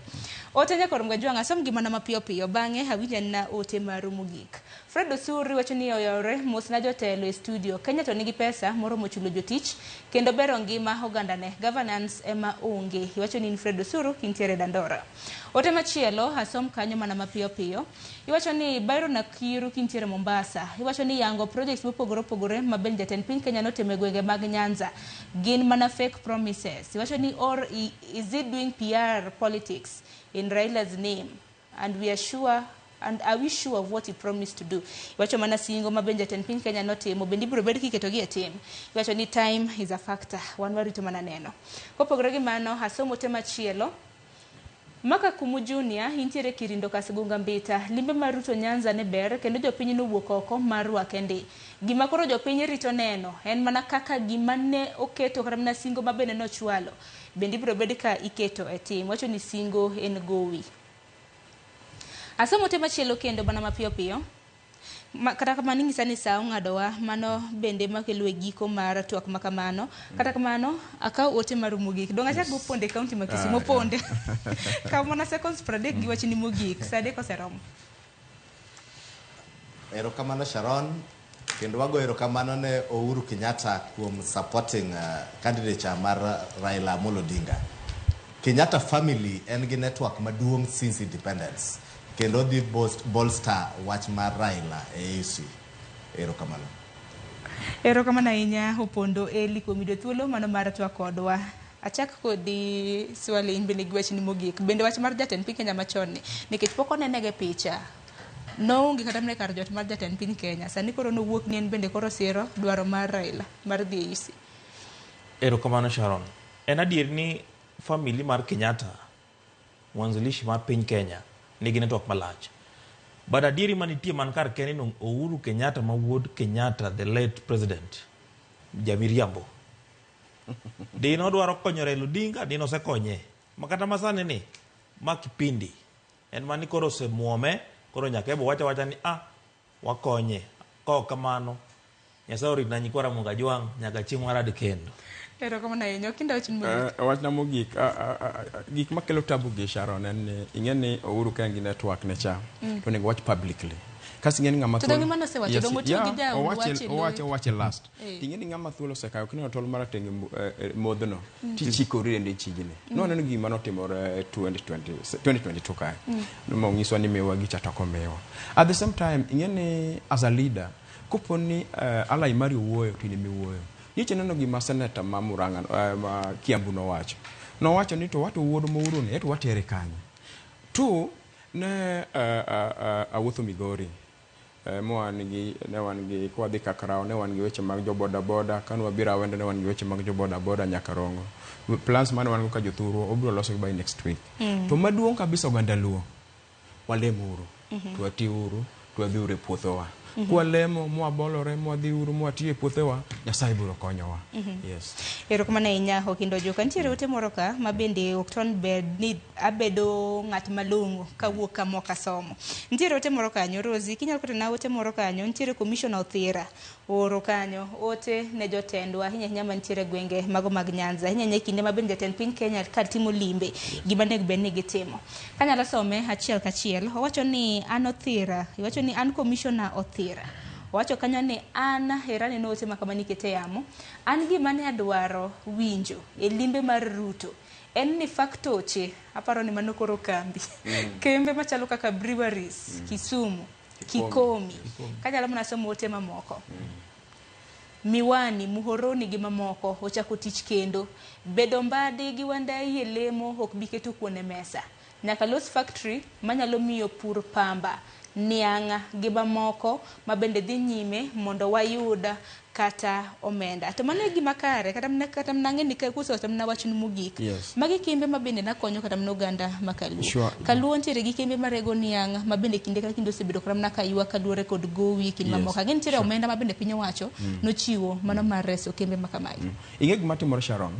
Ote nyakor Mgajwang' asom gi mana mapiyo piyo bang'e awinj anena ote maru mogik. Fred Osuri wacho ni oyawore mos na jotelo e studio. Kenya to nigi pesa moromo chulo jotich kendo bero ngima ogandane. Governance ema onge. Iwacho ni in Fred Osuru kintiere Dandora. Ote machielo asom kanyo mana mapiyo piyo. Iwacho ni Byron Akiru kintiere Mombasa. Iwacho ni yango projects mopogore opogore ma bende jatend piny Kenya notimo e gwenge mag Nyanza gin mana fake promises. Iwacho ni or is he doing PR politics in Raila's name? And we are sure and are we sure of what he promised to do? Iwacho mana singo ma bende jatend piny Kenya notimo bende ibiro bed kiketo gi e tim. Iwacho ni time is a factor. Wan warito mana neno. Kopogore gi mano, asomo te machielo. Maka Kumu Junior intiere Kirindo Kasgunga Mbita. Limbe mar Ruto Nyanza ne ber kendo jopiny nowuok oko mar rwake ndi. Gima koro jopiny rito neno en mana kaka gima ne oketo kata mana singo ma bende nochwalo. Bende ibiro bed ka iketo e tim. Wacho ni singo en gowi. Asomo te machielo kendo mana mapiyo piyo. Kata kamano inyisa ni saa ong'adowa, mano bende makelo e giko mar twak ma kamano. Kata kamano, akaw ote maru mogik. Dong' achak go Opondo e kaunti ma Kisumu. Opondo. Kaw mana seconds 30 gi wachni mogik. Saa 3 oseromo. Erokamano Sharon, kendo wago erokamano ne Uhuru Kenyatta kuom supporting candidature mar Raila Amolo Odinga. Kenyatta family en gi network maduong' since independence, kendo dhi bolster wach mar Raila e AUC. Erokamano. Erokamano ahinya Opondo Eli kuom yudo thuolo mano mar twak kodwa. Achak kodi Swali, in bende gi wachni mogik. Bende wach mar jatend piny Kenya machon ni, nikech pok onene e picha, noonge kata mana e kar jot mar jatend piny Kenya. Sani koro nowuok ni en bende koro siro dwaro mar Raila mar dhi e AUC. Erokamano Sharon. En adier ni family mar Kenyatta, mwanzilishi mar piny Kenya, nigi network malach. But adieri manitie man kar kende ni Uhuru Kenyatta ma wuod Kenyatta, the late president, jamiriambo. Dino dwaro konyo Raila Odinga, dino osekonye. Ma kata masani ni, ma kipindi. En mani koro osemuome, koro nyaka ebo wacha wacha ni wakonye. Ka ok kamano, Nyasaye oritna nyikwa Ramogi Ajwang' nyaka chieng' warad kendo. Erokamano ahinya. Okinda wachni mogik. Wachna mogik, gik makelo tabu gi Sharon en ni ing'e ni Uhuru ka en gi network ne cha, to onego wach publicly. Kasi ing'e ni ng'ama To donge mano osewacho, donge otiyo gi jaod wach e owache last. Ing'e ni ng'ama thuolo osekayo kineno tol marateng' modhno, tichikori ende chijni. Nwaneno gima notimore 2022 kae. Monyiswa ni miwa gicha to ok omiwa. At the same time, ing'e ni as a leader, kopo ni ally mari owuoyo to in ema iwuoyo. Nyocha ineno gima senator ma Murang'a ma Kiambu nowacho. Nowacho ni to wato wuod Mouru ni eto watere kanye. Two, ne awuotho Migori. Ne wan gi kwadhi Kakrao ne wan gi weche mag jo boda boda, kane wabiro Awendo ne wan gi weche mag jo boda boda nyaka Rongo. Plans mane wan go ka jothurwa obiro loso gi by next week. To maduong' kabisa oganda Luo, walemuru, to watiuru, to wadhiuru e puothewa. Kwalemo, mwabolore, mwadhiuru, mwatiyo e puothewa, Nyasaye biro konyowa. Yes. Erokamano ahinya Okindo Joka. Nitiere ote moro ka ma bende ok ton bed ni abedo ng'at malong'o kawuok kama ok asomo. Nitiere ote moro kanyo, Rosie, kinyalo ketona ote moro kanyo, nitiere Commissioner Othira ooro kanyo ote ne jotendwa ahinya ahinya mantiere e gwenge mago mag Nyanza, ahinya ahinya e kinde ma bende jatend piny Kenya ka timo limbe, gima onego bed ni gitimo. Kanyalo some achiel kachiel, owacho ni an Othira, owacho ni an Commissioner Othira. Owacho kanyo ni an hera neno ote ma kama nikete yamo, an gima ne adwaro winjo e limbe mar Ruto en ni faktoche, aparo ni mano koro kambi, kembe machalo kaka breweries, Kisumu, Kikomi, kanyalo mana somo ote mamoko. Miwani, Muhoroni gi mamoko ochako tich kendo. Bedo mbadi gi Wandayi e lemo ok bi keto kuon e mesa. Nyaka los factory manyalo miyo pur pamba, niang' gi mamoko ma bende dhi nyime mondo wayud kata omenda. To mano e gima kare, kata mana ang'e ni kusewacho mana wachno mogik. Magi kembe ma bende nakonyo kata mana oganda ma Kaluo. Kaluo nitiere gi kembe marego niang' ma bende kinde ka kinde osebedo kata mana kaywak kaluwore kod gowi e kind mamoko. Ang'e nitiere omenda ma bende piny owacho nochiwo mano mar reso kembe ma kamagi. Ing'e gima timore Sharon?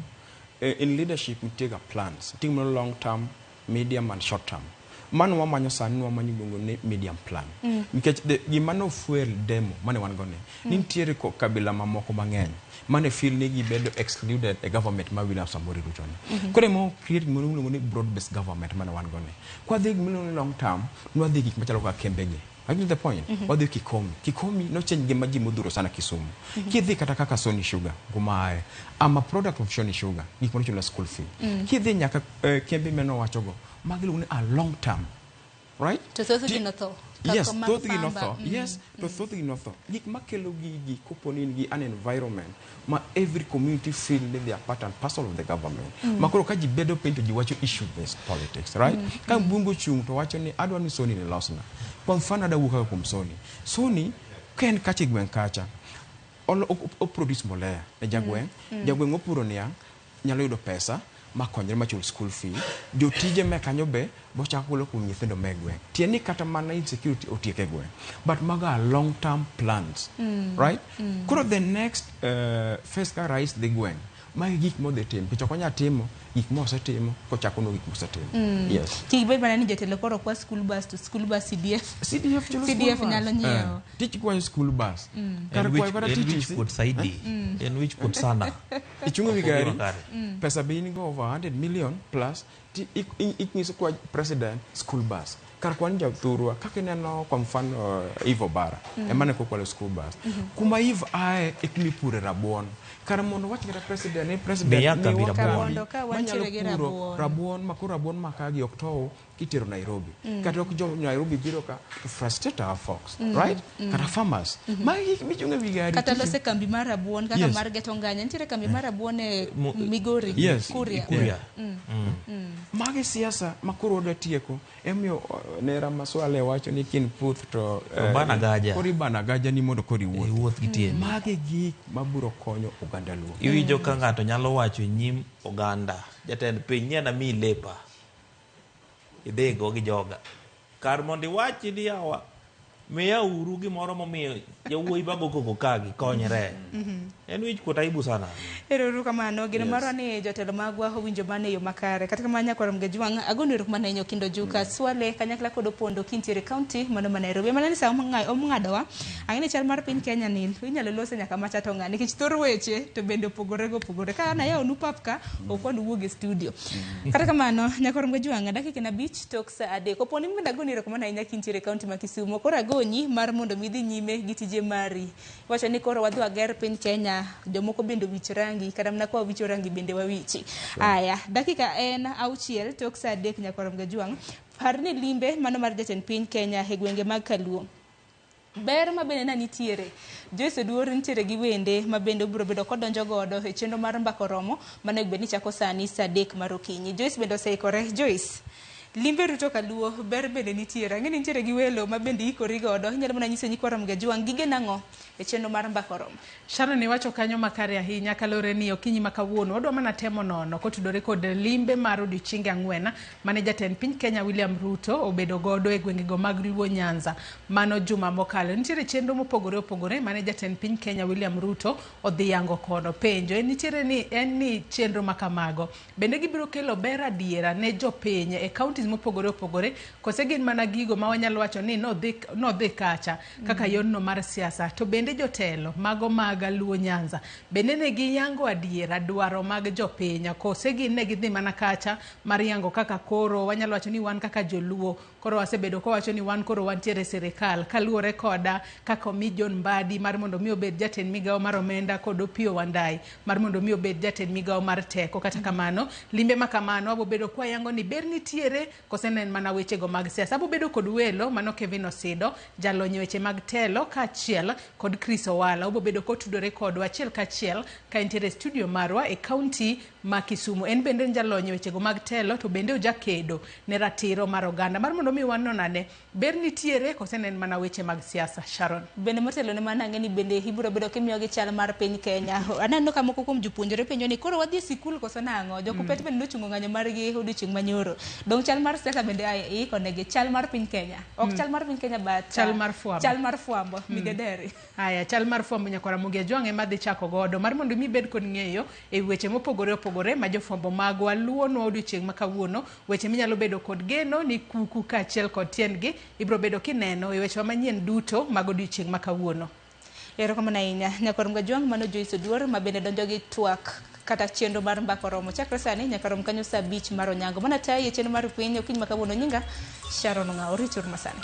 In leadership nitie ga plans. Nitie gimoro long term, medium and short term. Mano wamanyo sani wamanyo iluongo ni medium plan. Nikech gima no fuel demo mane wan go ni, ni nitiere kabila mamoko mang'eny mane feel ni gibedo excluded e government ma William Samoei Ruto ni. Koro ema create gimoro miluongo ni broad based government mane wan go ni. Kwa dhi gima iluongo ni long term, nwadhi gik machalo kaka kembegi. I get the point. Wadhi Kikomi. Kikomi no change ngima ji modhuro sana Kisumu. Kidhi kata kaka Sony Sugar, kuma ae. I'm a product of Sony Sugar. Gik mane chula school fee. Kidhi nyaka kembe mane owachogo, magi iluongo ni a long term. Right? To thothgi notho. Yes, thothgi notho. Yes, to thothgi notho. Gik makelo gigi kopo ni in gi an environment ma every community feel ni they are part and parcel of the government. Ma koro ka ji bedo piny to ji wacho issue based politics, right? Ka mbunge ochung' to wacho ni adwa ni Sony ni losna. Kwa mfano adwa wuok kaka kuom Sony. Sony ka en kacha e gweng' kacha, o produce mbolea ne jagweng'. Jagweng' opuro niang' nyalo yudo pesa makonyre machul school fee. Jotije me kanyo be bochako golo kuom nyithindo me gweng'. Tiende ni kata mana insecurity otiek e gweng'. But mago are long term plans. Right? Koro the next phase ka rais dhi gweng', Magi gik modhi timo nikech ok onyal timo gik mosetimo kochako no gik mosetimo. Yes. Kik bed mana ni jotelo koro kwa school bus to school bus CDF. CDF chulo CDF school bus. nyalo nyiewo. Tich kwayo school bus. Kar En kwayo kata en TTC. wich kuot saidi. En wich kuot sana. Ichungo wi Ok ogima gari. kare. Pesa be in go over 100 million plus ti inyiso kwa president school bus. Kar kwan jothurwa kaka ineno kwa mfano Eve Obara ema ne kokwalo school bus. Kuma Eve ae e kuma ipure rabuon. Kar mondo wach kata president ni president Miya kambi miwa rabuon. kambi Mondo ka manyalo wantiere gi puro rabuon. rabuon ma koro rabuon ma kagi ok tow kitero Nairobi. Kata ok jo Nairobi biro ka to frustrate our folks, right? Kata farmers. Magi gik michungo e wi gari. Kata tich- lose kambi mar rabuon kaka Yes. mar Geto Nganya. Nitiere kambi mar rabuon e Migori. Yes. Kuria. Kuria. Magi siasa ma koro wadwa tieko emomiyo nera Maswale wacho ni kin puth to To bana gaja. koro ibana gaja ni mondo koro iwuoth. Iwuoth gi tiendi. Magi gik mabiro konyo oganda Luo. Iwinjo ka ng'ato nyalo wacho e nyim oganda, jatend piny ni anamiyi lepa, idhigo gi joga. Kar mondo iwachi ni yawa, miya uru gimoro momiyo jawuoyi mago koko kagi konyre. En wich kuot aibu sana. Ero kamano geno marwa ni jotelo magwa owinjo mana e yo makare. Kata kamano nyakwar Mgejwang' agoni erokamano ahinya Okindo Juka Swale kanyakla kod Opondo kintiere kaunti mano ma Nairobi. Mana ni sa omng'adowa ang'e ni chal mar piny Kenya ni inyalo lose nyaka macha to ng'a nikech thor weche to bende opogore go opogore. Ka an ayawonu pap ka ok wan wuog e studio. Kata kamano nyakwar Mgejwang' dakika en 5 tok sa 3. Kopo ni bende agoni erokamano ahinya kintiere kaunti ma Kisumo. Koro agonyi mar mondo mi idhi nyime gi tije mari. Iwacho ni koro wadhi wager piny Kenya, jomoko bende owich rangi, kata mana ka wawicho rangi bende wawichi. Aya, dakika en 6 tok sa 3 nyakwar Mgejwang'. Par ni limbe mano mar jatend piny Kenya e gwenge mag Kaluo. Ber ma bende na nitiere Joyce Oduor nitiere gi wende ma bende obiro bedo kodonjo godo e chenro mar mbaka oromo mane bed ni chako sani sa 3 mar okinyi. Joyce bende oseikore. Joyce, limbe Ruto Kaluo ber bende nitiere. Ang'e ni nitiere gi welo ma bende ikori godo. Inyalo mana nyiso nyikwa Ramogi Ajwang' gige nang'o e chenro mar mbaka oromo. Sharon iwacho kanyo makare ahinya kaluwore ni okinyi ma kawuono wadwa mana temo nono kotudore kod limbe mar odiochienge 4 mane jatend piny Kenya William Ruto obedo godo e gwengego mag Luo Nyanza mano juma mokalo. Nitiere chenro mopogore opogore mane jatend piny Kenya William Ruto odhi yango kono. Penjo en nitiere ni en ni chenro makamago bende gibiro kelo ber adiera ne jopiny e counties mopogore opogore kose gin mana gigo ma wanyalo wacho ni nodhi kacha kaka yorno mar siasa. To bende jotelo mago mag Luo Nyanza bende ne giyango adiera dwaro mag jopiny kose gin ne gidhi mana kacha mar yango kaka koro wanyalo wacho ni wan kaka joluo koro wasebedo kowacho ni wan koro wantiere e sirikal kaluwore koda kaka omi John Mbadi mar mondo mi obed jatend migawo mar omenda kod Opiyo Wandayi mar mondo mi obed jatend migawo mar teko. Kata kamano limbe ma kamano wabobedo kwayango ni ber nitiere kose ne en mana wechego mag siasa. Abobedo kod welo mano Kevin Osido jalony e weche mag telo kaachiel kod Chris Owala obobedo kotudore kodwa achiel kachiel ka entiere e studio marwa e kaunti ma Kisumu. En bende en jalony e wechego mag telo to bende ojakedo ne ratiro mar oganda mar mondo mi wanon ane ber nitiere kose ne en mana weche mag siasa. Sharon. Bende motelo ne mano ang'e ni bende ibiro bedo kimiyogi chal mar piny Kenya. Aneno ka moko kuom jopuonjre penjo ni koro wadhi e sikul koso nang'o? Jokupet bende nochungo ng'anyo margi odiochieng' manyoro. Dong chal mar siasa bende iiko negi chal mar piny Kenya. Ok chal mar piny Kenya but Chal mar fwambo. Chal mar fwambo midederi. Aya, chal mar fwambo nyakwar Ramogi Ajwang' ema dhi chako godo mar mondo mi ibed kod ng'eyo e weche mopogore opogore ma jofwambo magwa luwonwa odiochieng' ma kawuono, weche minyalo bedo kod geno ni kuku kaachiel kod tiendgi ibiro bedo kineno e wechewa manyien duto mag odiochieng' ma kawuono. Erokamano ahinya nyakwar Ramogi Ajwang' mano Joyce Oduor ma bende donjo gi twak kata chenro mar mbaka oromo chakre sani nyaka rom kanyo sa 5 mar onyango. Mana tayi e chenro mar piny okinyi ma kawuono nyinga Sharon Ong'awo. Rituru masani.